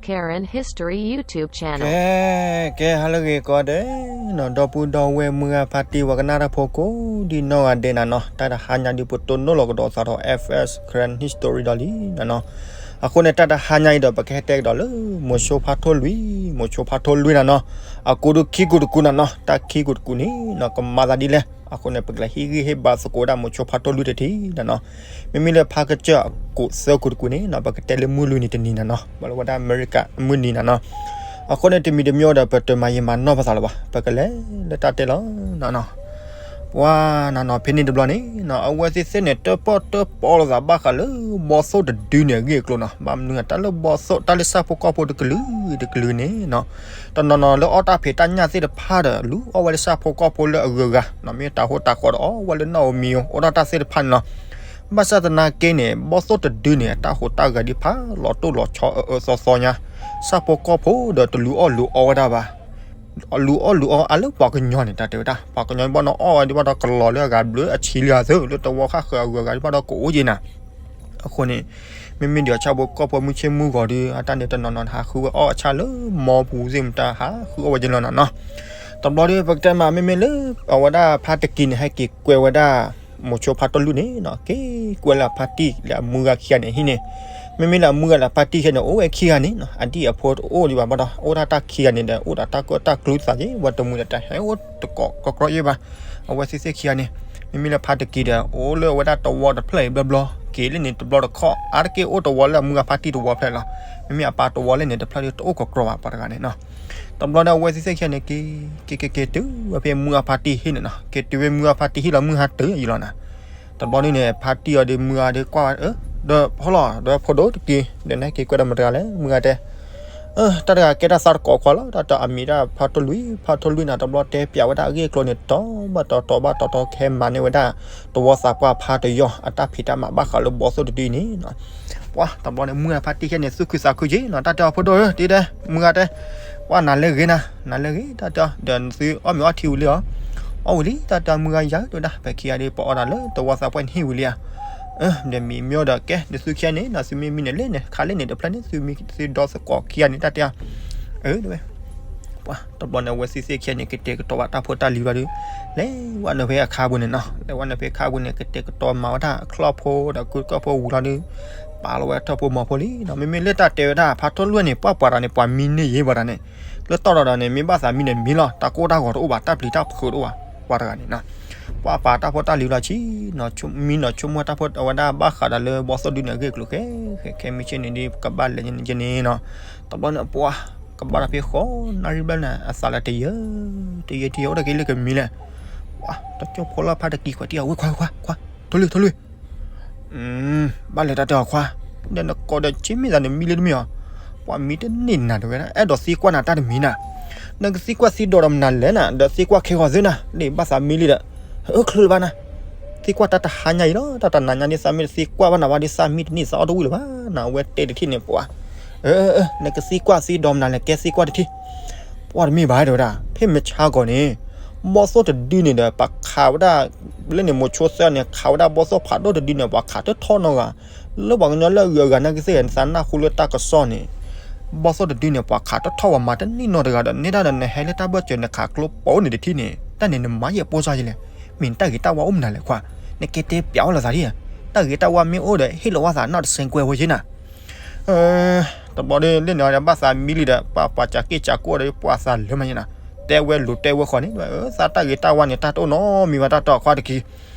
Karen History YouTube Channel. ကဲ ကဲ ဟါလၢအဂ့ၤကိးဂၤဒဲးနီၤ, ဒီပုၢ်ဒီဝဲၢ်မုၢ်ဂၤဖါတံၢ် ပှၤကနၣ်တၢ်ဖိကိးဒံနီၢ်ဂၤဒဲးနၤနီၤ, တၢ်တဟါညါဒုး ပတိၢ်နီၣ်လီၤကဒီးသးဒီး F S Karen History ဒီးလံနၤနီၤ. အဃိန့ၣ် တၢ်တဟါညါအံၤဒီး ပကဟဲတဲကဒီးလၢ မိၤဆိဖါထိၣ်လွံၢ်, မိၤဆိဖါထိၣ်လွံၢ်နၤနီၤ, အကိးဒုခံကိးတကူနၤနီၤ, တၢ်ခံကိးတကူန့ၣ်နီၤ ကမၤသးဒ်လဲၣ်. အဃိန့ၣ် ပကလဲၤဟ့ၣ်ဂံၢ်ဟ့ၣ်ဘါသကိးဒၣ် မိၤဆိဖါထိၣ်လွံၢ်တထံၣ်နၤနီၤ. မ့မ့ၢ်လၢဖါကစၢၢ်အကိးသၢကိးတကူန့ၣ်နီၤ ပကတဲလၢမုၢ်လွံၢ်နံၤတနံၤနၤနီၤ, ဘၣ်လၢဝဲဒၣ်အမဲရကၤအမုၢ်နံၤနၤနီၤ. အဃိန့ၣ် တမံၤတမံၤဒီး ပတမၤယံာ်မၤနီၢ်ပသးလၢၤဘၣ်, ပကလဲၤလၢတၢ်တဲလီၤနၤနီၤ. ပှၤနၤနီၤ ဖဲန့ၣ်တဘျီန့ၣ်နီၤ အဝဲသ့ၣ်သ့ၣ်န့ၣ် တၢၣ်ပီၣ်တၢၣ်ပီလိာ်သးဘၣ်ဃးလၢ ဘီၣ်သိၣ်တဒုန့ၣ်အဂ့ၢ်အကျိၤနီၤ. ဘၣ်မနုၤ တၢ်လၢဘီၣ်သိၣ် တၢ်လၢဆၣ်ဖိကီၢ်ဖိတကလုာ်တကလုာ်န့ၣ်နီၤ, တနီၤနီၤလၢအီၣ်တၢ်ဖံးတၢ်ညၣ်သ့ၣ်တဖၣ်ဒီး လူၤအီၣ်ဝဲလၢဆၣ်ဖိကီၢ်ဖိလၢအဂုၤအဂၤနီၤ, မ့ၢ်တၢ်ဟိတၢ်ဃီဒီး အီၣ်ဝဲလၢနီၣ်ဧိၤမံၤဧိၤ အိၣ်ဒီးတၢ်သ့ၣ်တဖၣ်န့ၣ်လီၤ. ဘၣ်ဆၣ်သနာ်က့န့ၣ် ဘီၣ်သိၣ်တဒုန့ၣ် အတၢ်ဟူးတၢ်ဂဲၤသ့ၣ်တဖၣ် လီၤတိၢ်လီၤဆီအၢအၢသီသီညါ, ဆၣ်ဖိကီၢ်ဖိဒီးတလူၤအီၣ်လူၤအီဝဲဒၣ်ဘၣ်. လူၤအီၣ်လူၤအီအါလၢပှၤကညီန့ၣ် တၢ်တဲဝဲဒၣ် ပှၤကညီဘၣ်နီၣ်အီၣ်ဝဲဒၣ်ဘၣ်ဒီးကလီၤလၢအဂၤဘျၢအဆံလံဂၤသု လၢတဝီဃၣ်ဃၢၤအဂုၤအဂၤဘၣ်ဒီးကအိၣ်က့ၤနၤ. အဃိန့ၣ် မ့မ့ၢ်ဒံးဆၣ်ဖိကီၢ်ဖိမုၢ်ဆ့ၣ်မုၢ်ဂီၤဒီး အတၢ်န့ၣ်တနီၤနီၤ ဟးဃုဝဲအီၣ်အဆၣ်လၢမီပူၤသ့ၣ်မတၤ ဟးဃုအီၣ်ဝဲက့ၤလီၤနၤနီၤ. တဘျီဒီး ပကတဲမး မ့မ့ၢ်လၢ အဝဲဒၣ်ဖါတကံန့ၣ် ဟဲက့ၤကွဲဝဲဒၣ် မိၤဆိဖါထိၣ်လွံၢ်န့ၣ်နီၤ, က့ၤကွဲလၢအဖါတံၢ်လၢအမုၢ်ဂၤခံဂၤန့ၣ်ဟံၣ်န့ၣ်, မ့မ့ၢ်လၢအမုၢ်ဂၤလၢအဖါတံၢ်ခံဂၤန့ၣ် အိၣ်ဝဲခံဂၤန့ၣ်နီၤ, အဒံၣ်အဖိတအိၣ်ဒံးဘၣ်ဘၣ်ဒီး အိၣ်ဒၣ်တၢ်ခံဂၤန့ၣ်ဒီး အိၣ်ဒီးတၢ်ကၢၣ်တၢ်ကျူသးက့ၤ ဝဲတမုာ်ဒီးတၢ်ဟဲအိၣ်တကိးကီးကီးယဲၢ်ဘၣ်. အဝဲသ့ၣ်သ့ၣ်ခံဂၤန့ၣ် မ့မ့ၢ်လၢဖါတကံဒီး အိၣ်လၢအဝဲဒၣ်တဝီတဖျၢၣ်အံၤဘျီဘျီ, က့ၤလၢန့ၣ်တဘျီတခီၣ် အါတက့ၢ်အိၣ်တဝီလၢအမုၢ်ဂၤဖါတံၢ်တဝီဖျၢၣ်လီၤ. မ့မ့ၢ်အပၢ်တဝီလၢန့ၣ် တဖျၢၣ်ဒီးတအိၣ်ကီးကီးဘၣ် ပှၤတဂၤန့ၣ်နီၤ. တဘျီဒီးအဝဲသ့ၣ်သ့ၣ်ခံဂၤန့ၣ် က့ၤ က့ၤ က့ၤ က့ၤတုၤဝဲဖဲမုၢ်ဂၤဖါတံၢ်ဟံၣ်န့ၣ်နီၤ, က့ၤတုၤဝဲမုၢ်ဂၤဖါတံၢ်ဟံၣ်လီၤ မုၢ်ဟါတုၤအံၤလီၤနၤ. တဘျီန့ၣ်န့ၣ် ဖါတံၢ်အီၤဒီးမုၢ်ဂၤဒီးကွၢ်ဝဲ ဒီးဖီလီၤ ဒီးဖိဒိၣ်တက့ၢ် ဒီးနက့ၤကွဲဒီးမတၤလဲၣ် မုၢ်ဂၤတဲ တၢ်တဂၤကဲတၢ်သးတကိးခွါလီၤ, တၢ်တအမံၤဒၣ်ဖါထိၣ်လွံၢ်, ဖါထိၣ်လွံၢ်နၤ တဘျီတဲပၠးဝဲဒၣ်အဂ့ၢ်အကျိၤန့ၣ် တီဘၣ်တီတီဘၣ်တီတီ ကဟဲမၤန့ၢ်ဝဲဒၣ် တဝီသးပှၢ်ဖါတယီၢ် အတၢ်ဖံးတၢ်မၤဘၣ်ဃးလၢဘီၣ်သိၣ်တဒုန့ၣ်နီၤ. ပှၤတဘျီန့ၣ် မုၢ်ဂၤဖါတံၢ်ခဲန့ၣ် သူၣ်ခုသးခုက့ၤနီၤ, တၢ်တဲအီၤဖိဒိၣ်ဧၢ တံၤဒဲး မုၢ်ဂၤတဲ, ပှၤနၤလၢဂ့ၤနၤ နၤလၢဂ့ၤ တၢ်တဲအီၤ ဒီးနသုအီၣ်မ့ၤအီထံဝံၤလံဧါ, အီၣ်ဝံၤလံ တၢ်တဲအီၤ မုၢ်ဂၤယၤ တဲဝဲဒၣ် ဖဲခံဂၤဒီး ပအီၣ်တၢ်လၢတဝီသးပှၢ်န့ၣ်ဟံၣ်ဝံၤလံဧါ ဒီးမံၤမ့ၢ်အိၣ်ဒီးကဲ နသုခံဂၤန့ၣ်နီၤ သုမ့ၢ်မံန့ၣ်လဲၣ်န့ၣ် ခးလဲၣ်န့ၣ်တဖျၢၣ်န့ၣ် သုမံသုဒီသကိးခံဂၤန့ၣ် တၢ်တဲအီၤ အၢ တဲဝဲ ပှၤတဘျီန့ၣ် အဝဲသ့ၣ်သ့ၣ်ခံဂၤန့ၣ် ကတဲာ်ကတီၤဘၣ်တၢ်ဖိတၢ်လံၤဘျီဒီး လဲၤဝဲနုာ်ဖဲအခါပူၤန့ၣ်နီၤ, လဲၤဝဲနုာ်ဖဲအခါပူၤန့ၣ် ကတဲာ်ကတီၤမၤဝဲဒၣ်အချီၣ်ဖိဒီးကုကီၢ်ဖိဝံၤလီၤဒီး ပာ်လီၤဝဲထီၣ်ဖိမီၤဖိလံနီၤ, မ့မ့ၢ်လၢတၢ်တဲဝဲဒၣ် ဖါထိၣ်လွံၢ်န့ၣ် ပှၤပှၤတဂၤန့ၣ် ပှၤမံန့ၢ်ယံၤပှၤတဂၤန့ၣ်, လၢတီၢ်ဒီးဒီးန့ၣ် မ့ၢ်ဘၣ်သးမံန့ၣ်မံလီၤ, တၢ်ကအိၣ်တၢ်ဂီၤတအိၣ်ဘၣ် တၢ်ပျံၤတၢ်ဖုးတအိၣ်ဘၣ် ပှၤတဂၤန့ၣ်နီၤ ပှၤပာ်တၢ်ဖိတၢ်လံၤလီၤဆံနီၤ, မံနီၤဆိကမိၣ်တၢ်ဖိအဝဲဒၣ်ဘၣ်ဃးဒီးလၢဘီၣ်သိၣ်ဒုန့ၣ်အဂ့ၢ်အကျိၤ ခဲခဲခဲမုၢ်ဆ့ၣ်န့ၣ်ဒီး ကဘၣ်လဲၤယန့ၣ်ယန့ၣ်နီၤ, တဘျီန့ၣ်ပှၤ ကဘၣ်ဒီးဖဲဃိးနၣ်ရံၣ်ဘျဲၣ်န့ၣ် အသးလၢတယၢ တယၢတယၢ အိၣ်တၢ်က့ၤလၢကမံၤလဲၣ်, ပှၤတကၠိဖိလၢဖါတကံခွဲးတံၢ်အဝဲခွါခွါခွါ ထိၣ်လွံၢ်ထိၣ်လွံၢ် ဘၣ်လဲၤတၢ်တဲအီၤခွါ, ဒီးနကိးဒီးဆ့မ့ၢ်သးန့ၣ်မံလၢတမ့ၢ်အီၤ, ပှၤမံတန့ၢ်နၤတဝဲဒၣ် အဲၣ်ဒိးသံကွၢ်နၤတၢ်တမံၤနၤ, နကသံကွၢ်သံဒိးဒီးမနုၤလဲၣ်နၤ ဒီးသံကွၢ်ခဲဂီၤသုနၤ ဒ်ဘၣ်သးမံလံဒီး, အၢချုးလၢၤဘၣ်နၤ, သံကွၢ်တၢ်တဟါညါအံၤလီၤ တၢ်တနၤညါန့ၣ် သးမ့ၢ်တသံကွၢ်ဘၣ်နၤဘၣ်ဒီး သးမံတန့ၢ်သးအီၣ်တဝံၣ်လၢၤဘၣ်နၤ အဝဲတဲတထံၣ်န့ၣ်ပှၤ, အၢ နကသံကွၢ်သံဒိးမနုၤလဲၣ် ကဲသံကွၢ်တထံၣ် ပှၤတမ့ၢ်ဘၣ်တဲဝဲဒၣ် ဖဲမုၢ်ဆါခီန့ၣ် ဘီၣ်သိၣ်တဒုန့ၣ်ဒီး ပှၤခးဝဲဒၣ် လၢန့ၣ်မိၤဆိသၢန့ၣ် ခးဝဲဒၣ်ဘီၣ်သိၣ်ဖးဒိၣ်တဒုန့ၣ် ပှၤခးတထီၣ်နီတဂၤ, လၢပှၤကညီလၢအဂုၤအဂၤနာ်က့သ့ၣ်ဂ့ၤ နသးနၢ်ဟူလၢတၢ်ကစီၣ်န့ၣ် ဘီၣ်သိၣ်တဒုန့ၣ် ပှၤခးတထီၣ်ပှၤမၤတန့ၢ်နီတဂၤဒီး နဲဒၣ်ဒီးနဟဲလၢတၢ်ဘၢၣ်စၢၤ နခးကျိပိန့ၣ်တထံၣ်န့ၣ် တၢ်န့ၣ်နမၤယဲၢ်ပိၢ်စၢ်ယလဲၣ်, မ့ၢ်နတၢ်ဂ့ၤတၢ်ဝါအိၣ်မနုၤလဲၣ်ခွါ, နကဲတဲပျးဝဲလိာ်သးဒ်, တၢ်ဂ့ၤတၢ်ဝါမ့ၢ်အိၣ်ဒီး ဟ့ၣ်လီၤဝဲသးနီၢ်တစဲးကွဲးဝဲယဲၢ်နၤ တဘျီဒီး လၢန့ၣ်ဘၣ်သးမံလံဒီး ပှၤပှၤစးက့ၢ်စးကိၢ်ဒီး ပှၤသးလၢမးယဲၢ်နၤ, တဲဝဲလိၤတဲဝဲဃီန့ၣ် သးတၢ်ဂ့ၤတၢ်ဝါန့ၣ် တၢ်တအိၣ်နီတမံၤဘၣ် တၢ်တဲအီၤခွါတက့ၢ်,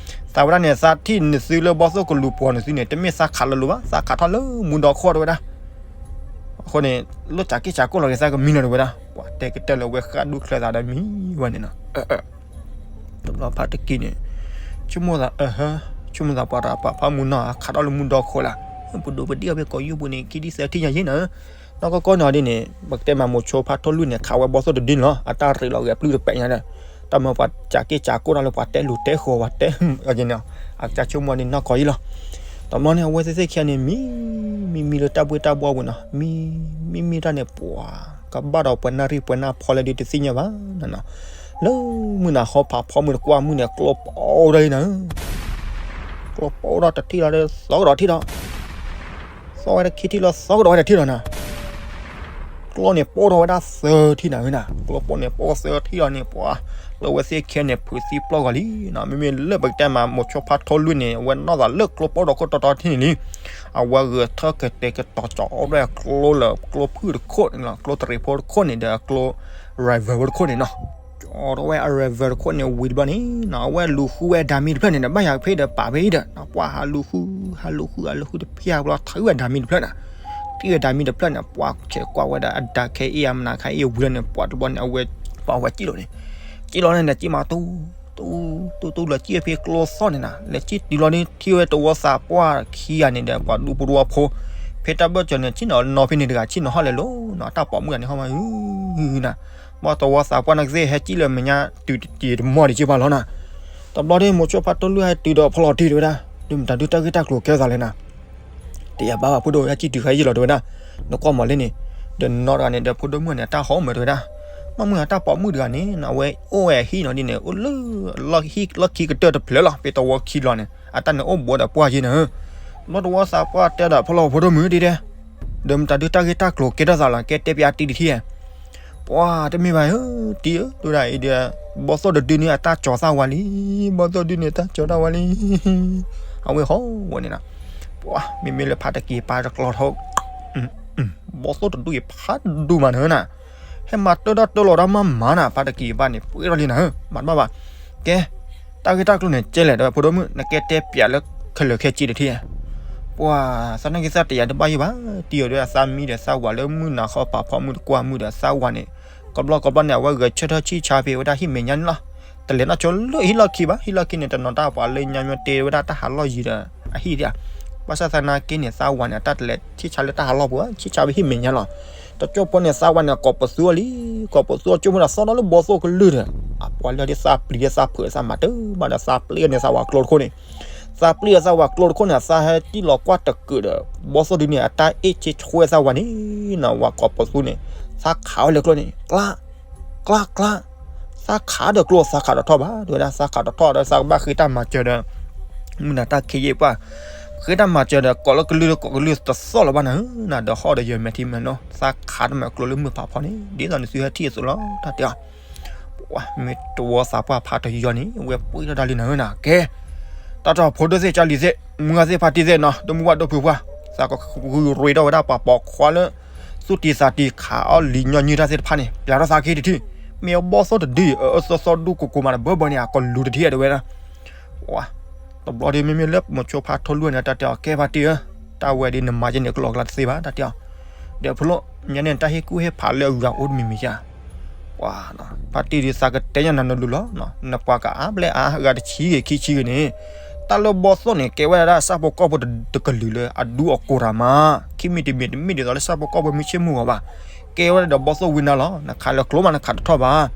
သးဝဲဒၣ်န့ၣ် သးထံၣ်နသုလၢဘီၣ်သိၣ်ကလူၤပှီၤနသုန့ၣ် တမ့ၢ်သးခးလၢလိၤဘၣ် သးခးထီၣ်လၢမူဒီခိၣ်တဲဝဲဒၣ်, အဃိန့ၣ် လၢစးက့ၢ်စးကိၢ်လီၤက့ၤသးကမံလီၤတဲဝဲဒၣ်, ပှၤတဲကတၢၢ်လၢဝဲဃၣ်ဒူၣ်ချၢသးဒီးမံဝဲန့ၣ်နီၤ တဘျီဖါတကံန့ၣ် ဆိကမိၣ်သး အဟၢ ဆိကမိၣ်သးပှၤတဂၤပာ်ဖးမုၢ်နီၢ် ခးထီၣ်လၢမူဒီခိၣ်လၢ်, ပဒိးပဒံၣ်အီၤဖဲကိးယုၢ်ပူၤန့ၣ် ခံဒံၣ်သၢထံၣ်ညါယဲၢ်နၤ, နီၢ်ကီၢ်ကီၢ်န့ၣ်အီၤဒ်န့ၣ် ပကတဲမးမိၤဆိဖါထိၣ်လွံၢ်န့ၣ် ခးဝဲဘီၣ်သိၣ်တဒုန့ၣ်လီၤ, အတၢ်ရ့းလီၤဂဲၤပျုၢ်တပဲာ်ညါဒီး တၢ်မၤပှၤစးက့ၢ်စးကိၢ်တၢ်လၢပှၤတဲလိၤတဲဃီၤပှၤတဲန့ၣ်, အကစၢ်ဆိကမိၣ်ဒ်နီၢ်ကီၢ်အံၤလီၤ. တဘျီန့ၣ် အဝဲသ့ၣ်သ့ၣ်ခံဂၤန့ၣ် မံ မံမံလၢတၢ်ဘှ့ၣ်တၢ်ဘှီၣ်ပူၤနီၤ, မံ မံမံတၢ်န့ၣ် ပှၤ ကဘၣ်ဒီးပှဲၤနၣ်ရံၣ်ပှဲၤနၣ်ဖီလဲၣ်ဒုးတသ့ၣ်ညါဘၣ်နီၤနီၤ, လၢမုၢ်နၤဟီဖးဖီမုၢ်တကွၢ်မုၢ်န့ၣ် ကျိပိၢ်ဒၣ်အံၤနၤ, ကျိပိၢ်ဒီးတထံၣ်လီၤဒီးသီကဒီးထံၣ်ဒီး, သီဝဲတခံထံၣ်လီၤသီကဒီးဝဲတထံၣ်လီၤနၤ, ကျိန့ၣ်ပိၢ်ထီၣ်ဝဲဒၣ်သၢထံၣ်နၤဧၢနၤ, ကျိပိၢ်န့ၣ်ပိၢ်သၢထံၣ်လီၤန့ၣ် ပှၤ လၢအဝဲသ့ၣ်ခဲန့ၣ် ဖုးသံပျီၢ်ဂီၤလံနီၤ. မ့မ့ၢ်လၢပကတဲမး မိၤဆိဖါထီလူၢ်န့ၣ် အဝဲနီၣ်သးလၢကျိပိၢ်ထီၣ်ခိၣ်တီတီထံၣ်န့ၣ်လံ. အဝဲဂဲၤထၢၣ်ကတဲာ်ကတီၤကၠီအီၣ်ဒၣ်ကျိလၢကျိဖုၣ်တခိၣ်န့ၣ်လီၤ, ကျိတရံးဖိတခိၣ်န့ၣ် ဒီးကျိ driver ဖိတခိၣ်န့ၣ်နီၤ. ကၠီထီၣ်ဝဲအ driver တခိၣ်န့ၣ်ဝံၤတဘျီန့ၣ်နီၤ, အဝဲလူၤဃုဝဲဒၣ်မံတဖျၢၣ်န့ၣ်ဒီး ဘၣ်ယၤဖဲဒီးပာ်ဖဲအံၤဒီး ပှၤဟးလူၤဃု ဟးလူၤဃု ဟးလူၤဃုတဖျၢၣ်ဘျီ ထးဝဲဒၣ်မံတဖျၢၣ်နၤ. ထံၣ်ဝဲဒၣ်မံတဖျၢၣ်န့ၣ် ပှၤဆဲးကွၢ်ဝဲဒၣ်အဒၣ်ခဲအံၤ အမနၤခဲအံၤဝံၤလီၤန့ၣ် ပှၤတဘျီန့ၣ် အဝဲပာ်ဝဲစံၣ်လီၤန့ၣ်, စံၣ်လီၤန့ၣ်ဒီး စံၣ်မးတူ တူ တူ တူလၢစံၣ်ဖဲကျိသီၣ်န့ၣ်နၤ, လဲၤစံၣ်တုၤလီၤန့ၣ် ထံၣ်ဝဲတဝီသးပှၢ်ခံဂၤန့ၣ်ဒီး ပှၤဒူဖိတဝီဖိ ဖဲတၢ်ဘၢၣ်စၢၤန့ၣ် စံၣ်နီၤနီၤဖဲန့ၣ်တဂၤ စံၣ်နီၤဟီၣ်လဲၤလိၤနီၤ, တၢ်ပိာ်မုၣ်ဂၤန့ၣ်ဟီၣ်မး နၤ. ဘၣ်တဝီသးပှၢ်န့ၣ်ကသ့ၣ်ဟဲစံၣ်လၢမဲာ်ညါ တုၤတတံၤတမီၢ်ဒံးက့ဘၣ်လီၤနၤ. တဘျီဒီး မိၤဆိဖါထီလူၢ်ဟဲတုၤဒီးဖီလီၤတံၢ်တဲဝဲဒၣ်, ဒုးမတၤဒုးတၢ်ဂ့ၢ်တၢ်ကျိၤကဲသးလဲၣ်နၤ. တယၤဘၣ်ဘၣ်ဖိဒိၣ် ဟဲစံၣ်တုၤဃဲယံာ်လီၤတဲဝဲဒၣ်, နကွၢ်မီၤလၢန့ၣ်, ဒီးနီၢ်တဂၤန့ၣ်ဒီးဖိဒိၣ်မုၣ်န့ၣ် အတၢ်ဟီၣ်မၢတဲဝဲဒၣ်, မ့ၢ်မုၢ်အတၢ်ပိာ်မုၣ်တဂၤန့ၣ် အဝဲအိၣ်ဝဲအဟံၣ်နီၤဒ်န့ၣ် အိၣ်လၢ လီၢ်ခံကတၢၢ်တဖျၢၣ်လီၤ ဖဲတဝီခံလီၤန့ၣ် အတၢ်န့ၣ်အိၣ်ဘူးဒီးပှၢ်က့နၤ. ဘျီတဝီသးပှၢ်တဲဒီးဖီလီၤဖိဒိၣ်မုၣ်တဲဒဲ ဒီးမတၤဒုးတၢ်ဂ့ၢ်တၢ်ကျိၤကဲထီၣ်သးလီၤ ကဲတဲပျးတံၢ်တထံၣ်ဧါ. ပှၤတမ့ၢ်ဘၣ်ဧၢ, တံၢ်ဧၢ တဲဝဲဒၣ်အံၤဒီး ဘီသိၣ်တဒုန့ၣ်အတၢ်ကၠီၤသၣ်ဝါလံ, ဘီသိၣ်ဒုန့ၣ်အတၢ်ကၠီၤသၣ်ဝါလံ. အဝဲဟီၣ်ဝဲန့ၣ်နီၤ, ပှၤမ့မ့ၢ်လၢဖးတက့ၤပာ်တကျီထီၣ် ဘီသိၣ်တဒုအံၤဖးဒိၣ်မးနၤဧၢနၤ, ဟဲမၤတၢ်ဒီတၢ်လီၤတၢ်မၤမၤနၤ, ဖးတက့ၤပာ်န့ၣ် ပှဲၤထီၣ်လံနၤဧၢ, မၤတဘၣ်ဘၣ်. ကဲ, တၢ်ဂ့ၢ်တၢ်ကျိၤန့ၣ်ကဲလဲၣ် တဲဝဲဖိဒိၣ်မုၣ် နကဲတဲပျးလၢခဲလၢာ်ခဲဆ့တထံၣ်ဧါ. ပှၤသးနာ်က့သးတယာ်တဘၣ်ယံၤဘၣ်, တံၢ်ဧၢဒီးအသးမံဒီးသးဝၤလၢမုၢ်နၤခီပာ်ဖီမုၢ်တကွၢ်မုၢ်ဒီးသးဝၤန့ၣ်, ကဘျီကဘျီန့ၣ် အဝဲဂဲၤဆၢထၢၣ်ဆံၣ်ဆါဖဲဝဲဒၣ်ဟံၣ်မဲာ်ညါန့ၣ်လီၤ. တလဲၤနီၢ်ဆိလၢဟံၣ်လီၢ်ခံဘၣ်, ဟံၣ်လီၢ်ခံန့ၣ် တနီၤတၢ်ပှၤလၢညါမ့ၢ်တဲဝဲဒၣ်တၢ်ဟးလီၢ်ယံၤဒီး အဟံၣ်ဒၣ်. ဘၣ်ဆၣ်သနာ်က့န့ၣ် သးဝၤန့ၣ် အတၢ်တလဲၤဆံၣ်ဆါလၢတၢ်ဟးလီၢ်ပူၤဘၣ်, ဆံၣ်ဆါဖဲဟံၣ်မဲာ်ညါလီၤ. တကၠိၢ်ဖိန့ၣ် သးဝၤန့ၣ် ကိးပသူအီၤလံ, ကိးပသူအီၤ ကၠိၢ်ဖိန့ၣ် သီၣ်ထီၣ်လၢဘီသိၣ်ကလုၢ်ဒီး အပှၤလၢဒ်သးပျံၤဒ်သးဖုးသးမၤတၢ်ဘၣ်ဒီး သးပျံၤန့ၣ်သးဝၤကျိတခိၣ်န့ၣ်, သးပျံၤဒီးသးဝၤကျိတခိၣ်န့ၣ် သးဟဲတံၢ်လီၤကွၢ်တကုာ်ဒီး ဘီသိၣ်ဒုန့ၣ် အတၢ်အ့ၣ်ဆ့ဆွဲသးဝၤန့ၣ်နီၤ, ဝၤကိးပသူန့ၣ် သးခးဝဲလၢကျိန့ၣ် ကျး ကျး ကျး, သးခးဒီးကျိသးခးတထီၣ်ဘၣ် တဲဝဲဒၣ်, သးခးတထီၣ်ဒီးသးကဘၣ်ဃ့တၢ်မၤစၢၤဒီး မုၢ်နၤတၢ်ခံးယံာ်ပှၢ်, ဃ့တၢ်မၤစၢၤဒီး ကိးလၢကလုၢ်လၢကိးကလုၢ်တသီၣ်လၢၤဘၣ်နၤဧၢနၤ, ဒီးဟီၣ်ဒီးယမဲာ်ထံမဲာ်နိ, သးခးတမၤကျိလၢမုၢ်ဖးဖီန့ၣ် ဒ်သိးနသုဟဲထံၣ်အသိးလီၤ တၢ်တဲအီၤ. ပှၤမ့ၢ်တဝီသးပှၢ်ဖးတယီၤန့ၣ် အဝဲပှ့ၤထီၣ်တၢ်လံနၤဧၢနၤ, ကဲ တၢ်တီၢ်ဖိဒိၣ်သ့ၣ်ကၢလံၤသ့ၣ် မုၢ်ဂၢ်သ့ၣ်ဖါတံၢ်သ့ၣ်နီၤ ဒိၣ်မုၢ်ဝၣ်ဒိၣ်ဖုပှၢ်, သးကဂုာ်ရ့ထီၣ်ဝဲဒၣ်ပှၤပိာ်ခွါလၢ သူၣ်တံၢ်သးတံၢ်ခးအီၣ်လံာ်ညီနုၢ်တၢ်သ့ၣ်တဖၣ်န့ၣ် ပျးထီၣ်သးက့တထံၣ်, မ့ၢ်အဘီၣ်သိၣ်တဒုအၢအၢသီသီဒူကိၢ်ကိၢ်မးတဘၢဘၢန့ၣ် အကလူၤတထံၣ်တဲဝဲဒၣ်. ပှၤ တဘျီဒီးမ့မ့ၢ်လၢမိၤဆိဖါထီလူၢ်န့ၣ် တၢ်တဲအီၤ ကဲဖါတံၢ်ဧၢ, တၢ်ဝဲဒ်နမၤယဲန့ၣ် ကလီကလီတသ့ဘၣ် တၢ်တဲအီၤ, ဒီးဖိလိၣ် ညါန့ၣ်တၢ်ဟ့ၣ်ကူၣ်ဟ့ၣ်ဖးလၢအဂၤအိၣ်တမံၤမံၤဧါ. ပှၤ ဖါတံၢ်ဒ်သးကတဲညါနၤနလူၤလီၤ, နပှၤကအါဘျဲၣ်အါဂၤတဆံဂ့ၤခံဆံဂ့ၤန့ၣ်, တၢ်လၢဘီၣ်သိၣ်န့ၣ် ကဲဝဲဒၣ်ဆၣ်ဖိကီၢ်ဖိတကလုာ်လၢအဒူအကိးတၢ်မး, ခံမံၤတမံၤတမ့ၢ်ဒ်သိးလၢဆၣ်ဖိကီၢ်ဖိမ့ၢ်ဆ့ၣ်မုၢ်ဂီၤဘၣ်, ကဲဝဲဒၣ်ဒီးဘီၣ်သိၣ်ဝံနၤလီၤ, နခးလၢကျိမးနခးတထီၣ်ဘၣ်.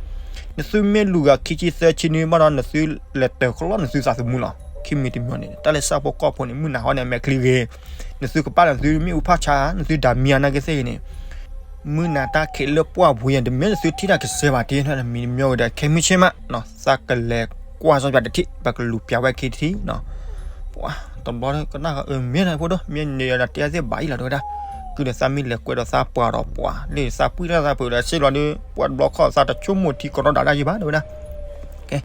နသုမ့ၢ်လူၤဂၤခံဆံသၢဆံန့ၣ် ဘၣ်ဒီးနသုလဲၤတၢၤကျီနသုသးသမူလီၤ, ခံမံၤတမံၤန့ၣ် တၢ်လၢဆၣ်ဖိကီၢ်ဖိန့ၣ် မုၢ်နၤဟီန့ၣ် အမဲာ်ချံဂ့ၤ, နသုကပာ်လၢနသုမ့ၣ်အူဖးဆါ နသုဒၣ်မံၤအနာ်က့သ့ၣ်ဂ့ၤန့ၣ် မုၢ်နၤတၢ်ခံးလၢပှၢ်ပူၤယဲၣ် တမ့ၢ်နသုထံၣ်တၢ်ကစဲးဘၣ်တ့ၢ်နီတမံၤတမံၤဝဲဒီး ခဲမုၢ်ဆ့ၣ်မးနီၤ သးကလဲၤကွၢ်စီပျးတထံၣ် ပကလူၤပျးဝဲခံတထံၣ်နီၤ. ပှၤ တဘျီကနၣ်ဃီအၢမ့ၢ်နၤဖိဒိၣ် မ့ၢ်န့ၣ်ဒီးတဲသ့ၣ်ဘၣ်အံၤလီၤတဲဝဲဒၣ်, ကုၢ်ဒီးသးမ့ၢ်လဲၤကွဲးဒီးသးပှၤဒီးပှၤ လၢသးပှံၢ်တၢ်သးဖုးဒီးစ့ၢ်လီၤဒီး ပှၤတဘျီခီၣ်သးတဆိကမိၣ်ထံကရီဒၣ်ဒၣ်ယံၤဘၣ်တဲဝဲဒၣ်. ကဲ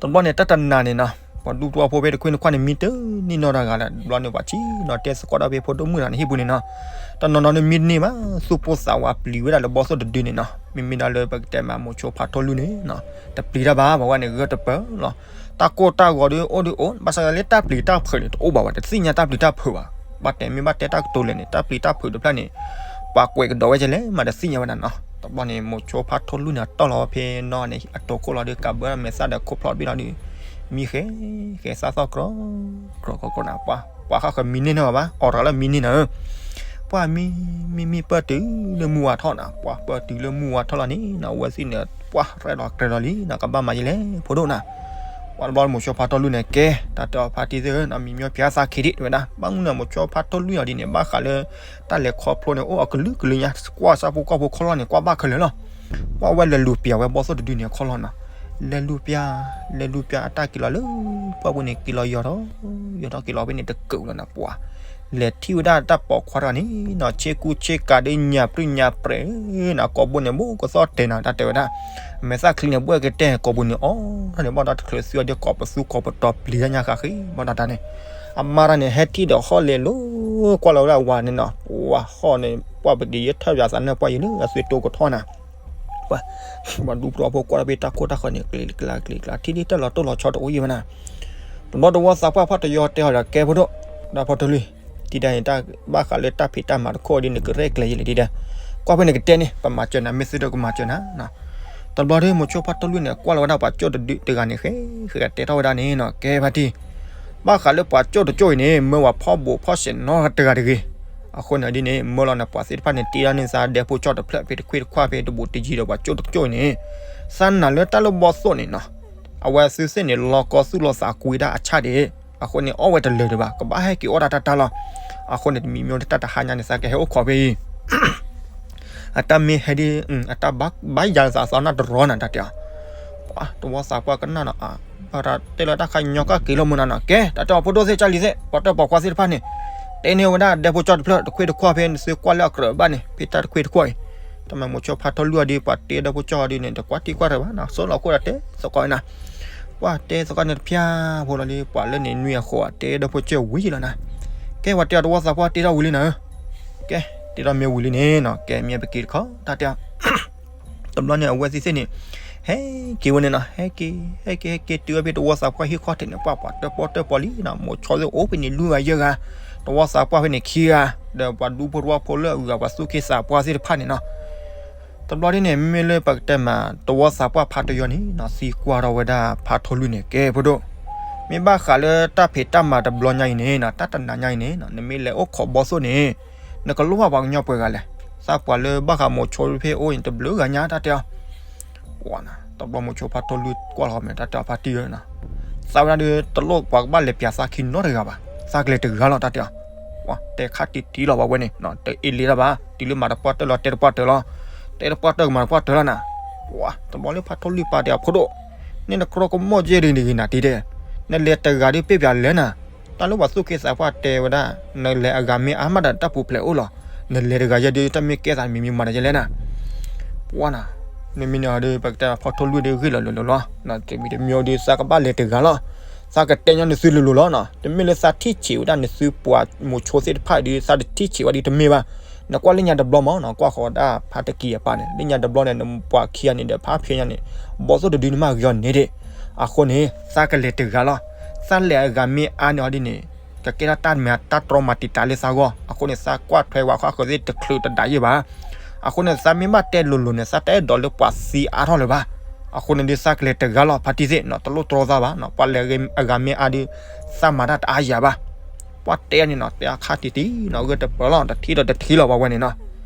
တဘျီန့ၣ် တၢ်တနၤန့ၣ်နီၤ ပှၤဒူတဝီဖိဖဲတခွ့နခွါန့ၣ် မံတန့ၢ်နီတဂၤလၢၤ တဘျီန့ၣ် ပှၤဆံးနီၤတဲသကိးဒၣ်ဖဲဖိဒိၣ်မုၣ်တဂၤန့ၣ် ဟံၣ်ပူၤန့ၣ်နီၤ, တနီၤနီၤန့ၣ်မံတန့ၢ်ဘၣ် သူၣ်ပိၢ်သးဝးပျံၤဝဲဒၣ်လၢဘီၣ်သိၣ်တဒုန့ၣ်နီၤ, မ့မ့ၢ်ဒၣ်လၢပကတဲမးမိၤဆိဖးထီလူၢ်န့ၣ်နီၤ တပျံၤတၢ်ဘၣ် ပှၤဝဲန့ၣ်ဂၢၢ်တပၢၢ်လီၤ. တၢ်ကိၢ်တၢ်ဂီၤဒီးအိၣ်ဒီးအိၣ် ဘၣ်ဆၣ်လၢတၢ်ပျံၤတၢ်ဖုးန့ၣ် တအိၣ်ဘၣ်ဝဲ တသ့ၣ်ညါတၢ်ပျံၤတၢ်ဖုးဘၣ်. ဘၣ်တဲမ့ၢ်ဘၣ်တဲတၢ်ကတိၤလဲၣ်န့ၣ် တၢ်ပျံၤတၢ်ဖုးတဖျၢၣ်န့ၣ် ပှၤကွဲးကဒီးဝဲကလဲၣ် မးတသ့ၣ်ညါဝဲဒၣ်နီၤ. တဘျီန့ၣ် မိၤဆိဖးထီလူၢ်န့ၣ် အတီၢ်လီၤဝဲဖဲနီၢ်န့ၣ် အတိာ်ခိၣ်လီၤဒီး ကးဘၢမ့ၢ်သၣ်ဒီးခိၣ်ဖျီၣ်တဘ့ၣ်လီၤဒီး မံဃဲ ဃဲသၣ်သီၣ်ကြီ ကြီကြီကြီနၤ ပှၤ ပှၤဃၣ်ဃၢၤမံန့ၢ်နီၢ်ဘၣ် အီၣ်တဂၤလၢမံန့ၢ်နၤဧၢ ပှၤမံ မံမံ ပၢၢ်တုၤလၢမုၢ်ဝါထီၣ်နၤ ပှၤပၢၢ်တုၤလၢမုၢ်ဝါထီၣ်လီၤန့ၣ်နီၤ အဝဲသ့ၣ်န့ၣ် ပှၤရဲၣ်လီၤကြဲၤလီၤလံနီၤ ကဘၣ်မၤယဲလဲၣ် ဖိဒိၣ်နၤ. ပှၤတဘျီမိၤဆိဖးထီလူၢ်န့ၣ် ကဲ တၢ်တဲအီၤဖါတံၢ်သ့ၣ်ဧၢ မံမံပျးသးခံဒံး တဲဝဲဒၣ် ဘၣ်မနုၤမိၤဆိဖးထီလူၢ်အီၤဒ်န့ၣ် ဘၣ်ဃးလၢ တၢ်လဲၤခီဖျိန့ၣ် အိၣ်အကလုာ်ကလုာ်ညါ ကွၢ်ဆၣ်ဖိကီၢ်ဖိခီၣ်လီၢ်န့ၣ် ကွၢ်ဘၣ်ခဲလၢာ်လီၤ. ပှၤဝဲလဲၤလူၤပျးဝဲဘီၣ်သိၣ်တဒုန့ၣ်ခီၣ်လီၢ်နီၤ လဲၤလူၤပျး လဲၤလူၤပျးအတၢ်က့ၤလီၤလၢ ပှၢ်ပူၤန့ၣ် က့ၤလီၤယီၤထီၣ် ယီၤထီၣ်က့ၤလီၤဖဲန့ၣ်တကုာ်လီၤနၤ ပှၤ လဲၤထံၣ်ဝဲဒၣ်တၢ်ပိာ်ခွါတဂၤန့ၣ်နီၤ, ဆ့ကူဆ့ကၤဒ်ညါပြံၣ်ညါပြဲၤနီၤ, ကိာ်ဘိန့ၣ် ဘိကသီၣ်တဲာ်နီၤ, တၢ်တဲဝဲဒၣ်, မဲာ်သၣ်ချံန့ၣ် ဘှဲၣ်ကတဲာ်ကိာ်ဘိန့ၣ်အီၤထီၣ်န့ၣ်, ဘၣ်ဒီးတချုးသုအီၤဒီး ကိးပသူကိးပတီၤပျံၤတၢ်ညါဃးဃ့ ဘၣ်ဒီးတၢ်န့ၣ်, အမါတၢ်န့ၣ် ဟဲထံၣ်ဒီးဟီၣ်လဲၤလိၤကွၢ်လီၤဝဲဒၣ်ဝၤန့ၣ်နီၤ, ဝၤဟီၣ်န့ၣ် ပှၢ်ပဒံးယထၢၣ်ပၠးသးနၢၣ်ပှၢ်ယံၤလၢ အသွံၣ်တိကထီၣ်နၤ ပှၤဒူဖိတဝီဖိကွၢ်ဒီးဖဲတၢ်ခိၣ်တၢ်ဃၢၤန့ၣ် ကျ့ကျါကျ့ကျါ ထံၣ်ဒ်တၢ်လီၤတိၢ်လီၤဆီတအိၣ်ယံၤဝဲနၤ, တဘျီတဝီသးပှၢ်ဖးတယီၤတဲအီၤဒီး ကဲဖိဒိၣ်, ဒီးဖီထိလွံၢ်, ဒ်ဒၣ်န့ၣ် ဘၣ်ဃးလၢတၢ်ဖံးတၢ်မၤတခိၣ်ဒ်န့ၣ် ကရဲၣ်ကျဲၤယံၤလဲၣ်ဒ်ဒၣ်, ကွၢ်ဖဲန့ၣ်ကတဲန့ၣ် ပမၤစၢၤနၤ မ့ၢ်သုဒိၣ်ကမၤစၢၤနၤ တဘျီဒီး မိၤဆိဖးထိလွံၢ်န့ၣ် ကွၢ်လီၤဝဲဒၣ်ပှၤကၠိၣ်တဒုတဂၤန့ၣ် ဃဲဃဲကတဲထီၣ်ဝဲဒၣ်န့ၣ်နီၤ, ကဲဖါတံၢ်, ဘၣ်ဃးလၢပှၤကၠိၣ်တကၠိၣ်အံၤန့ၣ် မၢဝဲဖီၣ်ဘိးဖီၣ်စဲးနီတဂၤတဂ့ၤ, အဃိန့ၣ်ဒ်န့ၣ် မၢလီၤန့ၣ် ပှၤသ့ၣ်တဖၣ်န့ၣ် တ့ထီၣ်န့ၢ်သးဒဲဖိကၠိၣ်တဖျၢၣ် ဖဲတခွ့ၣ်တခွါ ဖဲတဘူးတယံၤဒီးပှၤကၠိၣ်တကၠိၣ်အံၤန့ၣ်, သးနာ်လၢတၢ်လၢဘီသိၣ်န့ၣ်နီၤ, အဝဲသုသ့ၣ်န့ၣ် လီၤကီသုၣ်လီၤသးကွံဒၣ်အဆၣ်ဒံး, အဃိန့ၣ် အီၣ်ဝဲတလၢာ်ဒံးဘၣ်, ကဘၣ်ဟဲက့ၤအီၣ်တၢ်တၢ်တၢ်လီၤ, အဃိန့ၣ် တမံၤမံၤဒီးတၢ်တဟါညါန့ၣ် သးကဟဲအိၣ်ခိးဖဲအံၤ အတၢ်မ့ၢ်ဟဲဒ် အတၢ်ဘၣ်ယၤသးသီနၢ်တရီနၤ တၢ်တဲအီၤ, တဝီသးပှၢ်ကနၣ်နီၤ, ဘၣ်တၢ်တဲလၢတၢ်ခါညီကၢ်က့ၤလီၤမုၢ်နၤနီၤ, ကဲ တၢ်တဲအီၤ ဖိဒိၣ်သ့ၣ်ကၢ်လံၤသ့ၣ် ပှၤတၢၣ်ပိာ်ခွါသ့ၣ်တဖၣ်န့ၣ်, တ့န့ၢ်ဝဲဒၣ်ဒဲဖိကၠိၣ်တဖျၢၣ် တခွ့ၣ်တခွါ ဖဲနသုကွၢ်လၢအကြၢးဘၣ်န့ၣ် ဖဲတၢ်တခွ့ၣ်တခွါအံၤ, တၢ်မၤမိၤဆိဖးထိလွံၢ်အီၤဒ် ပှၤတ့ဒဲဖိကၠိၣ်အီၤဒ်န့ၣ် တကွၢ်တံၢ်ကွၢ်တၢ်ဘၣ်နီၤ, စိလီၤခိၣ်ဒီးတဲသကိးနၤ ပှၢ်တဲသကိးန့ၣ်တဖၠၣ်ဖိလီၤလံ, ပှၤလၢန့ၣ်နွံအဃိး တဲဒဲဖိကၠိၣ်ဝံၤလီၤနၤ, ကဲ ပှၤတဲအီၤ တဝီသးပှၢ်တ့ထီၣ်ဝံၤလံနၤဧၢ, ကဲ တ့ထီၣ်မ့ၢ်ဝံၤလံန့ၣ်နီၤ, ကဲမ့ၢ်ပက့ၤတခီ တၢ်တဲအီၤ တဘျီန့ၣ် အဝဲသ့ၣ်သ့ၣ်န့ၣ် ဟဲက့ၤဝဲန့ၣ်နီၤ, ဟဲက့ၤ ဟဲက့ၤ ဟဲက့ၤတုၤဝဲဖဲတဝီသးပှၢ်ဟံၣ်ခီၣ်ထံးန့ၣ် ပှၢ်ပှၤတၢၣ်ပီၣ်တၢၣ်ပီလံနီၤ, မိၤဆိသ့ၣ်အိၣ်ဖဲန့ၣ်လွံၢ်ဂၤယဲၢ်ဂၤ, တဝီသးပှၢ်ဖဲန့ၣ်ခံဂၤ, ဒီးပှၤဒူဖိတဝီဖိလၢအဂၤ ပှၤသူၣ်က့သးပှၢ်သ့ၣ်တဖၣ်န့ၣ်နီၤ, တဘျီဒ်န့ၣ် မ့မ့ၢ်လၢပကတဲမး တဝီသးပှၢ်ဖးတယီၤန့ၣ်နီၤ, သံကွၢ်ထီၣ်ဝဲဒၣ်ဖးထိလွံၢ်န့ၣ် ကဲဖိဒိၣ်, မ့ၢ်ဘၣ်ဃးလၢတၢ်ဖံးတၢ်မၤတဘျီညါအံၤန့ၣ်နီၤ, တၢ်တနၤညါအံၤန့ၣ်နီၤ, နမ့ၢ်လဲၤအိၣ်ခိးဘီသိၣ်န့ၣ် နကလိၣ်ဘၣ်ပှၤကညီပှဲၤဂၤလဲၣ်, သးပှၢ်လၢဘၣ်ဃးမိၤဆိဖဲအိၣ်န့ၣ် တဘျုးဂၤညါ တၢ်တဲအီၤ တဘျီမိၤဆိဖးထိလွံၢ်ကွၢ်လီၤမ့ၢ် တၢ်တဲအီၤဖးတံၢ်ဧၢနီၤ, သးဝဲဒၣ်ဒီး တလိၣ်ပှၤကဘၣ်လဲၤပျးသးခံနီတဂၤဘၣ်, သးကလဲၤတဂၤလီၤ တၢ်တဲအီၤ, တဲခါတံၢ်တံၢ်လီၤဘၣ်ဝဲန့ၣ်, တအ့ၣ်လ့တၢ်ဘၣ်, တုၤလၢမၤတပှၢ်တၢၢ်လီၤ တဲတပှၢ်တၢၢ်လီၤ, တဲတပှၢ်တၢၢ်ကမၤတပှၢ်တၢၢ်လီၤနၤ, တဘျီလၢဖးထိလွံၢ်ပာ်တဲအီၤ ဖိဒိၣ်, န့ၣ်နကြီကမိၣ်ကဲဒ်န့ၣ်ဂ့ၤနၤတံၢ်တဲ, နလဲၤတဂၤဒီးပ့ၢ်ပျးလဲၣ်နၤ, တၢ်လၢပှၤသူၣ်က့သးပှၢ်တဲဝဲဒၣ်, နလဲၤအဂၤမ့ၢ်အါမးဒီးတၢ်ပူၤဖျဲးအိၣ်လီၤ, နလဲၤတဂၤယဲဒုး တၢ်မ့ၢ်ကဲသးမံၤမံၤမၤဒီးယဲလဲၣ်နၤ, ပှၢ်နၤ, မ့မ့ၢ်န့ၣ်ဒီး ပကတဲဖးထိလွံၢ်ဒီးဂ့ၢ်လီၤလီၤလီၤလီၤ, တမံၤတမံၤဒီး သးကဘၣ်လဲၤတဂၤလီၤ, သးကတဲညီနသုလိၤလိၤလီၤနီၤ, တမ့ၢ်လၢသးထံၣ်ဆံးဝဲဒၣ်နသုပှၤမိၤဆိသ့ၣ်တဖၣ်ဒီး သးတထံၣ်ဆံးဝဲဒၣ်တမ့ၢ်ဘၣ်, နကွၢ်လၢညါတဘျီမးနီၤ, ကွၢ်ဃီၤဒၣ်ဖးတကံၢ်အပၢ်န့ၣ် လၢညါတဘျီန့ၣ် နပှၤခံဂၤန့ၣ်ဒီး ဖးဖဲညါန့ၣ် ဘီသိၣ်တဒုန့ၣ်မးဂ့ၤအီၤန့ၣ်ဒၣ်, အဃိန့ၣ် သးကလဲၤတဂၤလီၤ, သးလဲၤအဂၤမ့ၢ်အါန့ၢ်အီၤဒ်န့ၣ် ကကဲထီၣ်တၢ်မၤတၢ်တြီမၤတံာ်တာ်လၢသးဂီၢ်, အဃိန့ၣ် သးကွၢ်ထွဲဝဲဃီဃၢၤသ့ၣ်တချုးတဒၣ်ယဲၢ်ဘၣ်, အဃိန့ၣ် သးမ့ၢ်ဘၣ်တဲလိၤလိၤန့ၣ် သးတအဲၣ်ဒိးလၢပှၤသံအါထီၣ်လၢၤဘၣ်, အဃိန့ၣ်ဒီး သးကလဲၤတဂၤလီၤ ဖါတံၢ်သ့ၣ်နီၤ, တလိၣ်တြီသးဘၣ်နီၤ, ပှၤလဲၤအဂၤမ့ၢ်အါဒီး သးမၤတၢ်တအါယၤဘၣ်, ပှၤတဲန့ၣ်နီၤ တဲအခါတံၢ်တံၢ်နီၤ, ဂၢၢ်တပၢၢ်လီၤ တထံၣ်ဒီးတထံၣ်လီၤဘၣ်ဝဲန့ၣ်နီၤ,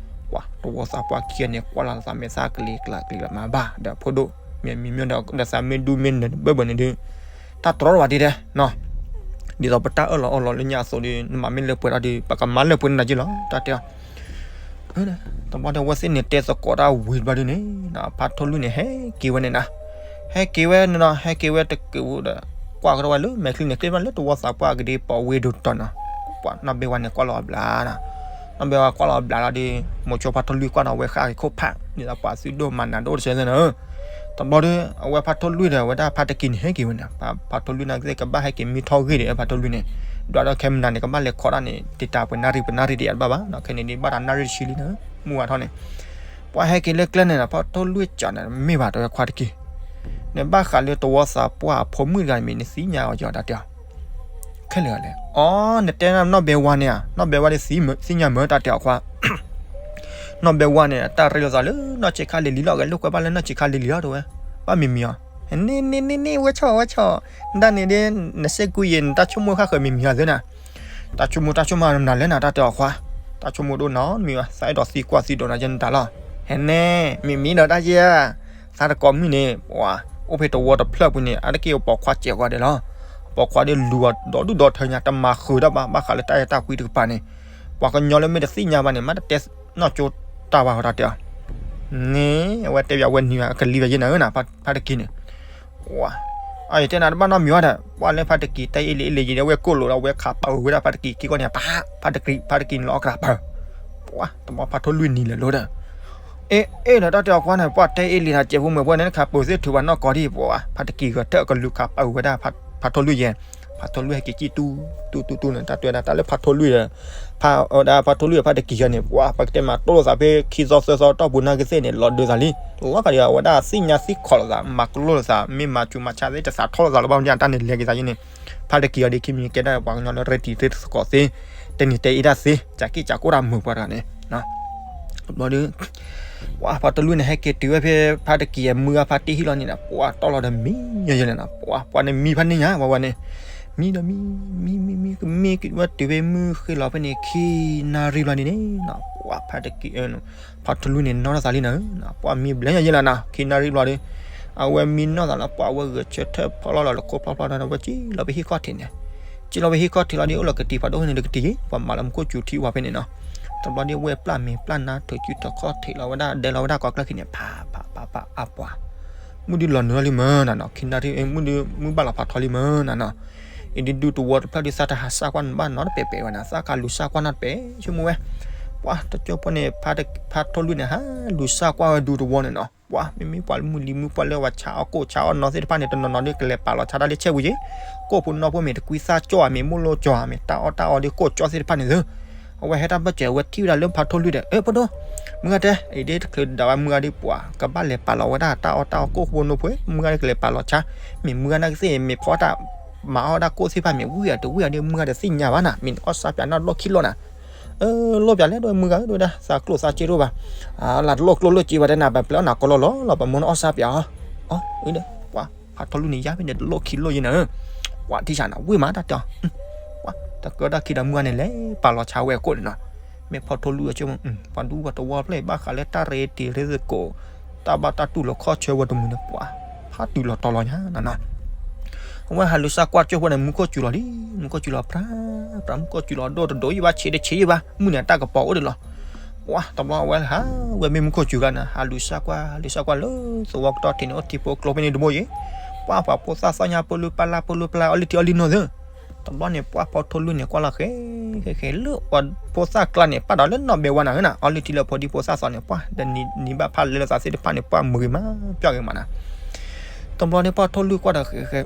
ပှၤတဝီသးပှၢ်ခံဂၤန့ၣ် ကွၢ်လီၤသးမဲာ်သၣ်ကလံၤကျါကလံၤလီၤမးဘၣ်, ဒီးဖိဒိၣ် မ့ၢ်မံၤမ့ၢ်ဒီး သးမ့ၢ်ဒူမ့ၢ်နၢၤဘၢၣ်ဘၢၣ်န့ၣ်ဒုး တၢ်တြီလၢၤဘၣ်ဒ်တဲနီၤ, ဒ်သိးပတၢ်အၢၣ်လီၤအီလီၤလၢညါအသိးဒီး နမၤမ့ၢ်လၢပှဲၤဒီး ပကမၤလၢပှဲၤနၤက့လီၤ တၢ်တဲအီၤ, တဘျီဒီး အဝဲသ့ၣ်န့ၣ်တဲသကိးတၢ်ဝံၤတဘျီဒ်န့ၣ် ဖါထိလွံၢ်န့ၣ် ဟဲက့ၤဝဲန့ၣ်နၤ, ဟဲက့ၤဝဲန့ၣ်နီၤ ဟဲက့ၤဝဲတက့ၢ်ဒီး ကွၢ်ကဒီးဝဲလၢမဲာ်ချံန့ၣ် ကျ့ဘၣ်လၢတဝီသးပှၢ်ကဒ့ပီၤဝ့ၢ်ဒိၣ်တတီၤနီၤ, ပှၤနီၢ်ဘဲဝါန့ၣ် ကွၢ်လီၤအဘျးနီၤ, နီၢ်ဘဲဝါကွၢ်လီၤအဘျးလီၤဒီး မိၤဆိဖါထိလွံၢ်ကွၢ်နီၤ အဝဲဃၣ်က့ၤခိၣ်ဖး ဒ်သိးပှၤသုဒိၣ်မၤနးဒိၣ်တဆၢန့ၣ်နီၤ, တဘျီဒီး အဝဲဖါထိလွံၢ်ဒီး အဝဲဒၣ်ဖါတကံၢ်န့ၣ် ဟဲက့ၤဝဲန့ၣ်, ဖါထိလွံၢ်န့ၣ်ကသ့ၣ်ကဘၣ်ဟဲက့ၤမံထီၣ်ဂ့ၢ်ဒီး ဖါထိလွံၢ်န့ၣ်, ဒွးဒီးခဲမနၤန့ၣ် ကဘၣ်လဲၤခိးတၢ်န့ၣ် တံာ်တာ်ပှဲၤနၣ်ရံၣ် ပှဲၤနၣ်ရံၣ်တယၤတဘၣ်ဘၣ်နီၤ, ခဲန့ၣ်ဒ်ဘၣ်တၢ်နၣ်ရံၣ်တဆံလံနီၤ, မုၢ်ဝါထီၣ်န့ၣ် ပှၤဟဲက့ၤလၢကျဲန့ၣ်နီၤ ဖါထိလွံၢ်ကၠးန့ၣ် မ့ၢ်ဘၣ်တဲဝဲခွါတက့ၢ်, နဘၣ်ဃးလၢတဝီသးပှၢ်အဖိမုၣ်တဂၤမ့ၢ် နသ့ၣ်ညါအီၤယီၤတၢ်တဲအီၤ, ခဲလၢာ်လဲၣ်, အိ နတဲနီၢ်ဘဲဝါန့ၣ်ဧါ, နီၢ်ဘဲဝါဒီးသ့ၣ်ညါမ့ၢ်တၢ်တဲအီၤခွါ နီၢ်ဘဲဝါန့ၣ် တၢ်ရ့လိာ်သးလၢနီၢ်ဆံးခါလံၤလံၤလီၤ, ဂဲၤလိာ်ကွဲဘၣ်လၢနီၢ်ဆံးခါလံၤလံၤလီၤတဲဝဲ, ဘၣ်မံၤမံၤအီၤ, န့ၣ်န့ၣ်န့ၣ်န့ၣ် ဝဲဆီၣ်ဝဲဆီၣ်, ဒၣ်န့ၣ်ဒ် နစ့ၢ်ကီးယဲၢ် နတၢ်ဆိကမိၣ်ဃၣ်ဃၢၤမံၤမံၤအီၤသ့နၤ, တၢ်ဆိကမိၣ်တၢ်ဆိကမိၣ်နၤလဲၣ်နၤ တၢ်တဲအီၤခွါ, တၢ်ဆိကမိၣ်ဒိၣ်နီတမံၤဘၣ်, သးအဲၣ်ဒိးသံကွၢ်သံဒိးနၤယဲၢ်နတၢ်လီၤ, ဟဲန့ၣ် မံၤမံၤဒီးတၢ်ယဲၢ် သးတကိးမုၢ်န့ၣ် ပှၤ အိၣ်ဖဲတဝီတဖျၢၣ်ပူၤန့ၣ် အါတက့ၢ်အပိာ်ခွါစဲးဝါဒဲးလီၤ, အပိာ်ခွါဒီးလူၤအီၤဒီဒူၣ်ဒီထၢညါ တမၤဃုာ်တၢ်ဘၣ်, ဘၣ်ဃးလၢတၢ်အဲၣ်တၢ်ကွံတကပၤန့ၣ်, ပှၤကညီလၢမ့ၢ်တသ့ၣ်ညါဘၣ်န့ၣ် မ့ၢ်တတဲနီၢ်ကၠိတၢ်ဘၣ် တၢ်တဲအီၤ, န့ၣ် အဝဲတဲပၠးဝဲနံၤ အကလံၤပၠးယဲၢ်နၤဧၢနၤ ဖါတကံၢ်န့ၣ်, ပှၤ အတဲနၤတဘၣ်နီတမံၤဝဲဒီး ပှၤလၢဖါတကံၤတဲအ့လံအ့လံယံၤဒီး အဝဲကိၣ်လိာ်ဒီး အဝဲခးပာ်ဝဲဒၣ်ဖါတကံၤခံဂီၢ်န့ၣ် ပာ် ဖါတကံၤ ဖါတကံၤန့ၣ်လီၤအီၣ်ကရၢ်ပၢၢ်, ပှၤတဘျီဖါထိၣ်လွံၢ်နံၤလဲၤလိၤဒီး အ့ အ့ဒီးတၢ်တဲအီၤကွၢ်န့ၣ် ပှၤတဲအ့လံနၤ စဲးဖိမဲာ်ဖိန့ၣ် နခးပာ်သ့ၣ်ထုးဘၣ်နီၢ်ကီၢ်ဒံး ပှၤ ဖါတကံၤဂဲၤထၢၣ်ကလူးခးပာ်ဝဲဒၣ် ဖါထိၣ်လွံၢ်ယဲၢ်, ဖါထိၣ်လွံၢ်ဟဲက့ၤကံၣ်တူတူတူတူန့ၣ် တၢ်တဲဝဲဒၣ်တၢ်လၢဖါထိၣ်လွံၢ်ဒီး ဖါဝဲဒၣ်ဖါထိၣ်လွံၢ်ဖါတကံၤယဲၢ်န့ၣ် ပှၤ ပကတဲမၤတိၢ်လိာ်သးဖဲခံသီသၢသီတီၢ်ပူၤနာ်ကသ့ၣ်န့ၣ် လီၤဒုးသးလံ, လီၤခါဒီး အဝဲဒၣ်သ့ၣ်ညါသ့ၣ်ခီၣ်လိာ်သး မၤကလိလိာ်သး မ့ၢ်မၤစူၤမၤဆါသ့ၣ် တစးထီၣ်လိာ်သးလၢၤဘၣ် မ့ၢ်တၢ်န့ၣ်လဲၤက့ၤသးယဲန့ၣ်, ဖါတကံၤအီၤဒ်ခံမံၤကဲဒၣ်ပှၤကညီလၢ ရဲတံၤရဲသကိးသ့, တနံၤတဲအ့ဒၣ်သ့ ကးက့ၣ်ကးကိၣ်တၢ်မုာ်ပှၤတဂၤန့ၣ် ဘျီဒီး ပှၤဖါထိၣ်လွံၢ်န့ၣ် ဟဲက့ၤတုၤဝဲဖဲဖါတကံၤအမုၢ်ဂၤဖါတ့ၢ်ဟံၣ်လီၤန့ၣ်ဒီး ပှၤတီၢ်လီၤဒီးမံယဲၢ်ယဲၢ်လဲၣ်နီၤ, ပှၤ ပှၤန့ၣ်မံဖးန့ၢ်ညါ ပှၤဝဲန့ၣ်, မံဒီးမံ မံ မံ မံ ကမ့ၢ်ဝဲတုၤဖဲမုၢ်ဃ့လီၤဖဲန့ၣ် ခံနၣ်ရံၣ်ဘျီန့ၣ်န့ၣ်နီၤ, ပှၤဖါတကံၤ ဖါထိၣ်လွံၢ်န့ၣ် နီၢ်ထီၣ်သးလံနၤ, ပှၤမံဘျဲၣ်ညါယဲၢ်လဲၣ်နီၤ ခံနၣ်ရံၣ်ဘျီဒီး အဝဲမံနီၢ်သးလီၤ ပှၤဝဲဂဲၤဆၢထၢၣ်ဖီၣ်လီၤလီၤလၢခိၣ်ဖျီဖျီန့ၣ် ဝဲစံၣ်လီၤဖဲဟံၣ်ခီၣ်ထံးန့ၣ်, စံၣ်လီၤဖဲဟံၣ်ခီၣ်ထံးလီၤဒီး အိၣ်လီၤကတံၤဖးဒိၣ်န့ၣ်တကတံၤ ပှၤမၤလၢမူခိၣ်စူၤထံဝဲဖဲန့ၣ်နီၤ, တဘျီဒီး ဝဲပျၢ်မ့ၤပျၢ်နါထုးစုထီၣ်ခီၣ်ထံးလီၤဝဲဒၣ် ဒဲလီၤဝဲဒၣ်ကီၢ်ကျၢၢ်ခံန့ၣ် ဖးဖးဖးဖးအါပှၤ မုၢ်ဒုလီၤနုာ်လီၤလံမၢ်နၤနီၤ ခံနၣ်ရံၣ် မုၢ်ဒု မုၢ်ဘၣ်လီၤဖးထီလံမၢ်နၤနီၤ, အံၤဒုးဒူတဝီတဖျၢၣ်ဒုး သးတဟးစၢ်ကွၢ်န့ၣ် ဘၣ်နီတပဲာ်ပဲာ်ဝဲနၤ သးကလူၤစၢ်ကွၢ်နီတပဲာ် ဆိကမိၣ်ဝဲ, ပှၤတကၠိဖိန့ၣ် ဖါထိၣ်လွံၢ်န့ၣ် ဟးလူၤစၢ်ကွၢ်ဝဲဒူတဝီန့ၣ်နီၤ, ပှၤမ့မ့ၢ်ပှၤလၢမုၢ်လံမုၢ်ပှၢ်လၢဝဲဆါအီၣ်ကိၣ်ဆါအီၣ်နီၢ်သ့ၣ်တဖၣ်န့ၣ် တနီၤနီၤဒုးကလဲၤပာ်လီၤဆါတၢ်လၢဆဲးဝံၤက့ၤ, ကိၣ်ဖိနီၢ်ဖိမ့ၢ်တကွံသၣ်ကၠီၣ်ဧါ မ့ၢ်မိၢ်လိကၠီၣ်ဧါ မ့ၢ်တၢ်အီၣ်တၢ်အီဒုးကိၣ်ကၠီသ့ၣ်တဖၣ်န့ၣ်သၢ အဝဲဟဲတၢ်ဘၢၣ်စၢၤ အဝဲထံၣ်ဝဲဒၣ်လၢဖါထိၣ်လွံၢ်ဒီး အၢ ဖိဒိၣ်, မုၢ်ဂၤတဲ အံၤဒ်တချုးဒၣ်ဝဲမုၢ်ဂၤဒ်ပှၤ ကဘၣ်လဲၤပာ်လီၤဝဲဒၣ်တၢ်အီၣ်တၢ်အီကိၣ်ဖိနီၢ်ဖိ မုၢ်ဂၤဒ်ကလဲၤပာ်လီၤဆါ, မ့ၢ်မုၢ်ဂၤနာ်ကသ့ၣ် မ့ၢ်ဖီတၢ် မၤအီၣ်ဒၣ်ကိၣ်သ့ၣ်တဖၣ် မ့ၢ်ဝံၣ်အတဝံၣ်အီၤဒ် မုၢ်ဂၤဒီးသ့ၣ်ညါဘၣ်နၤ မ့ၢ်နအီၣ်စၢ်ပၠးနၢ်လိၣ်ခံလိၣ်နၤ, အၢ လိၣ်ပၠးလဲၣ်ဒ်မုၢ်ဂၤဒ်ဝဲဒၣ် သးကျိၣ်သးစ့တအိၣ်ဘၣ်, လၢတလိၣ်ကျိၣ်လိၣ်စ့ဘၣ်တဲနၤ ပပျဲအီၣ်နၤကီလီလီၤလီၤ ပမိၢ်နအီၣ်စၢ်ပၠးအီၤ, အၢ အံၤဒ် ပှၤဖါထိၣ်လွံၢ်န့ၣ် ယါဖဲန့ၣ်တလိၣ်ခံလိၣ်ယဲနၤ, ပှၤထံၣ်ဆးနၤ ဝံၣ်မးတၢ်တဲအီၤ, ပှၤတကၢဒၣ်ခံဒီးမုၢ်ဂၤန့ၣ်လဲၤပာ်လီၤဆါဝဲအကိၣ်န့ၣ်နီၤ, မ့ၢ်ဖါထိၣ်လွံၢ်အဆိကမိၣ် ပှၤဒူပှၤတဝီဖျၢၣ်အံၤ ဘၣ်ဃးလၢတၢ်ရဲတံၤရဲသကိး တၢ်ဘၣ်တၢ်တူၢ်လိာ်ခီၣ်ဆၢဝဲတမုာ်န့ၣ် ပှၤဖးတုၤလီၤတီၤလီၤညါနီၤနီၤ, အဝဲဟးလူၤစၢ်ကွၢ်ကၠိဖိန့ၣ် မူခိၣ်စူၤလီၤလံ, မူခိၣ်စူၤလီၤ ပြး ပြး မူခိၣ်စူၤလီၤ ဒိၣ်တဒိၣ်ယံၤဘၣ် ဆံးတဆံးယံၤဘၣ် မုၢ်န့ၣ်အတၢ်ကပီၤအိၣ်ဒံးလီၤ, ပှၤတဘျီအဝဲဟးဝဲမ့ၢ်မူခိၣ်စူၤဂၤန့ၣ် ဟးလူၤစၢ်ကွၢ် လူၤစၢ်ကွၢ်လၢသဝီကတီၢ်ထံးန့ၣ် အိၣ်ထံဖိကျိဖဲန့ၣ်တဘိယံၤ, ပှၤပှၤဖိသၣ်သီညါ ပလူပလၢ် ပလူပလၢ် အီလုၢ်ထံအီလုၢ်နိာ်သၢ တဘျီန့ၣ် ပှၤဖါထိၣ်လွံၢ်န့ၣ် ကွၢ်လီၤဃဲ ဃဲ ဃဲ လၢပှၤဖိသၣ်ကျါန့ၣ် ပာ်ဒီးလၢနီၢ်ဘဲဝါနၤဧၢနၤ အီလုၢ်ထံလၢဖိဒံဖိသၣ်သီန့ၣ် ပှၤဒီးနံၤဘၣ်ဖးလဲၤလိာ်သးသ့ၣ်တဖၣ်န့ၣ် ပှၤမုာ်ဂ့ၤမး ပျၢ်ဂ့ၤမးနၤ တဘျီန့ၣ် ပှၤထိၣ်လွံၢ်ကွၢ်ဒီးဃဲ ဃဲ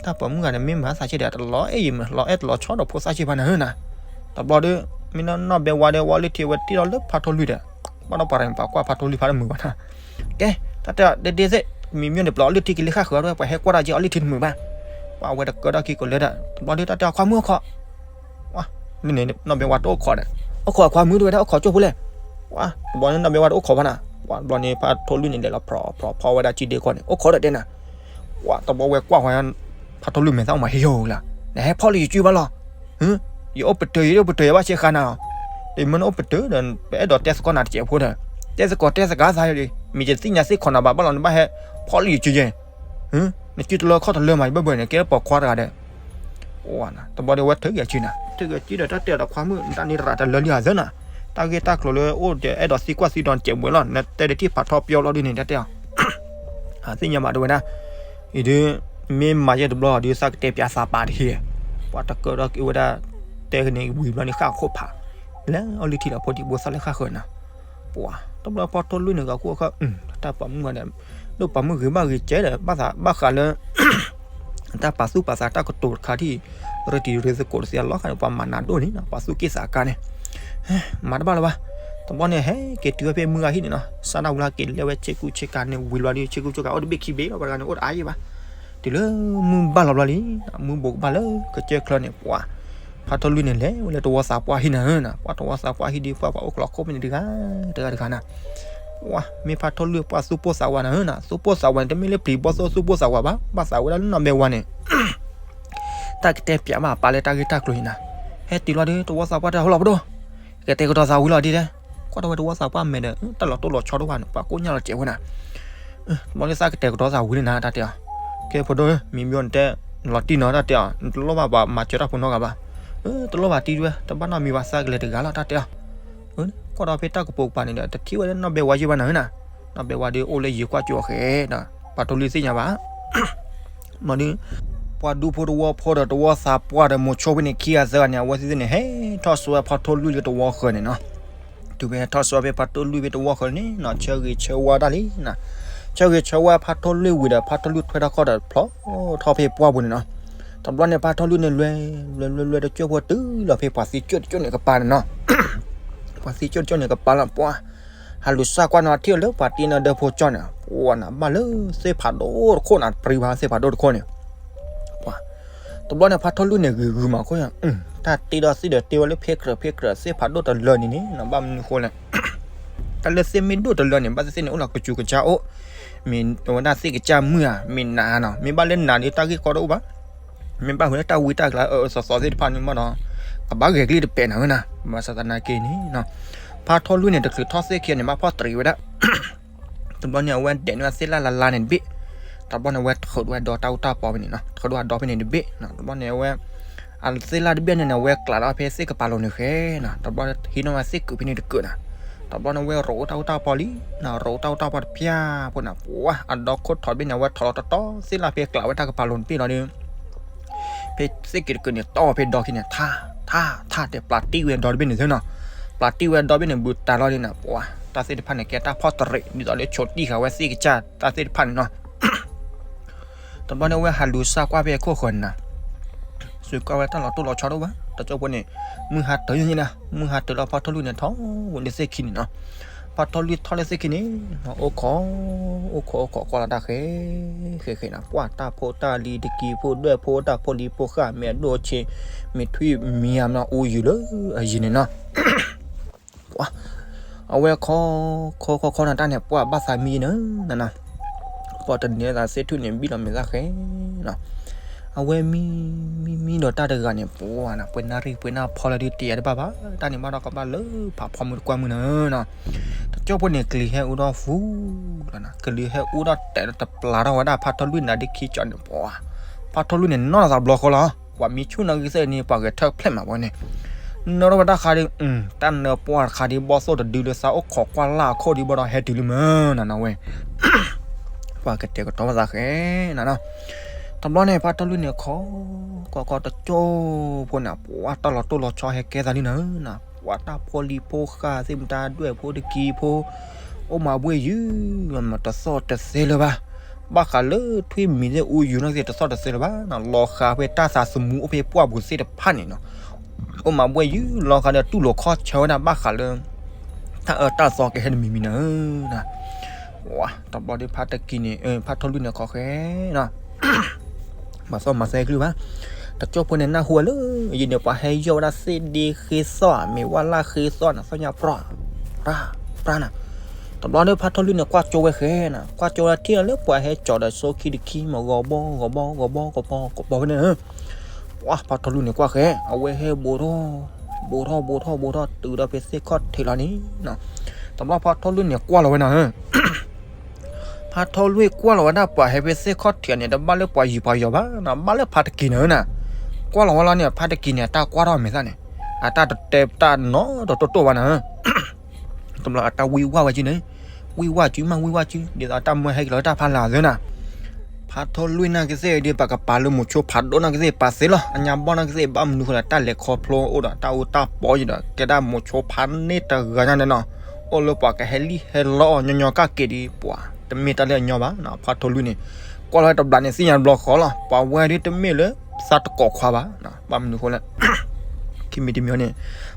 တၢ်ပိာ်မုၣ်ဂၤန့ၣ် မ့ၢ်မၤသးဆ့ဒီး တလီၤအဲၣ်ယံၤမး လီၤအဲၣ်တလီၤဆီဒီးဖိသၣ်ဆ့ဘၣ်နၤဧၢနၤ တဘျီဒီး မ့ၢ်နီၢ်ဘဲဝါဒီး ဝဲအီလုၢ်ထံဝဲတ့ၢ်လီၤလၢဖါထိၣ်လွံၢ်ဒီး ဘၣ်ဒီးပှၤရၤမပှၤကွၢ်ဖါထိၣ်လွံၢ်ဖးတမုာ်ဘၣ်နၤ ကဲ တၢ်တဲဒ့ဒ့သ့ၣ် မံၤမ့ၢ်န့ၣ် ပျီအီလုၢ်ထံကလံၤဃၣ်ဃၢၤဒီး ပှၤဟဲကွၢ်တၢ်က့ၤအီလုၢ်ထံတမုာ်ဘၣ် ပှၤဝဲတကၢထီၣ်ခံကိးလၢဒၣ် တဘျီဒီးတၢ်တဲအီၤခွါမုၣ်အိၣ်ခိး ဝဲ နီၢ်ဘဲဝါတအိၣ်ခိးဒီး အိၣ်ခိးအခွါမုၣ်တဝဲဒၣ်အိၣ်ခိးကၠိဖိလဲၣ် ဝဲ တဘျီန့ၣ်နီၢ်ဘဲဝါတအိၣ်ခိးဘၣ်နၤ ဝဲ တဘျီန့ၣ် ဖါထိၣ်လွံၢ်န့ၣ် လဲၤလီၤဖြီဖြီဖီဝဲဒၣ်ကၠံဒ့ကီၢ်န့ၣ် အိၣ်ခိးဒီးတဲနၤ ဝဲ တဘျီဝဲကွၢ်ဝဲ ဖါထိၣ်လွံၢ်မဲာ်သၣ်အိၣ်မးဟ့ၣ်ယိၤလၢ နဟဲဖီၣ်လၢယစုဘၣ်လီၤ ယအိၣ်ပတုာ်ယအိၣ်ပတုာ်ယဘၣ်ဆ့ဃါနၤလီၤ တမ့ၢ်နအိၣ်ပတုာ်ဒီး ပအဲၣ်ဒိးတဲသကိးနၤတစဲးဖိဒီး တဲသကိးတဲသကိးသးဒီး မ့ၢ်ယသ့ၣ်ညါသ့ၣ်ခိးနၤဘၣ်ဘၣ်လီၤ နဘၣ်ဟဲဖီၣ်လၢယစုယဲ နစုတလၢခီၣ်တလၢမး ယဘၣ်ဘၣ်န့ၣ် ကဲလၢပိာ်ခွါတဂၤဒီး တဘျီဒီးဝဲထုးက့ၤအစုနၤ ထုးက့ၤအစုဒီး တၢ်တဲအီၤဒီးခွါမုၣ် နတၢ်န့ၣ်တရးတလၢလံဧါသၢနၤ တၢ်ဂ့ၢ်တၢ်ကျိၤလၢအိၣ်ဒီးအဲၣ်ဒိးသံကွၢ်သံဒိးနစဲးဝဲလီၤ နတဲတထံၣ်ဖးထီပျီလီၤဒ်န့ၣ် တၢ်တဲအီၤ သ့ၣ်ညါဘၣ်တဝဲဒၣ် အံၤဒုး မ့ၢ်မၤယဲၢ်တဘျီဒီး သးကတဲပၠးသးပာ်တဟ့ၣ် ပှၤတကၢထီၣ်က့ၤဝဲဒၣ် တဲကန့ၣ်ဝံၤဘျီန့ၣ် ဃၣ်ခိၣ်ဖး လဲၤအီလုၢ်ထံဒီးဖိဒံဖိသၣ်လၢဃၣ်ဃၢၤနၤ ပှၤ တဘျီဖါထိၣ်လွံၢ်န့ၣ် ဂီၤခိၣ်အခီ တၢ်ပိာ်မုၣ်ဂၤဒီး ဒိၣ်ပိာ်မုၣ်ဂ့ၤဘၣ်ဂ့ၤကဲဒီး ဘၣ်သးဘၣ်ဃးလၢ တၢ်ပာ်သူၣ်ပာ်သးတၢ်ကတိၤတခါထံၣ် ရ့တံၤရ့သကိးတသ့အလီၢ်ခါန့ၣ် ပှၤမၤနးဒိၣ်န့ၣ်နီၤ ပှၤသူၣ်က့ၣ်သးကါန့ၣ် မၤတဘၣ်လၢၤဘၣ် တဘျီန့ၣ် ဟဲက့ၤတုၤဝဲဖဲမုၢ်ဂၤဟံၣ်န့ၣ်နီၤ စးထီၣ်ဝံၤလီၤက့ၤလဲၤဝဲဆ့ကူဆ့ကၤန့ၣ် ဝံၤလီၤဒီး ဆ့ကူဆ့ကၤအိၣ်တဘ့ၣ်ခံဘ့ၣ်လီၤ ပှၤတဂၤန့ၣ် အိၣ်တအါယံၤဘၣ် တုၤလၢမုၢ်ဘၣ်လီၤဘျီလံ မုၢ်ဘိးကဘၣ်လၢကစၢၢ်ချၢန့ၣ် ပှၤ ဖါထိၣ်လွံၢ်န့ၣ် လဲၤဝဲလၢတဝီသးပှၢ်ဟံၣ်နၤဧၢနၤ ပှၤတဝီသးပှၢ်ဟံၣ်ဒ်ပှၤပှၤအိၣ်ကျီခိၣ်ဖဲန့ၣ်တဂၤ တဂၤတဂၤနၤ ပှၤ မ့ၢ်ဖါထိၣ်လွံၢ်ပှၤသူၣ်ပိၢ်သးဝးနၤဧၢနၤ သူၣ်ပိၢ်သးဝးန့ၣ် တမ့ၢ်လၢပျံၤဘီသိၣ်သူၣ်ပိၢ်သးဝးဘၣ် ဘၣ်သးဝဲဒၣ်လၢနီၢ်ဘဲဝါန့ၣ် တၢ်ကတဲပၠးဘၣ်ပာ်လၢတၢ်ဂ့ၢ်တၢ်ကျိၤအံၤနၤ ဟဲတုၤလီၤဒီး တဝီသးပှၢ်တဲဟိလီၤပဒိၣ် ကတဲာ်ကတီၤသးဝံၤလီၤဒ်လဲၣ် ကွၢ်ထီၣ်ဝဲတဝီသးပှၢ်မဲာ်ဒီး တၢ်လီၤတိၢ်လီၤဆီတအိၣ်ဘၣ်န့ၣ် ပှၤကိညၢ်လီၤစဲးဝဲနၤ ဘျီဒ်သးကတဲာ်ကတီၤသးဝံၤလံနၤ တၢ်တဲအီၤ ကဲဖိဒိၣ် မံၤမံၤန့ၣ်တဲ လီၤတံၢ်နီၤ တၢ်တဲအီၤ နတလိၣ်ဘၣ်ပှၤမၤစၢၤတၢ်ဖိနီတဂၤဘၣ် တလိၣ်ဘၣ်တံၢ်တဝဲ တဘၣ်နီတမံၤဘၣ် သးကလဲၤတဂၤလီၤ တၢ်တဲအီၤ ကွၢ်ထီၣ်ဖဲတၢ်ကပိာ်ကပၤန့ၣ်ဒီး တထံၣ်ဝဲလၢနီၢ်ဘဲဝါယံၤဘၣ်နၤဧၢနၤ နီၢ်ဘဲဝါဒီးအိၣ်လၢယံၤကွၢ်ကၠိအီၤဃဲဒီး ပှၤထိၣ်လွံၢ်သ့ၣ်ညါဘၣ် မ့ၢ်ဒ် ပှၤဒူဖိတဝီဖိဒီးတဝီသးပှၢ်ဒီးမိၤဆိဖဲန့ၣ်ခံဂၤသၢဂၤန့ၣ် အဝဲသ့ၣ်န့ၣ် ဟဲထီၣ်ဆှၢဖဲဖါထိၣ်လွံၢ်လၢတဝီဃၢၤန့ၣ်နီၤ. တုၤဖဲဟဲထီၣ်ဆှၢဖဲဖါထိၣ်လွံၢ်ဖဲတဝီဃၢၤန့ၣ်နီၤ ဆၢဂ့ၤဆၢဝါတၢ်လံနီၤ. ဆၢဂ့ၤဆၢဝါဖါထိၣ်လွံၢ်ဝံၤဒီး ဖါထိၣ်လွံၢ်ထွဲထီၣ်ခီၣ်ဒီးဖျိထီၣ်ဖဲပှၢ်ပူၤန့ၣ်နီၤ. တဘျီန့ၣ် ဖါထိၣ်လွံၢ်န့ၣ် လွဲလွဲလွဲလွဲတကၠိၢ်ဖိ တုၤလီၤဖဲပှၤသံကၠိၣ်တကၠိၣ်န့ၣ်ကပၤန့ၣ်နီၤ. ပှၤသံကၠိၣ်တကၠိၣ်န့ၣ်ကပၤလီၤ ပှၤ ဟးလူၤစၢ်ကွၢ်နီၤ ထံၣ်အီၤလၢပှၤတ့နၢဒၢဖိကၠိၣ်န့ၣ် ပှၤနၤဘၣ်လၢသ့ၣ်ဖးဒိၣ်တခိၣ်န့ၣ် ပြံဘၣ်သ့ၣ်ဖးဒိၣ်တခိၣ်န့ၣ် ပှၤ တဘျီန့ၣ် ဖါထိၣ်လွံၢ်န့ၣ် ဂုာ်ဂုာ်မးခိၣ် တၢ်တ့ဒီးသ့ၣ်ဒီးတ့ဝဲလၢဖ့ကြၢးဖ့ကြၢး သ့ၣ်ဖးဒိၣ်တလၢန့ၣ်န့ၣ် ဘၣ်မနုၤဃိလဲၣ် တၢ်လၢသ့ၣ်မ့ၢ်ဒိၣ်တလၢန့ၣ် ဘၣ်သ့ၣ်သ့ၣ်န့ၣ် အိၣ်လီၤကစူၤကစၢ်အိၣ် မ့ၢ်ဝဲဒၣ်သ့ၣ်ကစၢ်မုၢ်ဧါ မ့ၢ်နးနီၤ မ့ၢ်ဘၣ်လၢနးဒီးတၢ်ဂ့ၢ်ကီတအိၣ်ဘၣ် မ့ၢ်ဘၣ်ဝဲလၢတၢ်ဝံတၢ်ကလၤအၢအၢသီသီသ့ၣ်တဖၣ်န့ၣ်မးဒီး ကဘၣ်ဂဲၤကလံၣ်တပဲာ်နၤဝဲနၤ ဘၣ်ဆၣ်သနာ်က့န့ၣ် ဖါထိၣ်လွံၢ်န့ၣ် တချုးထီၣ်သ့ၣ်ခံန့ၣ် ဘၣ်ဖီၣ်တရံးဝဲဒၣ် တဘျီန့ၣ် အဝဲဒဲးန့ၢ်သ့ၣ်လၢ်လၢ်လၢ်န့ၣ်တဘ့ၣ် တဘျီန့ၣ် အဝဲထုးဒိၣ်ဝဲဒီတၢ်အူတၢ်ပီဖဲန့ၣ်နီၤ ထုးဒိၣ်ဝဲဒီဖဲန့ၣ်တဘ့ၣ် တဘျီန့ၣ် အဝဲ အသ့ၣ်လၢ်တဘ့ၣ်န့ၣ်န့ၣ် အဝဲကျးဒီးဖဲသ့ၣ်ကပၤလိၤန့ၣ်ဃဲနီၤ တဘျီဟံးန့ၢ်ဝဲသ့ၣ်ကုာ်ဖဲန့ၣ်တကုာ်နီၤ တဘျီန့ၣ် အဝဲရိးအူတၢ်အူတၢ်ပီလံနီၤ ရိးအူတၢ်အူတၢ်ပီတဖၠၣ်ဖိန့ၣ် ပှၤ အဒီခိၣ်ထီးတဘ့ၣ်န့ၣ် အဝဲထီၣ်လီၤတတီသ့ၣ်လၢ်ဖဲကျးဝဲတၢ်ကပၤလိၤတဘ့ၣ်လီၤဒီး ဖဲသ့ၣ်က့ၤတကုာ်န့ၣ် တီၢ်ဖဲဒီခံန့ၣ် ထါ ထါ ထါတဲပျၢ်တံၢ်ဝဲဒီတဘ့ၣ်န့ၣ်သ့နီၤ ပျၢ်တံၢ်ဝဲဒီဘ့ၣ်န့ၣ် ဘူးတၢ်လီၤဒ်န့ၣ် ပှၤ တၢ်သ့ၣ်တဖၣ်န့ၣ် ကဲတၢ်ဖီၣ်တရံး ဒ်သိးလၢဆိးတံၢ်ဃာ်ဝဲသ့ၣ်ကစၢ်တၢ်သ့ၣ်တဖၣ်န့ၣ်နီၤ တဘျီန့ၣ် အဝဲဟးလူၤစၢ်ကွၢ်ဖဲအခိၣ်ဃၢၤန့ၣ်နီၤ စူးကွၢ်ဝဲတၢ်လီၤတိၢ်လီၤဆီတအိၣ်ဘၣ် တကၠိဖိန့ၣ် မုၢ်ဟါတၢၢ်ယိၣ်န့ၣ်နီၤ မုၢ်ဟါတၢၢ်လီၤ ဖါထိၣ်လွံၢ်န့ၣ်ထီၣ်ဝဲလၢသ့ၣ်ခံန့ၣ်နီၤ ဖါထိၣ်လွံၢ်ထီၣ်လၢသ့ၣ်ခံန့ၣ် အိၣ်ခိး အိၣ်ခိးအိၣ်ခိးကွၢ်လီၤတၢ်ဃဲ ဃဲဃဲနီၤ ပှၤတၢ်ဖိတၢ်လံၤတကံၤဖိဒွဲၣ်ဖိတၢ်ဖိလံၤဖိဃၢ် မ့ၢ်အဒိၣ်အဆံး မ့ၢ်ထွံၣ်မံၤဧါမ့ၢ်အူယူၤလၢအယံၤန့ၣ်နီၤ ပှၤ အဝဲခီ ခီခီခီနၤတၢ်န့ၣ် ပှၤဘၣ်သးမံယံၤန့ၣ်နီၤ ပှၤတန့ၢ်သးသ့ၣ်ထူၣ်န့ၣ် ဘံၣ်လီၤမဲာ်သၣ်ဃဲနီၤ အဝဲမံ မံမံဒီးတၢ်တဂၤန့ၣ် ပှၤနၤ ပှဲၤနၣ်ရံၣ်ပှဲၤနၣ်ဖီလၢဒုးတယၤတဘၣ်ဘၣ် တၢ်န့ၣ်ဘၣ်ဒီးကဘၣ်လၢဖးဖီမုၢ်တကွၢ်မုၢ်န့ၣ်နီၤ တကၠိဖိန့ၣ် ကလံၤဟဲအူထီၣ်ဖူလီၤနီၤ ကလံၤဟဲအူထီၣ်တဲာ်ဒီးတပျၢ်ထီၣ်ဝဲဒၣ်ဖါထိၣ်လွံၢ်နၤဒ့ခံကၠီန့ၣ် ပှၤ ဖါထိၣ်လွံၢ်န့ၣ် နီၢ်သးဘျီဃီလီၤ ပှၤမံဆူၣ်နီၣ်ဂံၢ်သ့ၣ်န့ၣ် ပှၤဂဲၤထၢၣ်ဖျဲၣ်မးဝဲန့ၣ် နၢထီၣ်ဝဲတၢ်ခါဒီး တၢ်နၢပှၢ်တခါဒီး ဘီၣ်သိၣ်တဒုလၢသးအိၣ်ခိးကွၢ်လၢ်အခိၣ်ဒီး ဘၣ်ဒီးဟဲတုၤလံမ့ၢ်နီၤ နဝဲ ပှၤကတဲာ်ကတီၤပသးဃဲနီၤ တဘျီန့ၣ် ဖါထိၣ်လွံၢ်န့ၣ်ခီ ခီခီတကၠိဖိန့ၣ် ပှၤတၢ်လီၤတိၢ်လီၤဆီဟဲကဲသးလံနီၤ ပှၤတၢ်ဖိလံၤဖိဃၢ်သ့ၣ်မတၤဒွဲၣ်ဖိတကံၤဖိ အိၣ်မးဘှ့ၣ်ယုၢ် မတသီၣ်တသဲလၢၤဘၣ် ဘၣ်ဃးလၢထွံၣ်မံၤသ့ၣ်အူယူၤနီၢ်သ့ၣ်တသီၣ်တသဲလၢၤဘၣ်နီၤ လီၤဃးဖဲတၢ်သးသမူအိၣ်ဖဲပှၢ်ပူၤသ့ၣ်တဖၣ်န့ၣ်နီၤ အိၣ်မးဘှ့ၣ်ယုၢ်လီၤဃးဒီးတူၢ်လိာ်ခီၣ်ဆၢဝဲဒၣ်ဘၣ်ဃးလၢ တၢ်အၢတၢ်သီကဟဲတမံၤမံၤနီၤ တဘျီဒီးဖါတကံၤန့ၣ် ဖါထိၣ်လွံၢ်န့ၣ်ခီဃဲနီၤ မၤသီၣ်မၤသဲကလုၢ်ဘၣ် တကၠိဖိန့ၣ်နၢ်ဟူဝဲလၢ ယံၤန့ၣ် ပှၤဟဲယီၢ်ဝဲဒၣ်သ့ၣ်ဒ့ဃ့သီၣ် မ့ၢ်ဝၣ်လၢ်ဃ့သီၣ်န့ၣ် သီၣ်ညါပြၢ် ပြၢ် ပြၢ်နၤ တဘျီဒီးဖါထိၣ်လွံၢ်န့ၣ် ကွၢ်ကၠိဝဲဃဲနီၤ ကွၢ်ကၠိဝဲထံၣ်လၢပှၤဟဲကၠီၤဒီးစိခံတခံ မ့ၢ်ဂီၤဘီဂီၤဘီဂီၤဘီဂီၤဘီဂီၤဘီဂီၤဘီဖဲန့ၣ် ပှၤဖါထိၣ်လွံၢ်န့ၣ်ကွၢ်ဃဲ အဝဲဟဲဘူးထီၣ် ဘူးထီၣ်ဘူးထီၣ်ဘူးထီၣ် တုၤဒီးဖဲသ့ၣ်ခီၣ်ထံးလီၤန့ၣ်နီၤ တဘျီဖါထိၣ်လွံၢ်န့ၣ်ကွၢ်လီၤဝဲနီၤ ဖါထိၣ်လွံၢ်ကွၢ်လီၤဝဲဒၣ်ပှၤဟဲဖဲသ့ၣ်ခီၣ်ထံးန့ၣ် တဘၣ်လၢပှၤယံၤပှၤယီၤဘၣ်နီၤ ဘၣ်လၢဖါတကံၤန့ၣ်နီၤ ကွၢ်လီၤဝဲလီၤန့ၣ် ဖါတကံၤန့ၣ် အတၢ်ကွၢ်ထီၣ်မဲာ်သၣ်န့ၣ် အတၢ်တတဲတၢ်နီတတိၢ်ဘၣ်နီၤ တဘျီအတၢ်ဝံၢ်ဝၢ်ဝဲက့န့ၣ် ဝံၢ်ဝၢ်စုမးဝံၢ်ဝၢ်စု ဒ်သိးတၢ်မၢဟဲက့ၤလီၤတၢ်ဖးလၢ်သ့နီၤ ဖါထိၣ်လွံၢ်နာ်က့သ့ၣ်ဒီး ပှၤကပာ်လၢမိၤဆိဖးဒိၣ်နာ်က့သ့ၣ် ပာ်သ့လီၤ အညါဘီၣ်နာ်က့သ့ၣ် ဘၣ်မနုၤဃိလဲၣ် တၢ်လဲၤခီဖျိအိၣ်ဒီးတၢ်အူတၢ်ပီယံၤဒီး ကဲဒၣ်မိၤဆိဖးန့ၢ်တဂၤညါန့ၣ်နီၤ အိၣ်လၢပှၤကဟဲလံၣ်ဟဲလီအီၤညီညီကၢ်က့ၤဒီး ပှၤတမ့ၢ်တၢ်လၢအညီဘၣ်နီၤ ဖါထိၣ်လွံၢ်န့ၣ် ကွၢ်လီၤဝဲတဘျီန့ၣ်သ့ၣ်ညါတဘျီဃီလီၤ ပှၤဝဲဒၣ်တမ့ၢ်လၢသးတကိးခွါဘၣ် ဘၣ်မနုၤဃိလဲၣ် ခံမံၤတမံၤန့ၣ်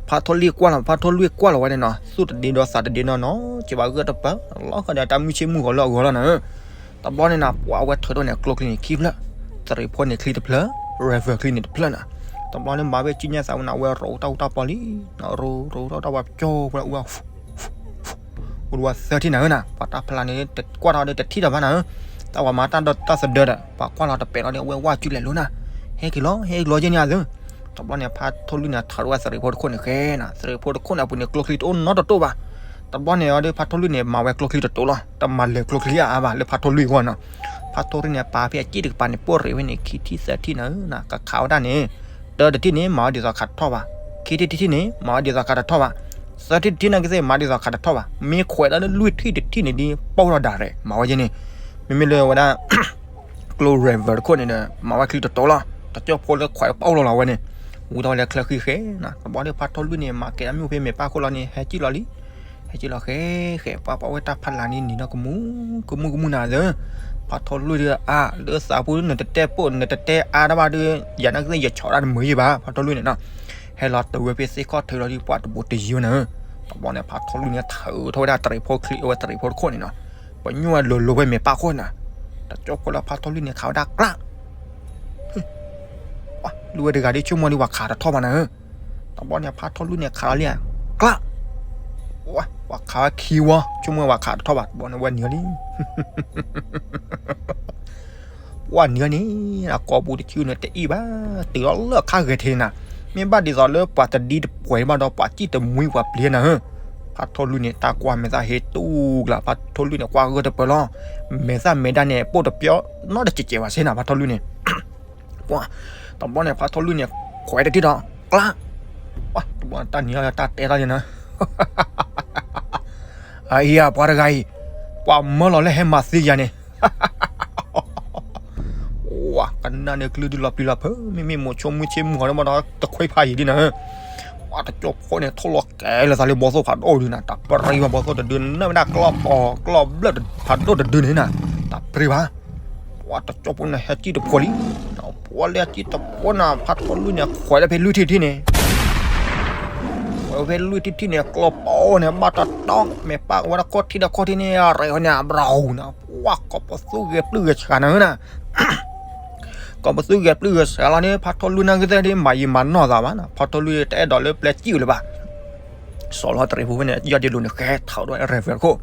ဖါထိၣ်လွံၢ်ကွၢ်လီၤ ဖါထိၣ်လွံၢ်ကွၢ်လီၤဝဲန့ၣ်နီၤ သူၣ်တဒ့ဒီးသးတဒ့နီၤနီၤ က့ၤဘၣ်ဂၢၢ်တပၢၢ် လီၤဃာ်ဒီးတၢ်မုၢ်ဆ့ၣ်မုၢ်ဂီၤလၢအဂီၢ်လီၤနီၤ တဘျီန့ၣ်နီၤ ပှၤအဝဲထုးထီၣ်န့ၣ်ကျိချံန့ၣ်ခံဖျၢၣ် စရ့ဖိန့ၣ်ချံတဖျၢၣ် ရဲၣ်ဖၢၣ်ချံန့ၣ်တဖျၢၣ်နီၤ တဘျီန့ၣ်မၤဝဲကံညါသးဝဲန့ၣ် အဝဲရိးတၢ်အူတၢ်ပီလံ ရိးရိးတၢ်အူတၢ်ပီကၠိဖိလၢအူ အိၣ်ဒ်ဝဲသၢထံၣ်နၤဧၢနီၤ ပှၤတၢ်ဖျါန့ၣ် ကွၢ်ထီၣ်ဒီးတထံၣ်ဒီးဘၣ်နၤဧၢ တၢ်ပှၤမၤတၢ်ဒီတၢ်သဒၢဒီး ပှၤကွၢ်လီၤတပဲာ်လီၤဒီး အဝဲဝၢ်စုလဲၤလိၤနၤ ဟဲက့ၤလီၤ ဟဲက့ၤလီၤယဲၢ်န့ၣ်အသၢ တဘျီန့ၣ် ဖါထိၣ်လွံၢ်န့ၣ် ထးထီၣ်ဝဲသရ့ဖိတခိၣ်န့ၣ်ဃဲနီၤ သရ့ဖိတခိၣ်န့ၣ်အပူၤန့ၣ် ကျိချံတအိၣ်နီတတိၢ်ဘၣ် တဘျီန့ၣ်အီၤဒီး ဖါထိၣ်လွံၢ်န့ၣ် မၤဝဲကျိချံတတိၤလီၤ တမၤလဲၤကျိချံအါအါဘၣ်လၢဖါထိၣ်လွံၢ်အဂီၢ်နီၤ ဖါထိၣ်လွံၢ်န့ၣ် ပာ်ဖဲအစ့ၣ်တကပၤန့ၣ် ပိၢ်ရ့ၣ်ဝဲန့ၣ် ခံထံၣ်သၢထံၣ်နၤဧၢနီၤ ကခးဝဲဒၣ်န့ၣ် တၢတထံၣ်န့ၣ် မၤဝဲဒ်သိးခးတထီၣ်ဘၣ် ခံထံၣ်တထံၣ်န့ၣ် မၤဝဲဒ်သိးခးတထီၣ်ဘၣ် သၢထံၣ်တထံၣ်နာ်က့သ့ၣ် မၤဒ်သိးခးတထီၣ်ဘၣ် မ့ၢ်ခွဲးဒၣ်လၢလွံၢ်ထံၣ်တထံၣ်န့ၣ်ဒီး ပိၢ်ထီၣ်ဒၣ်ရဲၣ် မၤဝဲက့န့ၣ် မ့မ့ၢ်လၢဝဲဒၣ် ကျိ driver တခိၣ်န့ၣ်ဒီး မၤဝဲချံတတီၤလီၤ. တကၠိဖိလၢခွဲးပီၣ်လီၤလီၤဝဲန့ၣ်, ဝံၤဒီးလဲၤချၢဃံဃဲနီၤ. တဘျီန့ၣ် ဖါထီၣ်လွံၢ်န့ၣ် မၤကဲၤတၢ်မ့ၣ်အူဖဲမဲာ်ပၢ်ခိၣ်လီၤန့ၣ် ဟဲကံၣ်လီၤလံ. ဟဲကံၣ်လီၤဃဲဃဲ ပှၤပှၤဝဲတၢ်ဖးလၢ်န့ၣ် နံၤနီၢ်ကမူ ကမူကမူနၤသၢ. ဖါထီၣ်လွံၢ်ဒီးအါ လၢသးပူၤ နတတဲပိာ် နတတဲအါတဘၣ်ဒီး ယၤနာ်ကသ့ၣ် ယဆီၣ်တၢ်တမုာ်ယံၤဘၣ် ဖါထီၣ်လွံၢ်န့ၣ်နီၤ. ဟဲလီၤတုၤဝဲဖဲသ့ၣ်ခီၣ်ထံးလီၤဒီး ပှၤတဘူးတယံၤဝဲန့ၣ်. တဘျီန့ၣ် ဖါထီၣ်လွံၢ်န့ၣ် ထုးထီၣ်ဝဲဒၣ်တရံးဖိချံ အဝဲတရံးဖိတခိၣ်န့ၣ်နီၤ. ပညိၣ်ဝဲလိၤလိၤဝဲမဲာ်ပၢ်ခိၣ်နၤ. တကၠိဖိလၢဖါထီၣ်လွံၢ်န့ၣ် ခးဝဲဒၣ်ကျး လုၢ်ဝဲတဂၤဒ်ဆိကမိၣ်ဒ်ပှၤခးတထီၣ်ဘၣ်နၤဧၢ. တဘျီန့ၣ် ဖါထီၣ်လွံၢ်န့ၣ် ခးလီၤလံဧါ, ကျး, ပှၤခးဝဲခံဝီ ဆိကမိၣ်ဝဲပှၤခးတထီၣ်ဘၣ် တဘျီန့ၣ် ဝဲနံၤအီၤလံ. ဝဲနံၤအီၤန့ၣ် အကိာ်ပူၤတဆူန့ၣ် တအံၣ်ဘၣ်, တုၤလီၤလၢခါဂဲၤထံးနၤ, မ့ၢ်ဘၣ်ဒ်သိးလၢပှၤတဒံတပှဲၤဘၣ်ဒီး ပှၤစံၣ်တမှံပှၤပျံၤနၤဧၢ. ဖါထီၣ်လွံၢ်န့ၣ် တၢ်ကွၢ်မဲာ်သၣ်ဟ့တူၢ်ကျါ, ဖါထီၣ်လွံၢ်န့ၣ် ကွၢ်ဂၢၢ်တပၢၢ်လီၤ. မဲာ်သၣ်မဲာ်ဒါန့ၣ် ပိၢ်တပျီ နီတစဲးစဲးဘၣ်စ့ၢ်နၤ ဖါထီၣ်လွံၢ်န့ၣ်. ပှၤ, တဘျီန့ၣ် ဖါထီၣ်လွံၢ်န့ၣ် ခွဲးတထံၣ်ဒီး ကျး, ပှၤ, တဘျီန့ၣ် တၢ်နံၤအီၤတၢ်တဲထီၣ်လံနၤ, အအံၤ ပှၤတဂၤအံၤ ပှၤမၢလီၤလၢဟဲမၤသံယၤန့ၣ် ဝါ, ကနၣ်န့ၣ်ကလုၢ်ဒုးလီၤပျံၤလီၤဖုး, မ့မ့ၢ်မိၤဆိမုၢ်ဆ့ၣ်မုၢ်ဂီၤန့ၣ်ဘၣ်ဒီး တခွဲဖးယံာ်ဒ်နၤ, ဝါ, တကၠိဖိန့ၣ် ထိၣ်လီၤကဲၤလၢသးလၢဘီသိၣ်ဖးဒိၣ်ဒုးနၤ, တၢ်ပြံဘၣ်ဘီသိၣ်တဒု နၢ်ဝဲဒၣ်ကျီၢ်ပီၤ ကျီၢ်ဘျၢၣ်ဖးဒိၣ်တဒုန့ၣ်နၤ, တၢ်ပြံဘၣ်. ပှၤတကၠိဖိန့ၣ် ဟဲစံၣ်တဖိလံ, ပှၤလၢစံၣ်တဖိနၤ ဖါထီၣ်လွံၢ်န့ၣ် ခွဲးလၢဖဲလွံၢ်ထံၣ်ထံၣ်န့ၣ်, ခွဲးဖဲလွံၢ်ထံၣ်ထံၣ်န့ၣ် ကျီၢ်ပီၤန့ၣ် ဘၣ်တတီ မဲာ်ပၢ်ဝဲဒၣ်ခီၣ်ထံးဒီးခီၣ်ထံးန့ၣ် ရဲၣ်န့ၣ် အဘြီၣ်နၤ, ပှၤ ကိးပသူဂဲၤပျုၢ်ဂဲၤဆှးနၤဧၢနၤ, ကိးပသူဂဲၤပျုၢ်ဂဲၤဆှးလီၤန့ၣ် ဖါထီၣ်လွံၢ်န့ၣ်ကသ့ၣ်ဒ် မၤယံာ်မၤနီၢ်သးဘၣ်နၤ, ဖါထီၣ်လွံၢ်တအဲၣ်ဒိးလၢပျဲစံၣ်ဝဲလၢၤဘၣ်. စီၤလီၤတရံးဖိဖဲန့ၣ် ယီၢ်ဒ့လူၤန့ၣ် ဃဲထီၣ်ဒီး driver ခိၣ်,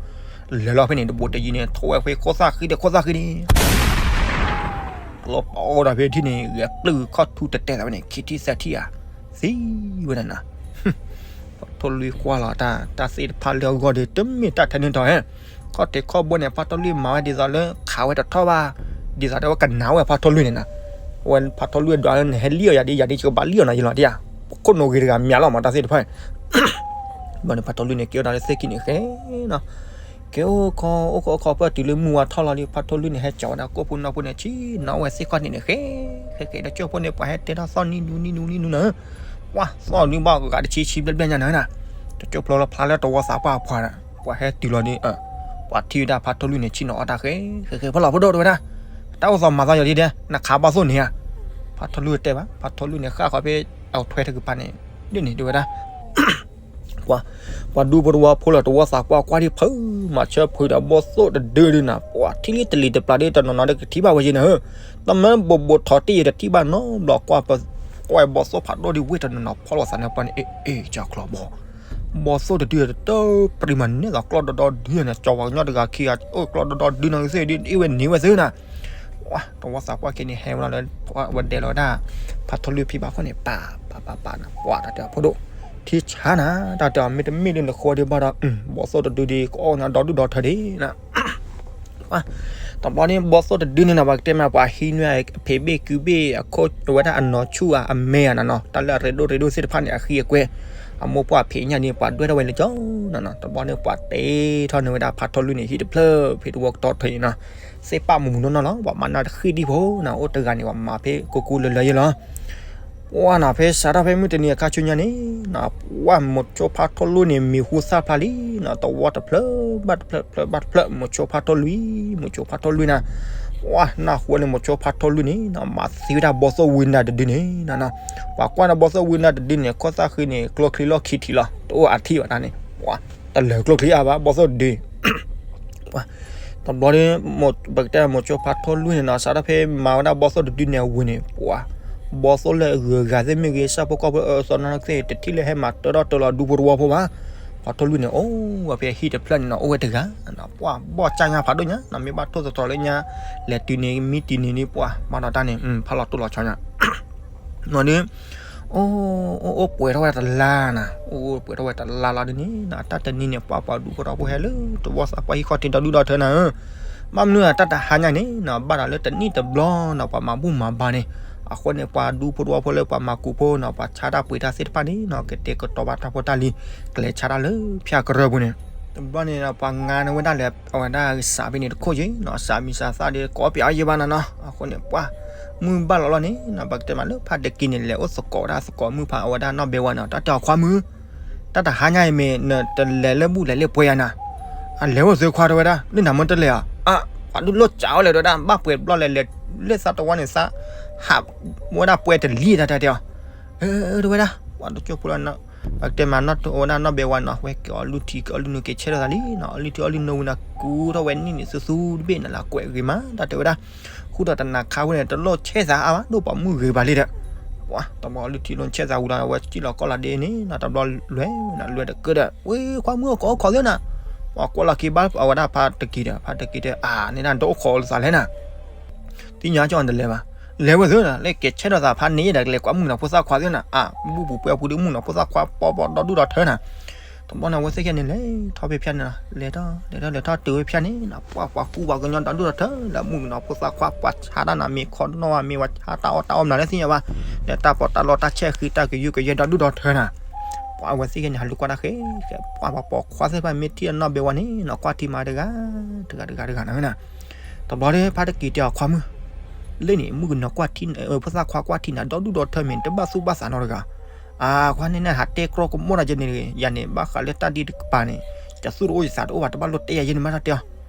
လဲၤလီၤဖဲန့ၣ် တဘူးတယံၤန့ၣ် ထိးဝဲဖဲခိၣ်သၣ်ဃံဒီးခိၣ်သၣ်ဃံန့ၣ်, ကျီၢ်ပီၤဒီးဖဲထံၣ်န့ၣ် ဂဲၤပျုၢ်ခီၣ်ထူတတဲသးဝဲန့ၣ် ခံထံၣ်သၢထံၣ်ဧါ, သံဝဲနၤနၤ. ဖါထီၣ်လွံၢ်ကွၢ်လီၤတၢ် တၢ်သ့ၣ်တဖၣ်လၢအဂီၢ်ဒီး တမ့ၢ်တၢ်ထဲန့ၣ်ထီၣ်ဧါ, ခီၣ်ထံးခီၣ်ဘိန့ၣ် ဖါထီၣ်လွံၢ်မၤဝဲဒ်သိးလၢခးဝဲတထီၣ်ဘၣ်, ဒ်သိးဒီးဝဲကနၣ်ဝဲဖါထီၣ်လွံၢ်န့ၣ်နၤ, ဝဲဖါထီၣ်လွံၢ်ဒွးလၢနဟဲလံၣ်အီၤယၤဒ် ယၤဒ်ကဘၣ်လံၣ်အီၤနၤယလီၤဒ်ဧါ, ခိၣ်နူာ်ဂ့ၤတဂၤမးလီၤမး တၢ်သ့ၣ်တဖၣ်န့ၣ် ဘၣ်န့ၣ် ဖါထီၣ်လွံၢ်န့ၣ် ကဲဝဲဒၣ်လၢသ့ၣ်ခံန့ၣ်ဃဲနီၤ, ကဲအိၣ်ခီ အိၣ်ခီအိၣ်ခီ ပှၢ်တုၤလၢမုၢ်ဝါထီၣ်လီၤဒီး ဖါထီၣ်လွံၢ်န့ၣ် ဟဲကၠီၤဝဲဒၣ်ကိၣ်ဖိနီၢ်ဖိန့ၣ် ဆံနီၤဝဲသ့ၣ်ခီၣ်န့ၣ်န့ၣ် ဃဲ ဃဲဃဲ တကၠိဖိန့ၣ် ပှၤဟဲတဲထီၣ်သီၣ်နံၤနူနံၤနူနံၤနူနၤ, ပှၤသီၣ်နံၤဘၣ်ဂၤတဆံဆံဘျဲၣ်ဘျဲၣ်ညါနၤနၤ, တကၠိဖိလီၤဖျါလၢတဝီသးပှၢ်အဖီနၤ, ပှၤဟဲတုၤလီၤဒီး ပှၤထံၣ်ဝဲဒၣ်ဖါထီၣ်လွံၢ်န့ၣ် ဆံနီၤအီၣ်တၢ်ဃဲ ဃဲဃဲ ဖီလီၤဖိဒိၣ်တဲဝဲဒၣ်, တၢ်အိၣ်သးမၤသးယီၤဒ်ဒဲး နခးဘီၣ်သိၣ်န့ၣ်ဧါ, ဖါထီၣ်လွံၢ်တဲဘၣ် ဖါထီၣ်လွံၢ်န့ၣ် ဃၣ်ဃီၤဖဲ အထွဲတကပၤန့ၣ် ဒ်န့ၣ်တဲဝဲဒၣ် ပှၤ ပှၤဒူဖိတဝီဖိလၢတဝီသးပှၢ်ကွၢ်ဒံးဖုး မၤဆၢဖုးဒီးဘီၣ်သိၣ်တဒုဒုနၤ, ပှၤထံၣ်လံတလံၤတပျၢ်ဒီး တနီၤနီၤဒီးကထံၣ်ဘၣ်ဝဲယဲနၤဧၢ, တမၢဘိးဘိးထီၣ်တ့ၢ်ယတထံၣ်ဘၣ်နီတဘျီ, ကွၢ်ဘီၣ်သိၣ်ဖးဒိၣ်ဒံးဝ့ၢ်တနီၤနီၤ ဖီလီၤသးန့ၣ်ပှၤန့ၣ် အ့ၣ်အ့ၣ် ကၠီချီဘီၣ်, ဘီၣ်သိၣ်တဒုတၢ်ပြံမၤနဲၣ်သးကျီၢ်ဒီဒီဒုန့ၣ် ကၠီဝၤကညီတဂၤခံဂၤ အိၣ်ကျီၢ်ဒီဒီဒုနီၤကသ့ၣ်ဒ်အ့ၣ်ဝဲန့ၢ်ဝဲသ့ၣ်နၤ တဝီသးပှၢ်က့ၤန့ၣ် ဟဲဝဲလီၤလၢ ဝဲဒဲးလီၤဝဲဒၣ် ဖါထီၣ်လွံၢ်ဖံဘၣ်ခိၣ်န့ၣ် ပာ်ပာ်ပာ်ပာ်နၤ ပှၤတၢ်တဲအီၤဖိဒိၣ် ထံဆါနၤ တၢ်တဲအီၤမ့တမ့ၢ်ဒ်နဃိဒံးဘၣ်ဒီး ဘီၣ်သိၣ်တဒုဒံး ကအီၣ်ညါဒီဒူၣ်ဒီထၢဒံးနၤ တဘျီန့ၣ် ဘီၣ်သိၣ်တဒုန့ၣ်နၤ ပှၤကတဲမး ပှၤဟံးနွဲၣ်ဖံးဘ့ၣ်ကုဘ့ၣ်အခိၣ် အဝဲဒၣ်အနီၢ်ဆူၣ်ဧါ အမဲဧါနၤနီၤ တၢ်လၢအရ့ဒိၣ်ရ့ဒိၣ်သ့ၣ်တဖၣ်န့ၣ် အဃံအကွဲ အမိၢ်ပှၢ်ဖံးညၣ်န့ၣ် ပှၤဒွဲၣ်ထီၣ်ဝဲလၢကၠီနၤနီၤ တဘျီန့ၣ် ပှၤတဲထီၣ်န့ၢ်ဝဲဒၣ်ဖါထီၣ်လွံၢ်န့ၣ် ဟံၣ်တဖျၢၣ်ဖဲတဝီကတီၢ်ထၢအံၤနီၤ သ့ၣ်ပၣ်မူးမူးနီၢ်နီၢ်လီၤ ပှၤမၤနၢၤတဃံၣ်ဒံးဖိနၤ အိၣ်တဂၤန့ၣ် ပှၤမၤဖဲကိးကူလၢလၢယဲလီၤ ပှၤနၤ ဖဲစးထီၣ်ဖဲမုၢ်တနံၤအခါဆူညါန့ၣ်နၤ ပှၤမိၤဆိဖါထီၣ်လွံၢ်န့ၣ် မံၤဟူသၣ်ဖျါလံနၤ တဝီတဖျၢၣ်ဘၣ်တဖျၢၣ် တဖျၢၣ်ဘၣ်တဖျၢၣ် မိၤဆိဖါထီၣ်လွံၢ် မိၤဆိဖါထီၣ်လွံၢ်နၤ ပှၤနၢ်ဟူန့ၣ် မိၤဆိဖါထီၣ်လွံၢ်န့ၣ်နၤ မၤသံဝဲဒၣ်ဘီၣ်သိၣ်ဝံနၤတဒုန့ၣ်နၤ ပှၤကွၢ်ဒီးဘီၣ်သိၣ်ဝံနၤတဒုန့ၣ် ခိၣ်သၣ်ဃံန့ၣ် ကျိချံလီၢ်ခံထံးလီၤ တအိၣ်အထံၣ်ဘၣ်တၢ်န့ၣ် ပှၤ တလၢာ်ကျိချံအါဘၣ် ဘီၣ်သိၣ်တဒု ပှၤ တဘျီဒီး ပကတဲမိၤဆိဖါထီၣ်လွံၢ်န့ၣ်နီၤ စးထီၣ်ဖဲမၤဝဲဒၣ်ဘီၣ်သိၣ်တဒုန့ၣ်အဝံၤန့ၣ် ပှၤ ဘီၣ်သိၣ်လၢအဂုၤအဂၤသ့ၣ်မ့ၢ်ဂ့ၤ ဆၣ်ဖိကီၢ်ဖိအၢသီနီၢ်သ့ၣ် တထံၣ်လၢဟဲမၤတၢထီၣ်တၢလီၤဒူဖိတဝီဖိဘၣ် ဖါထီၣ်လွံၢ်န့ၣ် အိၣ်ဝဲဖဲဟံၣ်တဖျၢၣ်န့ၣ်နီၤ အိၣ်ဝဲတဂၤ ပှၤဘီၣ်ကၢ်ညါဖးဒိၣ်ညါနီၤ မ့ၢ်ဘၣ်ထိၣ်သတြီၤလၢညါ လဲၤတုၤန့ၣ် မံတံၤန့ၣ်ဒ်ပှၤ မၤဒီးတၢ်န့ၣ် ဖးလီၤတိၢ်လီၤဆီညါ နီၤဒု အိၣ် အိၣ် အိၣ်ပှဲၤထီၣ်ဝဲတလါနၤ အိၣ် အိၣ်ပှဲၤထီၣ်ဝဲတလါလီၤဒ်န့ၣ်နၤ တၢ်တနံၤန့ၣ် ပှၤပှၤဒူဖိတဝီဖိဟဲလၢ တဝီသးပှၢ်ဟံၣ်ခီၣ်ထံးဒီဒူၣ်ဒီထၢနၤဧၢ ဘၣ်မနုၤအတၢ်တဟါညါန့ၣ်နၤ ဘၣ်ဒီးလၢတနံၣ်တဘျီနၤ ပှၤမၤဘူၣ်မၤဘါန့ၣ် အဃိန့ၣ် ပှၤဒူဖိတဝီဖိလၢပှၤမၤကူးဖိနၤ ပှၤဆါတၢ်ပှ့ၤတၢ်သ့ၣ်တဖၣ်န့ၣ်နၤ ကတဲာ်ကတီၤဘၣ်တၢ်ဖိတၢ်လံၤ ကလဲၤဆါတၢ်လၢဖၠၣ်ကရၢပူၤန့ၣ် ဘျီန့ၣ်ဒီး ပှၤငါန့ၢ်ဝဲဒၣ်လၢ အဝဲဒၣ်စးဖဲန့ၣ်တခိၣ်က့နီၤ, စးမံစးသၣ်ဒီး ကိးပၠးအီၤယဲဘၣ်နီၤနီၤ. အဃိန့ၣ် ပှၤမုၢ်ဘၣ်လီၤလီၤန့ၣ်နီၤ, ပကတဲမးလၢဖါတကံန့ၣ် လဲၤအိၣ်သကိးဝဲဒၣ်သကိးမုၣ်ဖးအဝဲဒၣ်နီၢ်ဘဲဝါန့ၣ်, တၢ်တဲအီၤခွါမုၣ်, တၢ်တဟါညါအံၤမ့ၢ် နတလဲၤလၢဘူၣ်လဲၤလၢပှဲၤယၤနၤ, အလဲၤအိၣ်သ့ခွါတဲဝဲဒၣ်, လၢနၤမ့ၢ်တလဲၤဧါ, အါ ပှၤဒုးလိၣ်စးဝဲလဲၣ်တဲဝဲဒၣ်, ဘၣ်ပှဲၤဘျီလဲၤလဲၤလၢသးတဝါန့ၣ်သး ဟးဝဲဒၣ်ပှဲၤတလံၤတၢ်တဲအီၤ, အၢ တဲဝဲဒၣ်, ပှၤတကၠိဖိလီၤ ပကတဲမးနီၢ်တအိၣ်ဝဲဒၣ်နီၢ်ဘဲဝါနီၤ, ဝဲက့ၤအီၣ်လုၢ်ထံက့ၤအီၣ်လုၢ်နုာ်က့ၤဆဲးထီၣ်သးလံနီၤ, အီၣ်လုၢ်ထံအီၣ်လုၢ်နုာ်ဝံၤန့ၣ် ကူထီၣ်ဝဲနံၣ်န့ၣ်သူသူတဘ့ၣ်န့ၣ်လၢကွဲးဂ့ၤမး တၢ်တဲဝဲဒၣ်, ဃုာ်ဒီးတနၤခါဝဲန့ၣ် တလိၣ်ဆဲးသးအါဘၣ် ဒိၣ်ပိာ်မုၣ်ဂ့ၤဘၣ်လံဒီး, ပှၤတဘျီအီၣ်လုၢ်ထံလီၤဆဲးသးဝံၤဒီး အဝဲစံၣ်လီၤကီၢ်လီၤဒ့န့ၣ်နီၤ, တဘျီလွဲၤဝဲန့ၣ် လွဲၤတကၢၢ်ဒီး ဝဲခွါမုၣ်အကိးအိၣ်ခိးသ့နီၤ, ပှၤကွၢ်လီၤက့ၤဘၣ်အဝဲဒၣ်ဖါတကံဒီး ဖါတကံတဲ အါန့ၣ်ဒၣ် ဒိၣ်အိၣ်ခိးလၢသးလဲၣ်နၤ သ့ၣ်ညါကၠီၣ်တလဲၤဘၣ်, လဲၤဝဲသ့နီၤ, လၢကဲဆဲးထီၣ်သးဖးန့ၢ်ယဲဒီး ကလဲၤကွၢ်မုၣ်ကနီၤဖိသၣ်ခွါသ့နီၤ, အါ ဘူၣ်ပူၤပှဲၤပူၤဒီးမုၣ်ကနီၤဖိသၣ်ခွါပီပီဒီဒူၣ်ဒီထၢနၤ, တဘျီန့ၣ် အဝဲသ့ၣ်ခဲန့ၣ်လဲၤထီၣ်ဖဲဖၠါန့ၣ်နီၤ, လဲၤထီၣ်လဲၤထီၣ်လဲၤထီၣ်တုၤဝဲဖၠါန့ၣ်နီၤ, ပှၤပှၤကူပှၤကညီဒီဒူၣ်ဒီထၢလၢမုၣ်ကနီၤဖိသၣ်ခွါ ပှၤဆါတၢ်နၤမ့ၢ်ခီနီၣ်ဝဲမ့ၢ်ဝဲဆါတၢ်အီၣ်တၢ်အီမနုၤလၢသ့ၣ်ညါဘၣ်, လၢတၢ်ပီးတၢ်လီတၢ်ဆဲးဃံတၢ်ကယူးကယဲၢ်ဒီဒူၣ်ဒီထၢနၤ, ပှၤအဝဲသ့ၣ်ခဲန့ၣ် ဟးလူၤကွၢ်တၢ်ဃဲ ပှၤပှၤပိာ်ခွါသ့ၣ်တဖၣ်မ့ၢ်ထံၣ်အနီၢ်ဘဲဝါန့ၣ်နီၤ ကွၢ်ထံမၤတဂၤ တဂၤတဂၤတဂၤနၤဝဲနၤ တဘျီဒီးဖါတကံတဲအီၤခွါမုၣ်, လၢန့ၣ် မုၣ်ကနီၤကွၢ်ထံ ဖိသၣ်ခွါကွၢ်ထံနၤ ဒီဒူၣ်ဒီထၢမ့ၢ် တဘၣ်သူၣ်ဘၣ်သးနီတဂၤ, အါ ခွါန့ၣ်န့ၣ် ဟးတဲကြီကမိၣ်တၢ်ကဲန့ၣ်တဂ့ၤ, ယၤန့ၣ် ဘၣ်ဃးလၢတၢ်ဒ်တကပၤန့ၣ် ယသူၣ်တအိၣ်ယသးတအိၣ်ဘၣ် တဘၣ်လိၣ်တဲယၤယဲန့ၣ်မးတၢ်တဲအီၤ,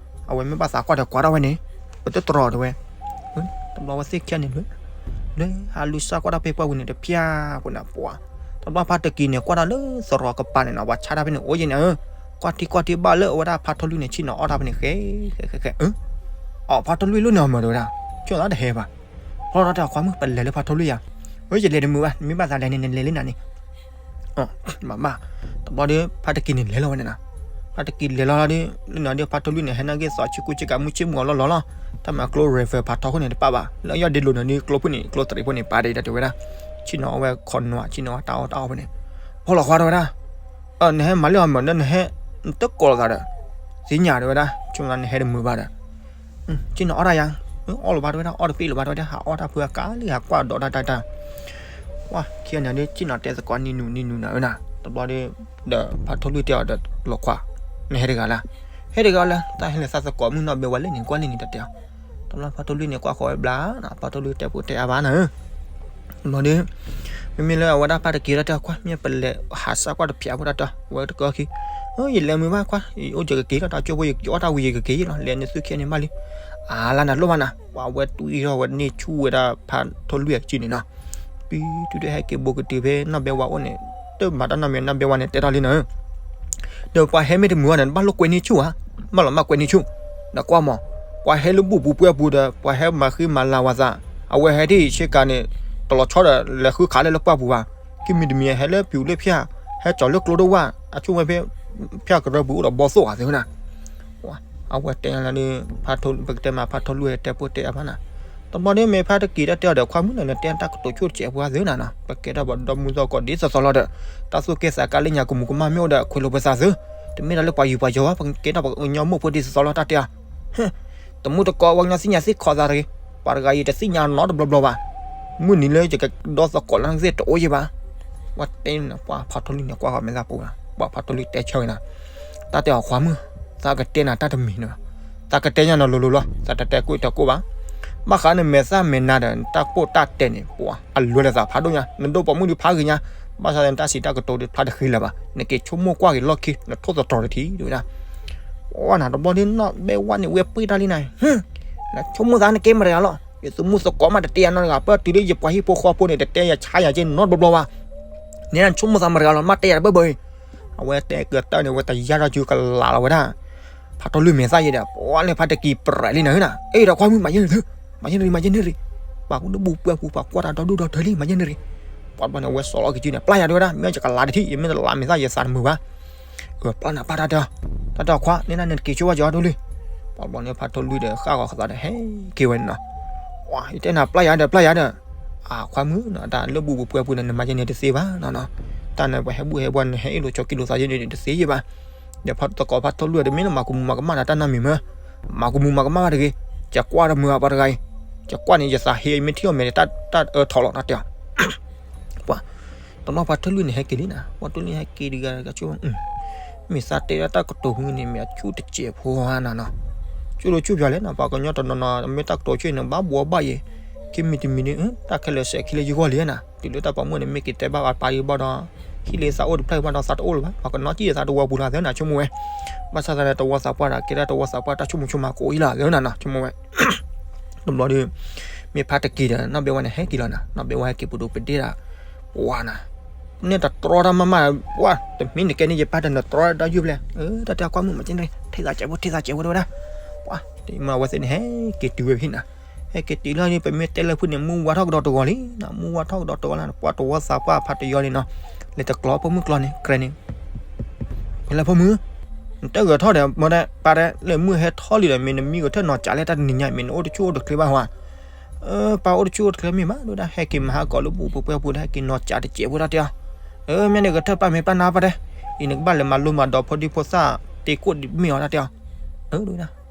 အဝဲမ့ၢ်ဘၣ်သးကွၢ်ဒီးကွၢ်ထီၣ်ဝဲန့ၣ်, ပတတြီတဲဝဲ, တဘျီဝဲသ့ၣ်ခံဂၤန့ၣ် လၢ လၢဟးလူၤစၢ်ကွၢ်တၢ်ဖဲပှၢ်ပူၤန့ၣ် တဖၠၣ်ပူၤနၤပှၤ, တဘျီဖါတကံန့ၣ် ကွၢ်တၢ်လၢသရိာ်ကပၤန့ၣ်နီၤ ပှၤဆါတၢ်ဖဲန့ၣ် အိၣ်ယဲန့ၣ်ဧၢ, ကွၢ်ထံကွၢ်ထံဘၣ်လၢအဝဲဒၣ်ဖါထီၣ်လွံၢ်န့ၣ် ဆ့ၣ်နီၤအီၣ်တၢ်ဖဲန့ၣ် ဃဲ ဃဲ ဃဲ ဃဲ အၢ အီ ဖါထီၣ်လွံၢ်လိၣ်န့ၣ် အမၤတဝဲဒၣ်, ဆိၣ်သးတဟဲဘၣ်, ဖီလီၤတဲအီၤခွါမုၣ် ပလဲၤလၢဖါထီၣ်လွံၢ်ယၤ, အၢ ယလဲၤတမုာ်ဘၣ် မ့ၢ်ဘၣ်သးလဲၤန့ၣ် နလဲၤလၢနၤန့ၣ် မၤဘၣ်, တဘျီဒီး ဖါတကံန့ၣ်လဲၤလီၤဝဲန့ၣ်နီၤ, ဖါတကံလဲၤလီၤလီၤဒီး လၢနီၤဒီးဖါထီၣ်လွံၢ်န့ၣ် ဟဲနာ်က့ၤသီးဆ့ကူဆ့ကၤမုၢ်ဆ့ၣ်မုၢ်အီၤလီၤလီၤလီၤ, တၢ်မၤကျိ rifle ဖးထီခိၣ်န့ၣ်တပာ်ဘၣ်, လၢယီၢ်ဒ့လိာ်နီၤဒီးကျိဖုၣ်န့ၣ် ကျိတရံးဖိန့ၣ် ပာ်ဒံးတၢ်တဲဝဲဒၣ်, ဆ့ၣ်နီၤအီၣ်ဝဲခီနီၤ ဆ့ၣ်နီၤအီၣ်တၢ်အီၣ်ဖဲန့ၣ်, ဖီလီၤခွါတဲဝဲဒၣ်, နဟဲမၤလၢအီၤမးဒီး နဟဲ နတကိးလိာ်သးဒီး သ့ၣ်ညါတဲဝဲဒၣ်, ဆိကမိၣ်နဟဲတမုာ်ဘၣ်ဒီး ဆ့ၣ်နီၤအီၣ်တၢ်ယၤ, အီၣ်လီၤဘၣ်တဲဝဲဒၣ် အီၣ်တပ့ၢ်လီၤဘၣ်တဲဝဲဒၣ် ဟးအီၣ်တၢ်ဖုအကါလံ ဟးကွၢ်ဒီးတၢ်တၢ်တၢ်, ဝါ ခံဂၤန့ၣ်ဒီး ဆ့ၣ်နီၤတဲသကိးနံၤနူၤနံၤနူၤနၤဝဲနၤ, တဘျီဒီး ဒီးဖါထီၣ်လွံၢ်တဲအီၤဒီး လီၤခွါ, နဟဲတဂၤလၢ်, ဟဲတဂၤလၢ် တၢ်ဟဲလၢသးသကိးမုၣ်နီၢ်ဘဲဝဲလဲၣ်န့ၣ် ကွၢ်လံန့ၣ်တၢ်တဲအီၤ, တဘျီဖါထီၣ်လွံၢ်န့ၣ် ကွၢ်ဃီၤဝဲဘျါနီၤ ဖါထီၣ်လွံၢ်တဲဖိတဲအါဘၣ်နၤ ဘျီဒီး မ့မ့ၢ်လၢအဝဲဒၣ်ဖါတက့ၤလီၤတဲခွါ မ့ၢ်ပလဲၤဟးစၢ်ကွၢ်တဖျးဖိတၢ်တဲ ဝဲတကီၢ်ခံ, ယလဲၤမုာ်ဘၣ်ခွါ ယအိၣ်ယကက့ၤလီၤ တၢ်ကၠိဖိယအီၣ်တၢ်ဝံၤယကက့ၤလီၤ လဲၤနသုခံဂၤန့ၣ်ဘၣ်လံ, အါလၢနလိၣ်ဘၣ်နၤ ပှၤဝဲတွံၢ်ထီၣ်ဝဲန့ၢ်ဆူၣ်ဝဲဒၣ်ဖါထီၣ်လွံၢ်အစုန့ၣ်နီၤ, တုၤတုၤဒီးဟဲက့ၤဘူးကတုၤဖဲနီၢ်ဘဲဝါအိၣ်န့ၣ် တမၤတၢ်နီတမံၤ နီၢ်ဘဲဝါန့ၣ်တဲထီၣ်လံနၤ ဒီးပှၤဟဲမ့ၢ်တမုာ်ဘၣ်န့ၣ် ဘၣ်လိာ်ကွဲန့ၢ်ဆူၣ်ဧါ, ဘၣ်လိာ်မၢ်ကွဲန့ၢ်ဆူၣ်, ဒီးကွၢ်မး, ပှၤဟဲလၢဘူၣ်ပူၤပှဲၤပူၤဒီး ပှၤဟဲမၤဃံမၤလၤဝဲသး, အဝဲဟဲဒ်ဆ့ကၤန့ၣ် တလီၤဆီဒီး လဲၤဃုခးလၢလၢပှၢ်ပူၤဘၣ်, ခံမံၤတမံၤဟဲလၢပျူၤလၢဖၠၣ်, ဟဲကၠီၤလၢကျိဒိၣ်ဝၣ်, အဆိကမိၣ်ဖဲ ဖၠၣ်ကရၢပူၤအိၣ်ဒီးဘီသိၣ်ဧါသ့ၣ်နၤ အဝဲတဲလၢ ပကတဲမး ဖါထီၣ်လွံၢ်တဲဖိတဲအါဘၣ်နၤ, တဘျီဒီးမ့ၢ်ဖါတက့ၤတၢ်တဲအီၤဒီး ခွါမုၣ်န့ၣ် နတဲတၢ်ကတိၤဆိတစဲးပှၤသ့ၣ်နၤနီၤ ပကဲထီၣ်ပဒီမုၢ်သီၣ်ကီးဒ်သိးသိးလီၤဒီး တၢ်သူၣ်က့ၣ်သးကါလၢညါကမူးကမၣ်မ့ၢ်အိၣ်ဒီး ခွဲးလိာ်ပသးသု, တမ့ၢ်တၢ်လၢပှၤယူၤပှၤယီၤဘၣ် ပကဲထီၣ်ပကညီမိၢ်ဖိဒ်သိးသိးလီၤ တၢ်တဲအီၤ တမူတကိး ပှၤကညီသ့ၣ်ညါသ့ၣ်ခီသးတဂ့ၤ, ပှၤတဂၤအံၤတသ့ၣ်ညါနီတဘျီဘျီဘၣ်, မုၢ်နံၤလၢယကဒီသကိးလၢနသ့ၣ်တအိၣ်ယဲၢ်ဘၣ်, ပှၤတဲန့ၣ် ပှၤဖါထီၣ်လွံၢ်န့ၣ် ကွၢ်ဃီၤမဲာ်သၣ်ပူၤ, ပှၤဖါထီၣ်လွံၢ်တဲဆၢဂ့ၤနၤ, တၢ်တဲအီၤခွါမုၣ်, သးကတဲနၤတၢ်တမံၤန့ၣ်, သးကတဲညါနီၤလိၤလိၤလီၤ, သးတတဲကွံာ်တကိၢ်ဘၣ်, ဘၣ်ဃးနမဲာ်သၣ်မဲာ်နါဒီး နတၢ်ကိၢ်တၢ်တဲာ်န့ၣ် ပှၤအလွဲလၢသးဖးဒိၣ်ညါ, နဒိၣ်ပိာ်မုၣ်ဒုးဖးဂ့ၤညါ, ဘၣ်ဆၣ်သနာ်က့ နတၢ်စံးတၢ်ကတိၤဒုးဖျါတဃ့လၢၤဘၣ်, နက့ၤဆိကမိၣ်ကွၢ်က့ၤလီၢ်ခံ နထိၣ်သတြီၤတထံၣ်ဒ်ဝဲဒၣ် ပှၤနၤတဘျီဒ်နီၢ်ဘဲဝါန့ၣ် ဝဲပှ့ၢ်တၢ်လံနၤ, နဆိကမိၣ်သးနကဲမတၤတဂၤလီၤ, ယသမူသကိးမးတတဲယၤနီတဂၤ, ပတုၤလၢယပှၤဟံၣ်ဖိဃီဖိန့ၣ် တတဲယၤဆါယၤက့နီတဘျီဘျီဘၣ်, နဆိကမိၣ်သးမတၤတဂၤလီၤ မးတဲယၤတဘၢဘၢအံၤ, အဝဲတဲကတၢၢ်န့ၣ် အဝဲတယါထီၣ်စုကလးလီၤဝဲဒၣ် ဖးထီၣ်လွံၢ်မဲာ်သၣ်ယဲဒီး ပှၤန့ၣ်ဖါတကံၢ်ပြးလံနၤဧၢနၤ, အဲၣ်ဒီးခွါမုၣ် မၤယဲၢ်နုၢ်သု, မၤယဲၢ်နုၢ် မၤယဲၢ်နုၢ်ရံၣ်, ပှၤကူတဘူၣ်ပှဲၤပူၤ ပှၤကွၢ်တၢ်ဒီဒူၣ်ဒီထၢလံ မၤယဲၢ်နုၢ်ရံၣ်, ပှၤတဘျီန့ၣ် အဝဲစိာ်လီၤကစုန့ၣ် ပျၢ်ယၤတဲဝဲဒၣ် မ့ၢ်ယကလးတထံၣ် ယမ့ၢ်တလးမဲာ်သၣ်ယသးတမုာ်ဘၣ်, ပျၢ်နၤပၢ်တၢ်တဲ, တၢ်တဲခွါ န့ၣ်နၤန့ၣ်တက့ၤဆိဝဲယီၤဒိလံ, ပှၤတဘျီန့ၣ် ဖးထီၣ်လွံၢ်ဒီး ဃၣ်ဂီၤဃသးဒီး ဟဲက့ၤဝဲန့ၣ်နီၤ, ပှၤ ယတဲနၤပျၢ်ယၤဒီး ပျၢ်ယၤဒီး, အခွါမုၣ်နီၤ တၢ်လၢဘူၣ်ပူၤပှဲၤပူၤန့ၣ် နမၤယဲၢ်န့ၣ်တသ့ဘၣ်နီၤနီၤ, တၢ်န့ၣ်ပှၤဟဲဘူၣ်ဟဲဘှါ နဟဲအ့ၣ်လိာ်ဆိးက့လိာ်သးယဲၢ်န့ၣ်တသ့ယဲၢ်ဘၣ်, ဒီးဖးတကိးဖးထီၣ်လွံၢ်ဒီး မ့ၢ်လၢမၤကမူၤမၤကမၣ်နၤတၢ်နီတမံၤမ့ၢ်, မၤကမူၤမၤကမၣ်ဘၣ်တဂ့ၤ, ယကွၢ်တမုာ်ဘၣ်ပှၤတဂၤအံၤ, ယကွၢ်န့ၣ် ယသးဟ့ ယမ့ၢ်ထံၣ်အီၤမဲာ်န့ၣ် တၢ်အၢထီၣ်လီၤ တၢ်တဲအီၤ, ပှၤ, တနီၤဖးထီၣ်လွံၢ်န့ၣ် ဟဲက့ၤလံနၤ, ဖးထီၣ်လွံၢ်ဟဲက့ၤတဂၤကဆိ မ့ၢ်သးတဲဒၣ်တၢ်ကတိၤမုၢ်န့ၣ် မ့ၢ်အဆူၣ်တစဲးဖိဧါနၤနီၤ. ဆူၣ်လၢဆူၣ်ပၠီၤလဲၣ်နီၤ, ပှၤကညီတနီၤနီၤ မ့ၢ်တၢ်ကတိၤဆူၣ်န့ၣ် ဘၣ်ဘှီဘၣ်ယဲၤ, ခံမံၤတမံၤန့ၣ် တၢ်ခဲလၢာ်စဲးခံလၢယဂီၢ်လံနၤ, တုၤလၢတၢ်ပိာ်မုၣ်န့ၣ် မ့ၢ်က့ၤတဲဘၣ်ပၢ်ယဘၣ်ဒီး ဟံၣ်လၢသးအိၣ်တဖျၢၣ်ဘၣ်ဒီး သးတအိၣ်လၢၤဘၣ်, ပှၤကနီၣ်ကံၣ်သးတဝီပူၤလီၤသ့နၤ ဆိကမိၣ်ဝဲ. ဘၣ်ဆၣ်သးန့ၣ် တဝီသးပှၢ်ဒီး ကဲဒၣ်တဝီသးပှၢ် တၢ်ဆိကမိၣ်ဆိကမးကအိၣ်အံၤလီၤသ့နၤနီၤ ဆိကမိၣ်ဝဲ. တဘျီဒီး မ့ၢ်ဖါတကံၤဒီး နီၢ်ဘဲဝါန့ၣ် ဟဲက့ၤလီၤနၤ, နီၢ်ဘဲဝါဟဲက့ၤပဒိၣ်ပဒ့ၣ်ဒၣ် ပှၤနၤ, န့ၣ်တတြီတၢ်မးမး, ပှၤ တမ့ၢ်နကဲန့ၣ် ယပၢ်တနတြီတၢ်ယုၢ်ဖျဲၣ်, တၢ်တဲကွၢ်မုၢ်မၤက့န့ၣ် ထဲသးစဲးဖိ ထဲသးစဲးဖိတဲဝဲဒၣ်, ပှၤ တမ့ၢ်အဝဲသ့ၣ်န့ၣ် ဟဲက့ၤတုၤဝဲဖဲနၤ, ဟဲက့ၤတုၤလီၤန့ၣ် ပမ့ၢ်တဲလၢဖုန့ၣ် မုၢ်ဝါထီၣ်ကဒီးတဂီၤလံနၤ, မုၢ်ဝါထီၣ်ကဒီးတဂီၤလီၤ, ပှၤတဝီသးပှၢ်ဖါတယီန့ၣ်နီၤ, လဲၤတကျီဖိမုၣ်ကျီန့ၣ် ကြဲန့ၣ် ဖဲလၢဖိမုၣ်, နတဂဲၤထီၣ်ဒီး မ့ၢ်ဒၣ်ပၢ်တဲ လၢမုၢ်ဟဲထီၣ်လံဒီး မ့ၢ်နမံကထၢၣ်နီၤကးလဲၣ် တၢ်တနံၤညါ မ့ၢ်နအိၣ်တဆူၣ်အိၣ်တချ့ဘၣ်ဟါ, ပၢ်အိၣ်တဆူၣ်အိၣ်တချ့မ့ၢ်ဘၣ်ဒိၣ်ဒၣ် ဟဲက့ၤမၤဟးကီးလၢပူၤပှဲၤပှဲၤပူၤဒီး ဟဲက့ၤနီၤကးတစဲးဖိတၢ်တဲအီၤ, မ့ၢ်န့ၣ်ဂဲၤထၢၣ်ပၢ်မ့ၢ်ပၢ်နါပၢ်တဲ, အံၤနကဘၣ်လဲၤမၤလိမၤဒိးဖိဒံဖိသၣ်တ့ကိၣ်မ့ၢ်အီၤတၢ်တဲအီၤ, ဒိၣ်ဒၣ်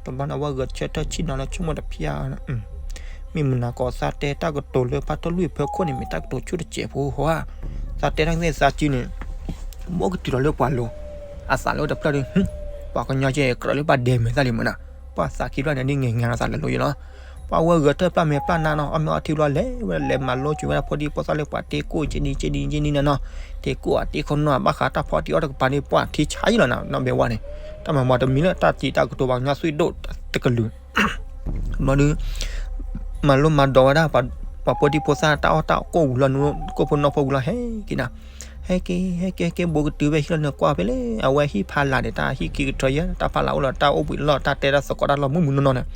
တဘျီန့ၣ် အဝဲဂဲၤဆၢထၢၣ်ဆ့ၣ်နီၤလၢဆိကမိၣ်တဖျါ မ့ၢ်မနၤကိးသးတဲတၢ်ကတိၤလၢဖါထီၣ်လွံၢ်ဖၢခိၣ်န့ၣ် မ့ၢ်တၢ်ကတိၤဆူၣ်တစဲးဖိဟီဧါ, သးတဲတၢ်သ့ၣ်သးစုန့ၣ် ဘီကတုၤလီၤလၢပှၤလိၤ, အသးလၢတဖျၢၣ်ဒီး ပှၤကညီကဲကြၢးလၢပှၤဒဲးမဲာ်သၣ်လံမ့ၢ်နၤ, ပှၤသးခံဖျၢၣ်န့ၣ် ဒ်ငဲၤငါလီၤသးလၢလိၤယလီၤ, ပှၤဝဲဂဲၤထၢၣ်ပၢ်မ့ၢ်ပၢ်နါနီၤ အီၣ်မ့ၢ်အီထံဘျီလဲၤဝဲလဲၤမၤလိကွံာ်ဝဲဒၣ်ဖိဒံဖိသၣ်လၢပှၤတ့ကိၣ်က့နံၤက့နံၤက့နံၤနၤနီၤ, တ့ကိၣ်အတ့ခိၣ်နီၢ် ဘၣ်ဃးတၢ်ဖီတံၢ်အီၣ်တကပၤန့ၣ် ပှၤထံဆါယလီၤနၤ နီၢ်ဘဲဝါန့ၣ်, တၢ်မၤမၤတမံၤလၢတၢ်စံးတၢ်ကတိၤပှၤကညီသွံၣ်ဒိၣ်တကလုာ် ဘျီဒုး မၤလိမၤဒိးဝဲဒၣ် ပှၤဖိဒံဖိသၣ်တၢ်အီၣ်တၢ်အီကိၣ်ဝံၤလီၤ ကိၣ်ဖိနီၢ်ဖိဝံၤလီၤ ဟဲက့ၤနၤ, ဟဲက့ၤ ဟဲက့ၤ ဟဲက့ၤ ဘိးကတုၤဖဲဟံၣ်လီၤန့ၣ် ကွၢ်ဖဲလဲၣ် အဝဲဟံၣ်ဖးလာ်န့ၣ် တၢ်ဟံၣ်ခံကထၢယဲ တၢ်ဖးလာ်အိၣ်လီၤ တၢ်အိၣ်ဘှံးလီၢ် တၢ်တဲတၢ်သကိးတၢ်လီၤမုၢ်မုၢ်နီၢ်နီၢ်န့ၣ်,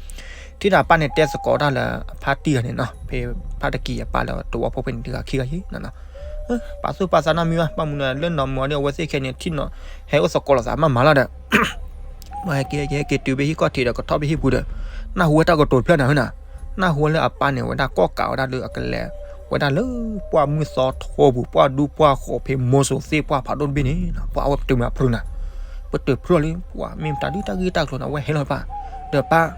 ထံၣ်ဒီးအပၢ်န့ၣ်တဲသကိးတၢ်လၢအဖါတံၢ်ဂၤန့ၣ်နီၤ ဖဲဖါတကံၤအပၢ်လၢတဝီဖိဖဲန့ၣ် တဂၤခံဂၤယံၤနီၤ ပာ်သူၣ်ပာ်သးနီတမံၤဘၣ် ဘၣ်မနုၤလၢနီၢ်မုၢ်အီၤဒီး အဝဲသ့ၣ်ခဲန့ၣ်ထံၣ်နီၤ ဟဲအိၣ်သကိးလိာ်သးမးမးလီၤဒီး ဟဲက့ၤ ဟဲက့ၤတုၤဖဲဟံၣ်ကီၢ်ထံးဒီး ကထီၣ်ဖဲဟံၣ်ပူၤဒီး နၢ်ဟူဝဲတၢ်ကတိၤတဖျၢၣ်နၤဧၢနၤ, နၢ်ဟူဝဲလၢအပၢ်န့ၣ် ဝဲဒၣ်ကီၣ်ကးဝဲဒၣ်လၢအကလဲၤ ဝဲဒၣ်လၢပှၢ်မုၢ်သီထိပူၤ ပှၢ်ဒူပှၢ်ဃိးဖဲမိၢ်စိၤသ့ၣ်ပှၢ်ဖးဒိၣ်တဘ့ၣ်န့ၣ် ပှၤအဝဲပတုာ်မၤဖုးနၤ, ပတုာ်ဖုးအီၤလံ ပှၤမ့ၢ်မတၤဒုတၢ်ဂ့ၢ်တၢ်ကျိၤန့ၣ် အဝဲဟဲလီၤပၢ်, ဒီးပၢ်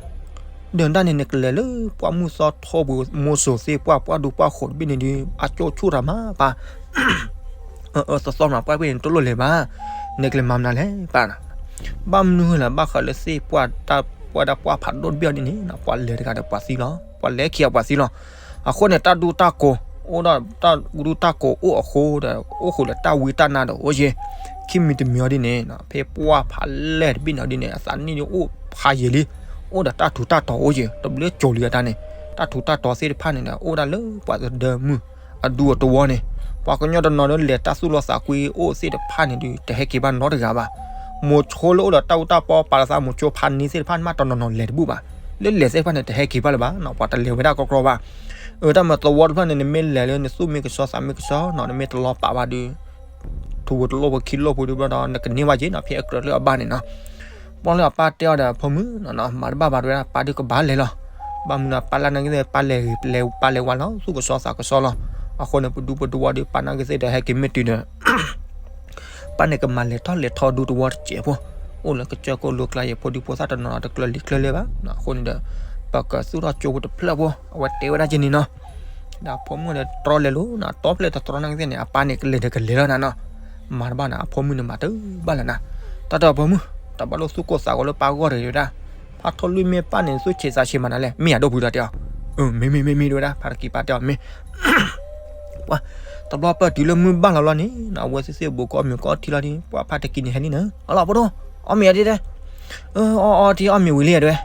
ဒီးဒၣ်န့ၣ် နကလဲၤလၢပှၢ်မုၢ်သီထိပူၤ မိၢ်စိၤသ့ၣ်ပှၢ် ပှၢ်ဒူပှၢ်ဃိးတဘ့ၣ်န့ၣ်ဒီး အကၠိဆူၣ်တၢ်မးပၢ် အၢ သီသီမး ပှၢ်တဘ့ၣ်န့ၣ် တလိၣ်လဲၤဘၣ်, နကလဲၤမၤမနုၤလဲၣ်ပၢ်, ဘၣ်မနုၤလၢ ဘၣ်ဃးလၢသ့ၣ်ပှၢ်တၢ်ပှၢ်ဒၣ်ပှၢ်ဖးဒိၣ်တဘ့ၣ်အီၤဒ်န့ၣ် ပှၤလဲၤတဂၤဒီးပှၤသံလီၤ, ပှၤလဲၤခံဂၤပှၤသံလီၤ, အဃိန့ၣ် တၢ်ဒူတၢ်ကိး အိၣ်ဒီးတၢ်ဒူတၢ်ကိးအိၣ်အဃိဒီး အိၣ်ဃုာ်လၢတၢ်ဝံတၢ်နါဒီးအိၣ်ယဲၢ်, ခံမံၤတမံၤအီၤဒ်န့ၣ် ဖဲပှၢ်ဖးလဲၢ်တဘ့ၣ်န့ၣ်အီၤဒ်န့ၣ် အသးနံၣ်ဒ်အိၣ်ဖးယံာ်လံ, အိၣ်ဒီးတၢ်ထူးတၢ်တီၤအိၣ်ယဲၢ် တဘျုးကၠိၤလံအတၢ်န့ၣ်, တၢ်ထူးတၢ်တီၤသ့ၣ်တဖၣ်န့ၣ်ဒီး အိၣ်ဒၣ်လၢပှၤသဒၢမုၢ် အဒူအတဝီန့ၣ်, ပှၤကညီတနီၤဒီးလဲၤတၢ်သူၣ်လီသးကွံအိၣ်သ့ၣ်တဖၣ်န့ၣ်ဒီး တဟဲက့ၤဘၣ်နီတဂၤဘၣ်. မိၤဆိလၢအိၣ်ဒီးတၢ်အူတၢ်ပီပာ်လီၤသးမိၤဆိဖးန့ၢ်သ့ၣ်တဖၣ်န့ၣ်မး တနီၤနီၤလဲၤတဘူၣ်ဘၣ်. လၢလဲၤသ့ၣ်တဖၣ်န့ၣ် တဟဲက့ၤဘၣ်လၢၤဘၣ်, ပှၤတလဲၤဝဲဒၣ်ကြီကြီဘၣ်. အၢ တၢ်မၤသဝီတဖျၢၣ်န့ၣ် နမ့ၢ်လဲၤလၢနသူၣ်မ့ၢ်ကဆှီသးမ့ၢ်ကဆှီနီၤ နမ့ၢ်တလီၤပာ်ဘၣ်ဒီး ထူဖိတလိၣ်ဖိခံလိၣ်ဖိဒီးဘျီဒီး နကန့ၢ်ဘၣ်က့ၤနီၤ ဖဲအကြၢးလၢအဘၣ်န့ၣ်နီၤ. ဘျီလၢအပၢ်တဲအီၤဒီး ဖိမုၣ်နီၤ မၤတဘၣ်ဘၣ်တဲဝဲဒၣ် ပၢ်ဒုးကဘၣ်လဲၤလီၤ. ဘၣ်မနုၤပၢ်လၢနာ်က့သ့ၣ် ပၢ်လဲၤ ပၢ်လဲၤဝဲလီၤ သူၣ်ကဆှီသးကဆှီလီၤ. အဃိန့ၣ် ပဒူပတဝီဒီး ပၢ်နာ်က့သ့ၣ်ဒီး ဟဲက့ၤမ့ၢ်တုၤဒီး ပၢ်န့ၣ်ကမၤလဲၤထီၣ်လဲၤထီဒူတဝီတစဲးဖိ, အိၣ်လၢကစၢၢ်ကိၣ်လိၤကျါယဲၢ် ဖိဒံဖိသၣ်တနီၤနီၤတကျၢၤလံၤကျၢၤလဲၣ်ဘၣ်. အဃိန့ၣ်ဒီး ပကသူၣ်ထီၣ်ကၠိဖိတဖျၢၣ်ဖိ အဝဲတဲဝဲဒၣ်က့ၤန့ၣ်နီၤ. ဒီးအဖိမုၣ်ဒီးတြီလဲၤလိၤနီၤ တီပျဲၢ်တတြီနာ်က့သ့ၣ်န့ၣ် အပၢ်န့ၣ်ကလဲၤဒီးကလဲၤလီၤနၤနီၤ. မၤတဘၣ်နၤ အဖိမုၣ်န့ၣ်မၤတဘၣ်လၢၤနၤ. တၢ်တဲအဖိမုၣ် တဘၣ်လိၣ်သူၣ်ကိၢ်သးဂီၤလၢပၢ်ဂီၢ်တဂ့ၤဝဲဒၣ်. ဖါထီၣ်လွံၢ်မ့ၢ်ပၢ်န့ၣ် သူၣ်ဆံးသးဆံးမးနၤလဲၣ် မ့ၢ်ယၤဒိၣ်ဖုးတၢ်တဲအီၤ. အၢ မ့ၢ်မ့ၢ်မ့ၢ်မ့ၢ်တဝဲဒၣ် ဖါတကံၤပၢ်တဲအီၤမ့ၢ် ပှၤ တဘျီပၢၢ်တုၤလၢမုၢ်ဘၣ်လီၤလီၤန့ၣ် အဝဲသ့ၣ်သ့ၣ်ဘူးကအီၣ်မ့ၤကအီထံလီၤန့ၣ် ပှၤဖါတကံၤန့ၣ်ဟဲလံနၤ အလီၤဖိဒိၣ် အီၣ်မ့ၤအီထံတဲ အၢ အီၣ်အီထံအီၣ်မ့ၤဝံၤလံတဲဝဲ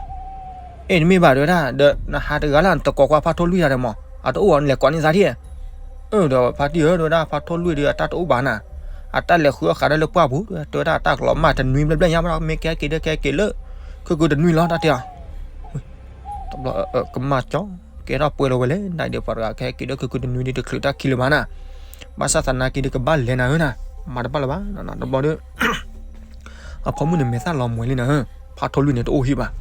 အ့ တမ့ၢ်ဘၣ်တဲဝဲဒၣ် ဒီးနဟးတဂၤလၢနတကိးကွၢ်ဖါထီၣ်လွံၢ်တၢ်ဒီးမး အတအိၣ်အီၤနလဲၤကိးန့ၢ်သးထံၣ် အၢ ဒီးဖါတံၢ်ဧၢ တဲဝဲဒၣ် ဖါထီၣ်လွံၢ်ဒီးအတၢ်တအိၣ်ဘၣ်နၤ အတၢ်လဲၤဃုအီၣ်ဃးဒၣ်လၢပှၢ်ပူၤ တဲဝဲဒၣ် အတၢ်ကလီၤမၢ်တနွံဘျဲၣ်ဘျဲၣ်ညါဘၣ်ဒီး မ့ၢ်ကဟဲက့ၤဒီးကဟဲက့ၤလၢ ခုကုတနွံလီၤတၢ်တဲအီၤ တဘျီကမၣ်ကၠီ ကဲထီၣ်ပှဲၤလီၤဝဲလဲၣ် နဒီးပှၤတဂၤကဟဲက့ၤဒီးခုကုတနွံဒီးတချုးတၢ်ခံလၢၤဘၣ်နၤ ဘၣ်ဆၣ်သနာ်က့ဒီးကဘၣ်လဲၤနၤဧၢနၤ မၤတဘၣ်လၢၤဘၣ် တဘျီဒီး အဖိမုၣ်န့ၣ်မဲာ်သၣ်လီၤမှဲၤလံနၤဧၢ ဖါထီၣ်လွံၢ်န့ၣ်တအိၣ်ဟံၣ်ဘၣ်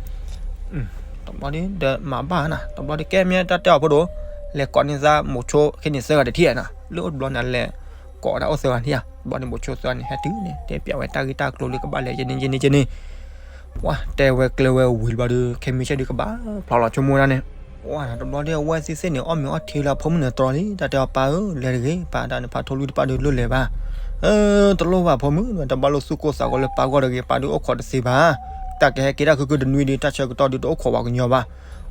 တဘျီဒီးမၤဘၣ်နၤ တဘျီဒီးကဲမ့ၢ်တၢ်တဲအီၤဖိဒိၣ် လဲၤကိးန့ၢ်သးမိၤဆိခဲန့ၣ်သၢဂၤတထံၣ်နၤ လၢအိၣ်တဘျီန့ၣ်လဲၤကိးဒၣ်အိၣ်သၢဂၤထံၣ်ဧါ တဘျီန့ၣ်မိၤဆိသၢဂၤန့ၣ်ဟဲတုၤန့ၣ် တဲပျးဝဲတၢ်ဂ့ၢ်တၢ်ကျိၤလၢကဘၣ်လဲၤယဲန့ၣ်ယဲန့ၣ်ယဲန့ၣ် ပှၤတဲဝဲကျဲဝဲဝံၤတဘျီဒီး ခဲမံဆၢၣ်ဒုးကဘၣ်ဖျိးလီၤဆိကမိၣ်ဒၣ်န့ၣ် ပှၤတဘျီဒီးအဝဲသ့ၣ်သ့ၣ်န့ၣ် အီၣ်မ့ၤအီထံလၢအဖိမုၣ်န့ၣ်တြီလံ တၢ်တဲအီၤပၢ်ဧၢ လဲၤတဂ့ၤ ပၢ်တၢ်န့ၣ်ဖါထီၣ်လွံၢ်တပၣ်ဒီးလိၣ်လဲၤဘၣ် အၢ တလိၣ်ဘၣ်ဖိမုၣ်, တဘၣ်လိၣ်သူၣ်ကိၢ်သးဂီၤလၢပၢ်ဂီၢ်တဂ့ၤ, ပၢ်ဒုးအိၣ်ခိးတသ့ဘၣ်. တၢ်ကဟဲက့ၤတၢ်ခုခုတနွံဒီး တၢ်ဆၢကတီၢ်ဒုးတအိၣ်ခိးပှၤကညီဘၣ်.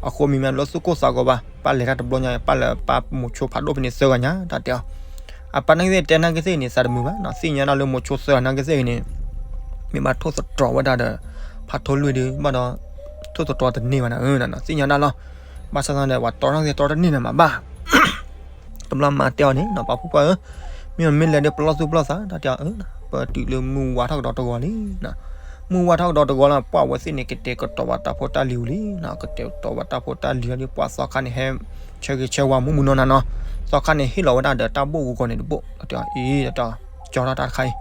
အဃိမ့မ့ၢ်လိၣ်သူၣ်ကိၢ်သးဂီၤဘၣ်, ပၢ်လဲၤတၢ်တဘျီညါ, ပၢ်လဲၤပၢ်မိၤဆိဖးဒိၣ်ဖဲန့ၣ်သၢဂၤညါ တၢ်တဲအီၤ. အပၢ်နာ်က့သ့ၣ်တဲနာ်က့သ့ၣ်န့ၣ် သးတမုာ်ဘၣ်နီၤ, သ့ၣ်ညါဒၣ်လၢမိၤဆိသၢဂၤနာ်က့သ့ၣ်န့ၣ် မ့ၢ်ဘၣ်ထိၣ်သတြီၤဝဲဒၣ်ဒီး ဖးထိၣ်လွံၢ်ဒုး ဘၣ်ဒီး ထိၣ်သတြီၤတန့ၢ်ဘၣ်နီၤ, သ့ၣ်ညါဒၣ်လီၤ. ဘၣ်ဆၣ်သနာ်ဒီး ပှၤတီထီၣ်က့ၤတီတန့ၢ်န့ၣ်မးဘၣ် တဘျီမၤတဲအီၤန့ၣ်နီၤ, ပှၤဖိခွါဧၢ, မ့ၢ်မ့ၢ်လဲၤဒီးပလီၢ်သူၣ်ပလီၢ်သး, တၢ်တဲအီၤ, ပတုၤလၢမုၢ်ဝါထီၣ်ကဒီးတဂီၤလံနီၤ. မုၢ်ဝါထီၣ်ကဒီးတဂီၤလီၤ, ပှၤဝဲသ့ၣ်န့ၣ် ကတဲာ်ကတီၤဘၣ်တၢ်ဖိတၢ်လံၤဝံၤလံနီၤ, ကတဲာ်ကတီၤဘၣ်တၢ်ဖိတၢ်လံၤလီၤဒီး ပှၤသီခါန့ၣ်ဟဲဆၢဂ့ၤဆၢဝါမူးမူးနီၢ်နီၢ်နီၤ. သီခါန့ၣ်ဟ့ၣ်လီၤဝဲဒၣ်ဒီးတၢ်ဘိၣ်ဂီၤဂီၤန့ၣ်တဘိၣ်, တၢ်တဲအီၤ, အံၤ တၢ်တဲအီၤ, ကၠီထီၣ်တၢ်တခါအံၤ.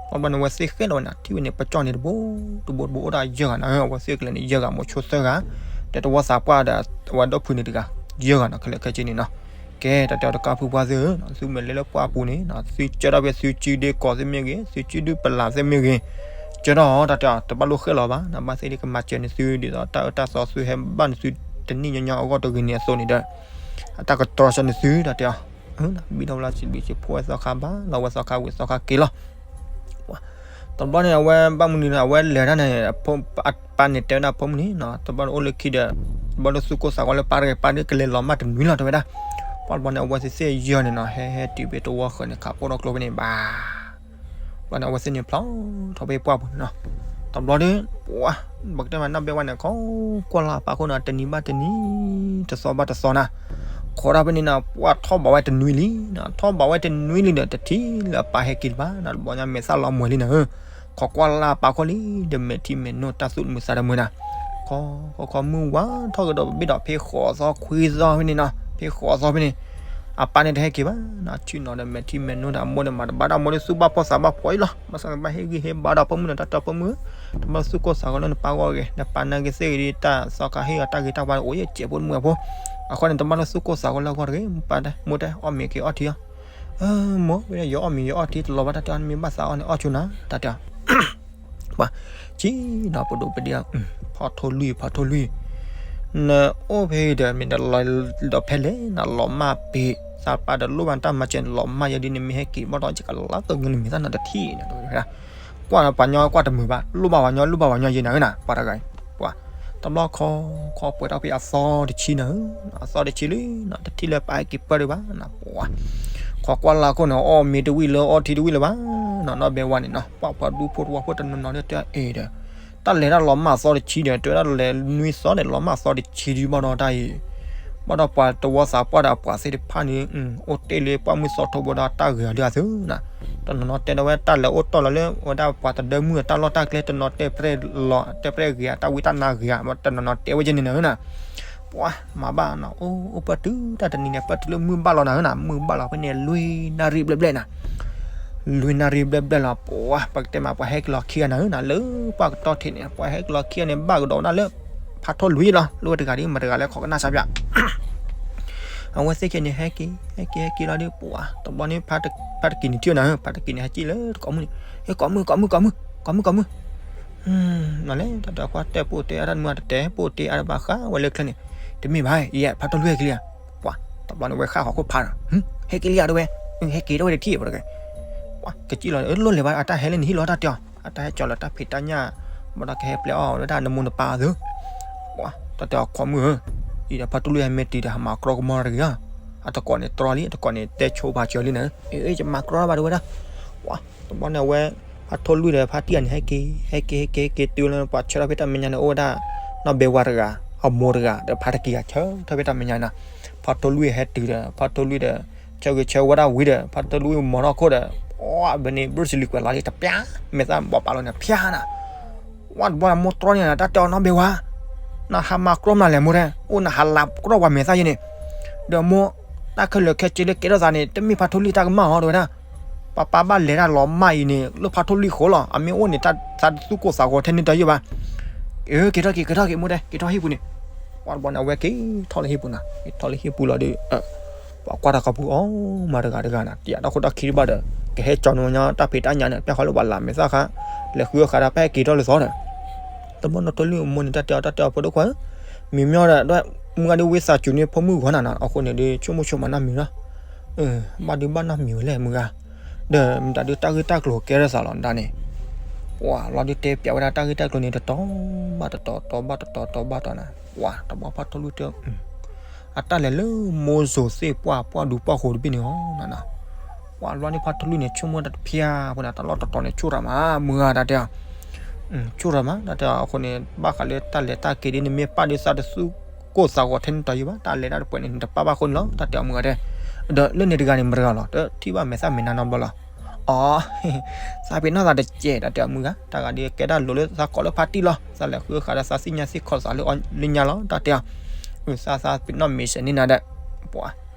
ပှၤဘျီန့ၣ် အဝဲသ့ၣ်ဃဲလီၤဝဲနီၤ, ထံၣ်ဝဲန့ၣ် ပကၠီန့ၣ်တဘိၣ်တဘိၣ်တဘိၣ် အိၣ်ဒၣ်ယဲၢ်ဂၤနီၤ, အဝဲသ့ၣ်ကလဲၤန့ၣ် ယဲၢ်ဂၤ, မိၤဆိသၢဂၤ, ဒီးတဝီသးပှၢ်ဒီး အဝဲဒီဖုန့ၣ်တဂၤ, ယဲၢ်ဂၤနီၤ, ခဲလၢာ်ခဲဆ့န့ၣ်နီၤ. ကဲ တၢ်တဲအီၤ တကးဖုပှၤသ့ၣ်ဧၢ, သုမ့ၢ်လဲၤလၢပှၢ်ပူၤန့ၣ်နီၤ, သုကၢထီၣ်ဖဲသုစုဒ့ကီးသ့ၣ်မ့ၢ်ဂ့ၤ, သုစုဒုပလၢ်သ့ၣ်မ့ၢ်ဂ့ၤ, ကၢထီၣ်အီၤ တၢ်တဲအီၤ, တဘၣ်လိၣ်ဃဲလီၤဘၣ်နီၤ, ဘၣ်သ့ၣ်သ့ၣ်ကမၤစၢၤန့ၢ်သု ဒ်သိးတၢ်အၢတၢ်သီသုဟဲဘၣ်န့ၢ်သုတနံၣ်ညီညီအဂီၢ်တဂ့ၤန့ၣ်အသိးန့ၣ်ဒီး အတၢ်ကတြီဆၢန့ၢ်သု တၢ်တဲအီၤ. ဘံထီၣ်ဝဲလီၤ စံးဘျုးစံးဖှိၣ်ဝဲသီခါဘၣ်လီၤ, ဝဲသီခါဝံၤသီခါက့ၤလီၤ. တဘျီန့ၣ် အဝဲဘၣ်မနုၤန့ၣ် အဝဲလဲၤတၢ်န့ၣ် အပၢ်န့ၣ်တဲဝဲဒၣ်ဖိမုၣ်န့ၣ်နီၤ, တဘျီန့ၣ်အိၣ်လၢခံဒီး တဘျီလၢသူၣ်ကိၢ်သးဂီၤလၢပၢ်တဂ့ၤ, ပၢ်ဒုးကလဲၤလီၤမၢ်တနွံလီၤ တဲဝဲဒၣ်. ပှၤတဘျီန့ၣ် အဝဲသ့ၣ်သ့ၣ်ယဲၢ်န့ၣ်နီၤ, ဟဲဟဲတုၤဖဲတဝီဃၢၤန့ၣ် ခးပိၢ်ထီၣ်ကျိဖဲန့ၣ်ဘၣ် ဘျီန့ၣ် အဝဲသ့ၣ်န့ၣ်ဖျီထီၣ်ဖဲပှၢ်ပူၤန့ၣ်နီၤ. တဘျီဒီး ပှၤ ပကတဲမးနီၢ်ဘဲဝါန့ၣ် ခိးကွၢ်လၢ်အပၢ်ခိၣ်န့ၣ် တနံၤဘၣ်တနံၤ တသီဘၣ်တသီနၤ, ခိးတၢ်ဖဲန့ၣ်နီၤ ပှၤထီၣ်ဘးဝဲတနွံလံနီၤ, ထီၣ်ဘးဝဲတနွံလံဒီး တထံၣ်လၢအပၢ်ဟဲက့ၤလၢၤဘၣ်နီၤ, တဘျီညါမဲာ်သၣ်လီၤမှဲၤလံနီၤဧၢ, ခိးကွၢ်လၢ်အပၢ်ခိၣ်လံ ဒီးမဲာ်ထံမဲာ်နိ တၢ်သူၣ်တမုာ်သးတမုာ်နၤ, ခိး ခိး ခိး မုၢ်ဝါထီၣ်ကဒီး ဘၣ်ဒီးဖဲဃိးသီခွံသီဖဲန့ၣ်နီၤ, ဖဲဃိးသီဖဲန့ၣ် အပၢ်န့ၣ်တဟဲက့ၤဘၣ်နီၤ, ဆ့ၣ်နီၤဒီးမဲာ်ထံမဲာ်နိဒီး အမိၢ်န့ၣ်မၤတဘၣ်ဒီး အမိၢ်န့ၣ်သူၣ်ဘၣ်ဖှီၣ်သးဘၣ်ဖှီၣ်အံၤလီၤ, ဘၣ်ဆၣ်န့ၣ် ဘၣ်ဟ့ၣ်ဂံၢ်ဟ့ၣ်ဘါဒီးဖိမုၣ်န့ၣ် တၢ်တဲအီၤ ဖိမုၣ်ဧၢ, တဘၣ်သူၣ်ကိၢ်သးဂီၤလၢနပၢ်ဂီၢ်တဂ့ၤ, နပၢ်နာ်က့သ့ၣ်ဂ့ၤဒီး တၢ်သီခါဟ့ၣ်အီၤတၢ်ဂ့ၤတၢ်ဝါအိၣ်ယဲၢ်စဲးဖိတမုာ်ဖိ, အဃိန့ၣ် တဘၣ်လၢသူၣ်ကိၢ်သးဂီၤလၢအဂီၢ်တဂ့ၤ, မိၢ်တဲ အီၣ်မ့ၤက့ၤအီထံအီၤ, မိၢ် ယအီၣ်မ့ၤယအီထံတလီၤဘၣ်, တၢ်တဲအီၤ နမ့ၢ်ဘၣ်သးအီၣ်န့ၣ် အီၣ်ဆိနၤ, တၢ်တဲအီၤ ပှၤ ကံနီၤပဒိၣ်ပဒ့ၣ်, ဖးထိၣ်လွံၢ် ဖးထိၣ်လွံၢ်, နအိၣ်ဖဲအံၤဒီး မ့ၢ်နလီၤဒီးဖဲလဲၣ် နလီၤမၢ်ပ့ၤ, သးပၢ်ဒီးလိၣ်ဘၣ်တၢ်မၤစၢၤ နလီၤမၢ်ယဲဒ်န့ၣ် မ့ၢ်ဟဲက့ၤဘၣ်ဒီး ယကလါကငုနမံၤသၣ်နတထံၣ်န့ၣ်, ကွၢ်ပှၤညီကွၢ်တမုာ်ဘၣ်, လိၣ်ဘၣ်ပှၤညီ လိၣ်ဘၣ်ပှၤညီယဲနၤဧၢနၤ, ပှၤတဂၤအံၤ, ပှၤ တဘျီခီ ခီပှဲၤထီၣ်ဖဲအသီတဆံနၤဧၢ, အသီတဆံလံ, တထံၣ်လၢပၢ်ဟဲက့ၤပၢၢ်ဒံးဘၣ်, ပှၤ ခိးကွၢ်လၢ်ခိၣ်န့ၣ် အီၣ်မ့ၤတဝံၣ်လၢ အီထံတဝံၣ်လၢၤဘၣ်နီၤ, နီၢ်ဘဲဝါန့ၣ်နီၤ, ပှၤ ပှၤဒူဖိတဝီဖိတနီၤနီၤဒီးတဲအီၤဒီး တၢ်လဲၤတၢ်လီၤမၢ်သီတဆံဒီး တဲဝဲဒၣ်လဲၤနွံသီန့ၣ် လီၤမၢ်သီတဆံဒံးဘၣ်ဒီးတၢ်အံၤ, ဘၣ်ဒီးပှၤတဝီသးပှၢ်ဒီးအပှၤသ့ၣ်တဖၣ်န့ၣ် အိၣ်တ့ၢ်လၢပှၢ်မုၢ်သီထိဘိဒီးတၢ်ဂ့ၤအီၤဒုးအသုးနၤ, တနီၤနီၤတဲဒီးဝဲတၢ်လဲၤအိၣ်တီၢ်လီၤလၢ ဝဲဒၣ်ပှၤတဒၢမုၢ်အတၢ်လီၢ်တၢ်ကျဲ တနီၤတဲပြဲၢ်လီၤ တဲပြဲၢ်ဂ့ၤ တၢ်ဝံတၢ်နါဂ့ၤ တနီၤနီၤတဲဝဲယဲန့ၣ်နၤဧၢနၤ ပှၤမၤဘၣ်နီၤ အိၣ်အိၣ်ပၢၢ်တုၤတၢ်တနံၤန့ၣ် ပၢၢ်တုၤလၢမုၢ်ဘၣ်လီၤနၤဧၢနၤ, မုၢ်ဘၣ်လီၤဖဲန့ၣ် လွံၢ်နၣ်ရံၣ်ဘျဲၣ်ဘျဲၣ်နၤ, လွံၢ်နၣ်ရံၣ်ဘျဲၣ်ဘျဲၣ်လီၤ ပှၤ ပကတဲမး ပှၤဟဲက့ၤလီၤခံဂၤနၤဧၢနၤ လၢပှၢ်ကတီၢ်ထံးန့ၣ် ပှၤဟဲက့ၤလီၤခံဂၤန့ၣ် ဘၣ်ကဒီးဝဲဒၣ်လၢ ဖးထိၣ်လွံၢ်လီၤ လၢဝဲတဂၤဒ်မတၤတဂၤလဲၣ် ခိးကနၣ်စၢ်ပၠး အဝဲသ့ၣ်ခဲန့ၣ် ဟဲက့ၤ ဟဲက့ၤ ဟဲက့ၤလီၤဒီး ပှၤ တဘျီန့ၣ် ဖါတကံၢ်န့ၣ်ထံၣ်နၤဧၢ ဖါတကံၢ်န့ၣ် ဟဲက့ၤလၢတကိးမုၢ်န့ၣ် ဟဲကိးမုၢ် ကိးမုၢ် ကိးမုၢ် ကိးမုၢ် ကိးမုၢ် နလဲၣ် တၢ်တခွါတဲပိၢ်တဲအါတၢ်မုၢ်တတဲ ပိၢ်တဲအါတဘၣ်ဃးဝဲလၢချၢန့ၣ် တမ့ၢ်ဘၣ် ယဲ ဖါထိၣ်လွံၢ်ဟဲက့ၤလံဧါ ပှၤ တဘျီန့ၣ် ဝဲဃၣ်ဟီၣ်ခိၣ်ဖးဒီး ဟဲက့ၤလံဧါတဝဲ ဟဲက့ၤတဝဲတထံၣ် ပှၤတဂၤ ပှၤ ကစံၣ်လီၤ လိၣ်လဲၤဘၣ် အတၢ်ဟဲလၢနဟံၣ်လီၤ တၢ်တဲအီၤ အတၢ်ဟဲကၠီလီၤ တၢ်ဖံးတၢ်ညၣ် ဘၣ်ဒီးကဟဲပျဲအီၣ်ဝဲဒၣ်နမိၢ်နပၢ်အသု ပှၤ တၢ်တဲအီၤ ခိးမုၢ်ဧၢ အံၤဒီးဖါထိၣ်လွံၢ်ဟဲမ့ၢ်တုၤဒီး ဟးမၤကြီကမီၤတဂ့ၤဧါ အတကိးန့ၣ်တြီလံ အတကိးန့ၣ် တဲဆိပာ်စၢၤလံနၤ အ့ ယမၤကြီဘၣ်တဝဲဒၣ် ပှၤ တဘျီန့ၣ်အဝဲ ဖါထိၣ်လွံၢ်ဒီးဖါတံၢ်ဂၤန့ၣ် ဟဲက့ၤ ဟဲက့ၤ ဟဲက့ၤ တုၤလၢပှၤဆၢထၢၣ်ဖဲတၢ်မဲာ်ညါန့ၣ် အိၣ်ဝဲဒၣ် နီၢ်ဘဲဝါတဂၤ အမိၢ်တဂၤ ဒီးဖါတကံၢ်ဂၤ ဆၢထၢၣ်ဖဲတၢ်မဲာ်ညါနၤ ဖါထိၣ်လွံၢ်ဟဲတုၤဒီး ဖါထိၣ်လွံၢ်ဒီး ဆၢဂ့ၤဆၢဝါဒၣ်ဝံၤဒီး ဖါထိၣ်လွံၢ်မီၤထီၣ်ခိၣ်ဒီး ပှၤ ဘၣ်န့ၣ် ဘြူးစလံၤကွဲးလီၤလံ တပျၢ် မဲာ်သၣ်ဘီးပာ်လီၤန့ၣ် ဖၠါနၤ ဝဲတဘျီန့ၣ် မိၢ်တြီန့ၣ် တၢ်တဲအီၤ နီၢ်ဘဲဝါ နဟးမၤကြီမနုၤလဲၣ် မိၢ်တဲ အိၣ်နဟးလၢကြီပှၤမဲာ်သၣ်ယဲန့ၣ် ဒီးမိၢ် တၢ်ခဲလၢာ်ခဲဆ့လၢကဲထီၣ်သးန့ၣ် တမ့ၢ်ဖါထိၣ်လွံၢ်တၢ်ကမၣ်အီၤ တဲဝဲဒၣ် ပၢ်ပၢ်ဘၣ်လဲၤတၢ်လီၤမၢ်အံၤန့ၣ် လၢဖါထိၣ်လွံၢ်ဃိလီၤ အမ့ၢ်အိၣ်န့ၣ် တၢ်သူၣ်ကိၢ်သးဂီၤထဲန့ၣ်တၢ်ယိၣ်ဘၣ် အ့ က့ၤထီၣ်က့ၤ က့ၤထီၣ်က့ၤ မိၢ်တဲ က့ၤထီၣ်ဟံၣ်ပူၤန့ၣ် ပှၤတဘျီန့ၣ် အဝဲက့ၤထီၣ်လၢဟံၣ်ပူၤနၤ က့ၤထီၣ်လၢဟံၣ်ပူၤလီၤဒီး ပှၤကွၢ်တၢ်ခီပူၤအီၤ မၤတဂၤတဂၤနၤ တယာ်တၢ်ခိၣ်တၢ်ခံတဘၣ်ဒီး ကဟဲကၠီနီၢ်ညီတၢ်ဖံးတၢ်ညၣ်န့ၣ် ပျၢ်ဃီလၢပှၤလၢမဲာ်သၣ်ခါ လဲၤဃုအီၣ်ဃာ်ဒီး ပဟဲက့ၤထီၣ်လၢသီဒီး တဘျီနီၢ်ထိၣ်လွံၢ်အမိၢ်န့ၣ် တၢ်တဲအီၤ တၢ်တဲအီၤ ဖိဒိၣ်ခွါဧၢ မံၤမ့ၢ်ဒီး မုၢ်ဂၤဒုးဝံသးစူၤန့ၢ်ဖိမုၣ်ဂီၢ်နၤနီၤ အဃိန့ၣ်ဒီး ဆိကမိၣ်ဆိကမးနီတမံၤလီၤ ဘၣ်ဒုးဘၣ်နီတမံၤဝဲလဲၣ် မုၢ်ဂၤ ဒီးမတၤဒုးတၢ်ဂ့ၢ်တၢ်ကျိၤကဲထီၣ်သးလီၤဒၣ်န့ၣ်, ပှၤလီၤဒုးတဲပျးဝဲဒၣ်တၢ်ဂ့ၢ်တၢ်ကျိၤန့ၣ် တတီၤဘၣ်တတီၤ တီၤဘၣ်တတီၤ တီၤဘၣ်တီၤန့ၣ်, ပှၤတဘျီဖါထီၣ်လွံၢ်တဲ အတၢ်လဲၤလၢမိၢ်စိၤသ့ၣ်ပှၢ်ပှၢ်ဒူပှၢ်ဃိတဘ့ၣ်န့ၣ်လီၤ. ပှၤလီၤန့ၣ်ဖါထီၣ်လွံၢ်န့ၣ် ဆိကမိၣ်တၢ်တဖၠၣ်ဖိန့ၣ် တၢ်လီၢ်တတီၤန့ၣ် ဆိၣ်ရၤမး မုၢ်ဂၤတၢ်တဲအီၤ, ဆိၣ်ရၤမး တၢ်တဲအီၤ. အဃိန့ၣ် ဘၣ်ဃးလၢတၢ်လဲၤတၢ်က့ၤဒ်န့ၣ် မ့ၢ်ပာ်ဒ်သိးတသူၣ်ကိၢ်သးဂီၤထဲန့ၣ်တီၤယံၤဘၣ်, တၢ်လဲၤတၢ်တပှဲၤန့ၣ် နတပာ်ဘၣ်အဃိန့ၣ်လီၤ တၢ်တဲအီၤမုၢ်ဂၤတဲ. ဒီးလၢန့ၣ်တဂၤန့ၣ် မတဂၤလီၤ တထံၣ်ဘၣ်မဲာ်သၣ်မဲာ်နါနီတဘျီလီၤ. အီ သးပ့ၤနီၣ်သးတစဲး တၢ်တဲအီၤမုၢ်ဂၤ, တၢ်ဂၤဒ်ကဲတၢ်လိၤလၢသးကိးလၢဖါတံၢ်လီၤ, သးလဲၤဃုဃာ်ဒီးသးသ့ၣ်ညါသ့ၣ်ခီၣ်သးလၢအီၤလၢညါလီၤ တၢ်တဲအီၤ. သးသးပ့ၤနီၣ်မဲာ်စဲးန့ၢ်နၤဒီး, ပှၤ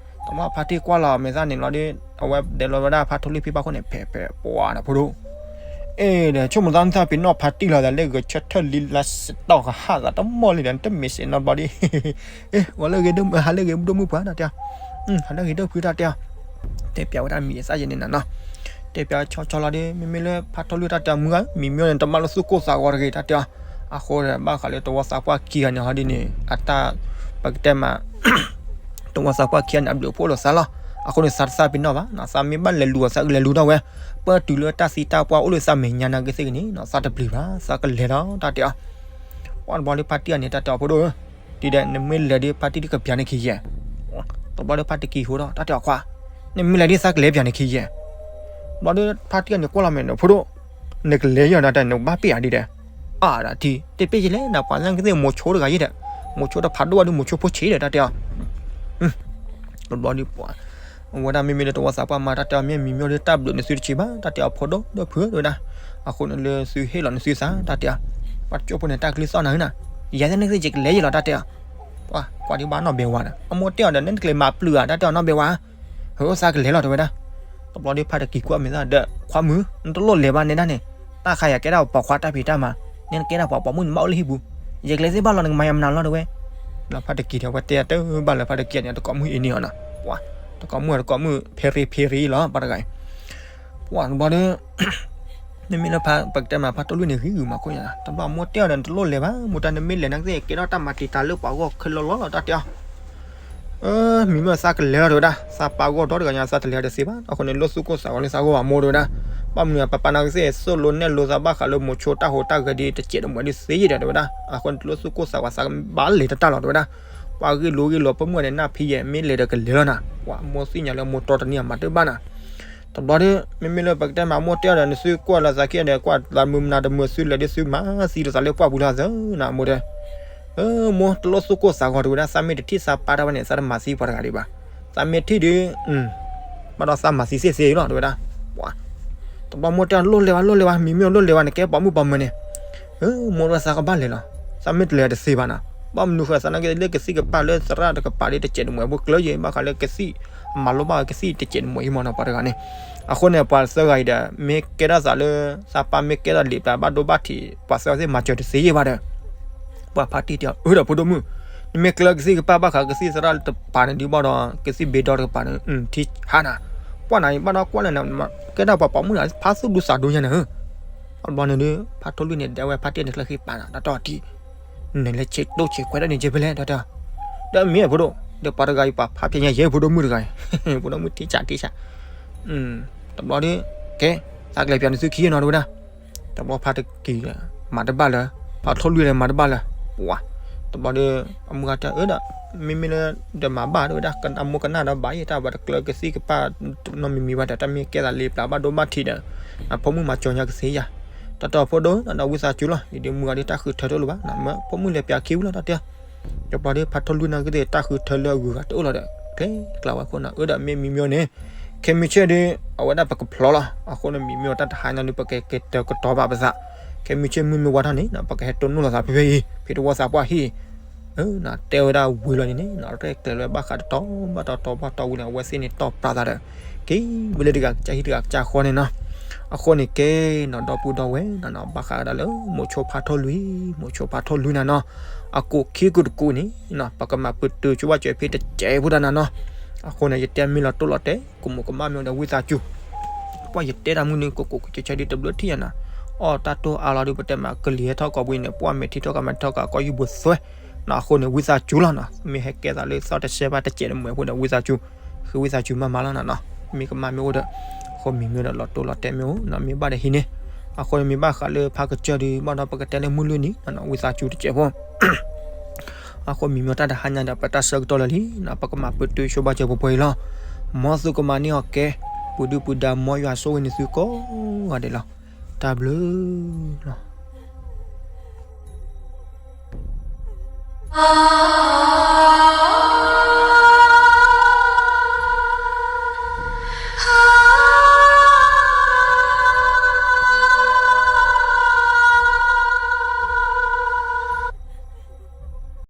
တမ့ၢ်ဖါတံၢ်ကွၢ်လီၤမဲာ်သၣ်န့ၣ်လီၤဒီး အဝဲဒဲးလီၤဝဲဒၣ်ဖါထီၣ်လွံၢ်ဖံဘၣ်ခိၣ်န့ၣ် ဖဲးဖဲး ပှၤဒီးဖိဒိၣ် အဲ ဒီးဆိကမိၣ်သးန့ၣ်သးပ့ၤနီၣ်ဖါတံၢ်လီၤ သးလၢဂဲၤဆၢထၢၣ်လံလါစတီၢ်ကဟၣ်သးတမီၢ်လံဒီး နတမဲာ်စဲးနီတဘျီဒီး အဲ ဝဲလၢဂ့ၤဒိၣ်မုၢ် ဟးလၢဂ့ၤဒိၣ်မုၢ်ပှၤ တၢ်တဲအီၤ. ဟးလၢဂ့ၤဒိၣ်ဖု တၢ်တဲအီၤ. တဲပျးဝဲဒၣ်မံၤသၣ်ယဲန့ၣ်နၤနီၤ. တဲပျးဆီဆီလီၤဒီး မ့မ့ၢ်လၢဖါထီၣ်လွံၢ်တၢ်တဲအီၤ မုၢ်ဂၤ မံၤမ့ၢ်န့ၣ် တမၤလၢသူၣ်ကိၢ်သးဂီၤတဂ့ၤ တၢ်တဲအီၤ. အဃိဒီး ဘၣ်ဃးလၢတဝီသးပှၢ်ခံဂၤန့ၣ် ဟီဒ်န့ၣ် အတၢ် ပကတဲမး တဝီသးပှၢ်ခံဂၤန့ၣ် အဘျုးအဖှိၣ်လိာ်သးလီၤ. အဃိန့ၣ် သးတသးပ့ၤနီၣ်ဘၣ်နီၤ, သးမ့ၢ်ဘၣ်လဲၤလူၤအီၤ သးကလဲၤလူၤထီၣ်ဝဲ, ပၢတုၤလၢတၢ်သံတၢ်ပှၢ်အိၣ်လၢသးမဲာ်ညါနာ်က့သ့ၣ်ဂ့ၤန့ၣ်နီၤ သးတပျံၤဘၣ် သးကလဲၤလီၤ တၢ်တဲအီၤ. ပှၤတဘျီဒီးဖါတံၢ်အီၤန့ၣ် တၢ်တဲအီၤဖိဒိၣ်ဧၢ, ဒ်ဒီး နမ့ၢ်လဲၤဒီးဖါတံၢ်ဒ်ကပျးန့ၣ်ခံယဲၢ်. တဘျီဒီးဖါတံၢ်က့ၤဃိဒီး တၢ်တဲအီၤခွါ, နမ့ၢ်လဲၤဒ်သးကလဲၤပျးန့ၣ်ခံယဲၢ်. ဘျီဒီးဖါတံၢ်အီၤန့ၣ်ကွၢ်လီၤမဲာ်န့ၣ် ဖိဒိၣ်, နကလဲၤယဲၢ်ဒီးတၢ်နဘၣ်ပ့ၢ်ဧါဒ်ဒီး, အါဒၣ်ထံ တပ့ၢ်ယလဲၣ်နၤ ပှၤနာ်က့သ့ၣ်မိၤဆိတဂၤယဲၢ်ဒီး, မိၤဆိတဖးဒိၣ်ဘၣ်ဒီးမိၤဆိဖိဆံးဒီး တၢ်တဲအီၤ. တဘျီဒီးပှၤ အဝဲဒၣ်မ့မ့ၢ်လၢတဝီသးပှၢ်မၤ တၢ်တဲအီၤ မ့ၢ်မံၤမ့ၢ်ဒီးတၢ်ဘျုးနသုတဆံးဘၣ် တၢ်တဲအီၤ ဖိဒိၣ်ဒီးဖုဝဲဒၣ်, အဃိန့ၣ်လၢသုဟ့ၣ်လီၤနသုသး တၢ်တဲအီၤ, ပှၤကၠိဖိန့ၣ် တၢ်ကလုၢ်သီၣ်နၤဧၢနၤ, ယၤသ့ၣ်နကသ့ၣ်ယကလဲၤယဲၢ်လီၤ တၢ်တဲအီၤ. ပှၤကွၢ်ဒံးဘၣ်နီၢ်ဘဲဝါဒီး အမိၢ်တဲအီၤဒီး နတကျဲၤမၤပျုၤဧါ တၢ်တဲအီၤ နီၢ်ဘဲဝါ, ဟၢသးကလဲၤလီၤ တဲဝဲဒၣ်. တဘျီဒီးဖါတံၢ်က့ၤကွၢ်မဲာ်သၣ်ဒီး ခွါမုၣ် နတလိၣ်လဲၤဘၣ်နဲဒၣ်န့ၣ်, တၢ်ခါယၤကဲဒၣ်ပိာ်ခွါတၢ်ဖံးတၢ်မၤ, န့ၣ်နကဲဒၣ်ပှၤပိာ်မုၣ်န့ၣ်ဘၣ်အိၣ်လၢဟံၣ်ပူၤ, ယကလဲၤသ့ၣ်ဘၣ်လီၤ နကမၤယၤမနုၤလီၤ တဲဝဲ. လၢဖါတံၢ်က့ၤဒီးဝဲတဲတၢ်ဘၣ်လၢဖါတံၢ်က့ၤန့ၣ် တကိးမုၣ်အံၤန့ၣ်အီၤနီၤ, ပှၤ တကိးမုၣ်တကိးမုၣ် ဖဲရ့ဖဲရ့လီၤ ပှၤတဂၤအံၤ. ပှၤတဘျီဒီး မ့မ့ၢ်လၢဖါ ပကတဲမး ဖါထီၣ်လွံၢ်န့ၣ် ဂံၢ်ဂုာ်မးခိၣ်ညါ, တဘျီအမိၢ်တဲအီၤဒီး နတလိၣ်လဲၤဘၣ် မိၢ်တၢ် နမ့ၢ်လဲၤနာ်က့သ့ၣ် ကဲထီၣ်တၢ်မၤတံာ်တာ်လၢပှၤဂီၢ်ခဲလၢာ်လီၤလီၤ တၢ်တဲအီၤ. မံၤမ့ၢ်သးကလဲၤလီၤ တဲဝဲဒၣ်, သးပာ်ဂီၢ်ဒီတဂၤညါ သးတလဲၤတသ့ဘၣ်, အဃိန့ၣ် လိၣ်သူၣ်ကိၢ်သးဂီၤလၢသးဂီၢ်ဘၣ်မိၢ် တဲဝဲဒၣ်. ဘၣ်မနုၤ ပပာ်နာ်က့သ့ၣ် သိၣ်လိနဲၣ်လိသးဘၣ်ဃးလၢမိၤဆိတၢ်ဟူးတၢ်ဂဲၤဒ်တစဲးတမှဲၤဒ်သ့ယဲၢ်ဒီး တဲဝဲဒၣ်, အဃိန့ၣ် တလိၣ်သူၣ်ကိၢ်သးဂီၤ သးကဘၣ်လဲၤတတၢ်လီၤ တဲဝဲဒၣ်. ပှၤဂ့ၢ်လိာ်ဂ့ၢ်လိာ် ပမုၢ်ဂၤန့ၣ် နၢ်ဖံးယဲၢ် မ့ၢ်လဲၤဒီးကလဲၤလီၤနၤ, ပှၤမိၢ်သ့ၣ်ညါလၢမိၢ်တီတနံၤအမၤတဘၣ်နၤ. တဘျီဒီး မ့မ့ၢ်လၢပကတဲမး မိၢ်တဲအီၤဒီး နသုကွၢ်လၢသးခံဒီး ကွၢ်သးမုာ်မနုၤတမုာ် သုလဲၤဒ်သုမၤသံလိာ်သးလၢပှၢ်ပူၤလၢသၢနၤ မိၢ်တဲ. မိၢ်တလိၣ်သူၣ်ကိၢ်သးဂီၤ တဲဝဲဒၣ်, သးမ့ၢ်တထံၣ်သးပာ်တၢ်ဘၣ်န့ၣ် သးတမၤသံပှၤတဂၤဒံးဘၣ်. သးမ့ၢ်ထံၣ်ဒီး ဘၣ်ဒီးသးမၤသံသ့သ့လီၤ တဲဝဲဒၣ်. ပှၤ တဘျီမိၢ်တဲအီၤ လိၣ်လဲၤဝဲ လိၣ်လဲၤဝဲ မံၤမ့ၢ်လိၣ်လဲၤဝဲ နကဲပိာ်မုၣ်ပိာ်မၢၤန့ၣ်. မိၢ်တဲသးကဘၣ်လဲၤလီၤ, သးမ့ၢ်တလဲၤတသ့ဘၣ်နၤ. ဘၣ်မနုၤဃိ သးနာ်က့လၢကသံၣ်ကပၢ်လၢသရၣ်တကပၤ ဒ်တစဲးတမှဲၤဖိကျၢၤယဲၢ် ဘၣ်ဃးလၢကသံၣ် အမၤလိဘၣ်ကသံၣ်တစဲးတမှဲၤအံၤမ့ၢ်နီၤ ပှၤတဂၤန့ၣ်. အဃိန့ၣ် ပှၤသၢဂၤအံၤဒီး မ့ၢ်ကဲထီၣ်သးလၢ သးပၢ်မ့ၢ်ကဲထီၣ်လံာ်ပျၤဘၣ်ဒိဘၣ်ထံး ပှၤသၢဂၤသ့ၣ်မၤစၢၤတသ့ယဲၢ်ဘၣ်ဒီး ပှၤဖါတံၢ်တဲအီၤ အၢဒီးဖိဒိၣ်မုၣ်, နမ့ၢ်ကျၢၤကသံၣ်ကပၢ်ဘၣ်ဃးကသံၣ်သရၣ်တကပၤန့ၣ်ဒ်ဘၣ်ဒီး ကသံၣ်ဘ့ဒီတကပၤန့ၣ် ထံဟါနၤ. ပှၢ်နၤအံၤဘၣ်ဒီးကွၢ်လၢနၤ ကဲဒၣ်ပှၤပိာ်မုၣ်လၢဖးသူၣ်ဒူသးဒူညါနၤဧၢ. ဘျီန့ၣ်ဒီး ဖါထီၣ်လွံၢ်န့ၣ် ဒဲဝဲဖါတံၢ်န့ၣ်ကျၢၤဃံပာ်နၤ တၢ်တီၢ်ထံ နလဲၤဆဲးတိၢ်ဆဲးခွဲးတၢ်န့ၣ်ကဲဖဲလဲၣ် တၢ်တဲအီၤ. ဒီးမ့ၢ်ဖိဒိၣ် ဒီးပှၤတဂၤအံၤပှၤဖးဖျဲးညါယဲၢ်ဖိဒိၣ်မုၣ်တဂၤအံၤ ဖိဒိၣ်မုၣ်ထံဆးထံဆး တဘျီဒီး ကဲ သးကလဲၤပျးနသုခံနီၤ တဲဝဲဒၣ်. တဘျီဖါတံၢ်က့ၤ မၤတဘၣ်လၢၤ, ဖါထီၣ်လွံၢ်ဒီးမၤတဘၣ်လၢၤ. ပှၤ တဘျီဒီး အမုၢ်ဂၤတဲအၢဒီး မ့မ့ၢ်လၢ ဒီးမၤဘၣ် တဲဝဲဒၣ်, အမိၢ်ကနၣ်ဒီးဘၣ်ယဲၢ် တၢ်ပှၤတကျၢၤကသံၣ်ကပၢ်နီတမံၤမံၤဘၣ်ဒီး တၢ်မ့ၢ်ကဲသးလံာ်ပျၤဘၣ်ဒိဘၣ်ထံးဒီး အဖိမုၣ်မၤစၢၤညါကသ့ဧါ. တၢ်တီၢ်ဖိဒိၣ် ဒီးဝံသးစူၤလီၤ ဒ်မုၢ်ဂၤဒီးတၢ်ဃုထၢတအိၣ်လၢၤဘၣ်, မ့ၢ်ဖိမုၣ်လဲၤပျးခံဝံၤလီၤ တၢ်တဲအီၤ. တဘျီဒီး ဖါထီၣ်လွံၢ်နာ်က့သ့ၣ် တၢ်ဃုထၢလၢအဂုၤအဂၤတအိၣ်လီၤဒီး ကျဲကျါဝဲအဃိန့ၣ် အၢဒီးမ့ၢ်မံၤမ့ၢ်န့ၣ် ခဲမုၢ်ဆ့ၣ်ဒီး အဝဲဒၣ်ပကဖျီလီၤ. အဃိန့ၣ် မံၤမ့ၢ်တၢ်တဟါညါဒီး ပကကဲတၢ်ကတီၤဘၣ်ပသး. ခဲမုၢ်ဆ့ၣ်မုၢ်မ့ၢ်ဝါထီၣ်န့ၣ် ပကဟဲတိၢ်နီၣ်လိာ်သးဖဲဖဲအံၤ ဖဲတဝီသးပှၢ်ဟံၣ် တဲဝဲဒၣ်ဝံၤလီၤန့ၣ်န့ၣ် ရဲၣ်ကျဲၤလၢဘၣ်ဃးတတီၤဘၣ်တတီၤဘၣ်တီၤဝံၤန့ၣ် အဝဲသ့ၣ်န့ၣ်တီၢ်ပြးသးဒီး က့ၤဝံၤလၢတဂၤကစၢ်ဟံၣ်တဂၤကစၢ်ဃီန့ၣ်နီၤ. အဃိန့ၣ်ကဲနီၤ ဒီပုၢ်ဒီဝဲၢ်နီၤ ဘၣ်ဃးဒၣ်လၢ မိၤဆိဖါထီၣ်လွံၢ် မိၤဆိဖါထီၣ်လွံၢ်နၤနီၤ အကိးခံကိးတကိးန့ၣ်နီၤ ပကမၤပတုာ်ဆိဝဲစၢၤဖဲတစဲးဖိတၢ်နၤနီၤ. အဃိန့ၣ် ယတဲမ့ၢ်လီၤတိၢ်လီၤတဲာ် ကမူးကမၣ်မ့ၢ်ဒီးဝံသးစူၤ ပှၢ်ယတဲတၢ်မုၢ်နံၤ ကိးကိးကစဲးဆၢဒ်တဘျုးထံၣ်ယၤနၤ. အီၣ်တၢ်တိၢ်အါလီၤဒုး ပတဲမးကလံၤဟဲထီၣ်ကိးဘှံးန့ၣ် ပှၢ်မဲာ်ထံထီၣ်ကမၤထီၣ်ကကိးယုၢ်ဘိသွဲနီၤ. အဃိန့ၣ် ဝံသးစူၤလီၤနီၤ. မ့ၢ်ဟဲကဲသးလၢသီတစဲးဘၣ်တစဲးတမှဲၤဖိဒီး ဝံသးစူၤ ဃ့ဝံသးစူၤမးမးလီၤနၤနီၤ. မ့ၢ်ကမၣ်မ့ၢ်အိၣ်ဒီး အဃိမံၤမ့ၢ်ဒီးလီၤတိၢ်လီၤတဲာ်မ့ၢ်အိၣ်နီၤ မ့ၢ်ဘၣ်ဒီးဟံးန့ၢ်, အဃိန့ၣ်မ့ၢ်ဘၣ်ဃးလၢဖးကစၢၢ်ဒီး ဘၣ်ဒီးပကတဲလၢမုၢ်လွံၢ်နံၤ ဝံသးစူၤတစဲးဖိ အဃိမံၤမ့ၢ်တၢ်တဟါညါဒီး ပတၢ်ဆၢကတီၢ်လၢာ်လံနီၤ ပကမၤပတုာ်ဆိဘၣ်စၢၤပှဲၤပှဲၤအံၤလီၤ. မ်သုကမၤန့ၢ်အီၤကဲ, ပူၤဒုၣ်ပူၤဒါ မ်ယွၤဆိၣ်ဂ့ၤန့ၢ်သုကိးဂၤဒဲးလီၤ. တၢ်ဘျုးလီၤ.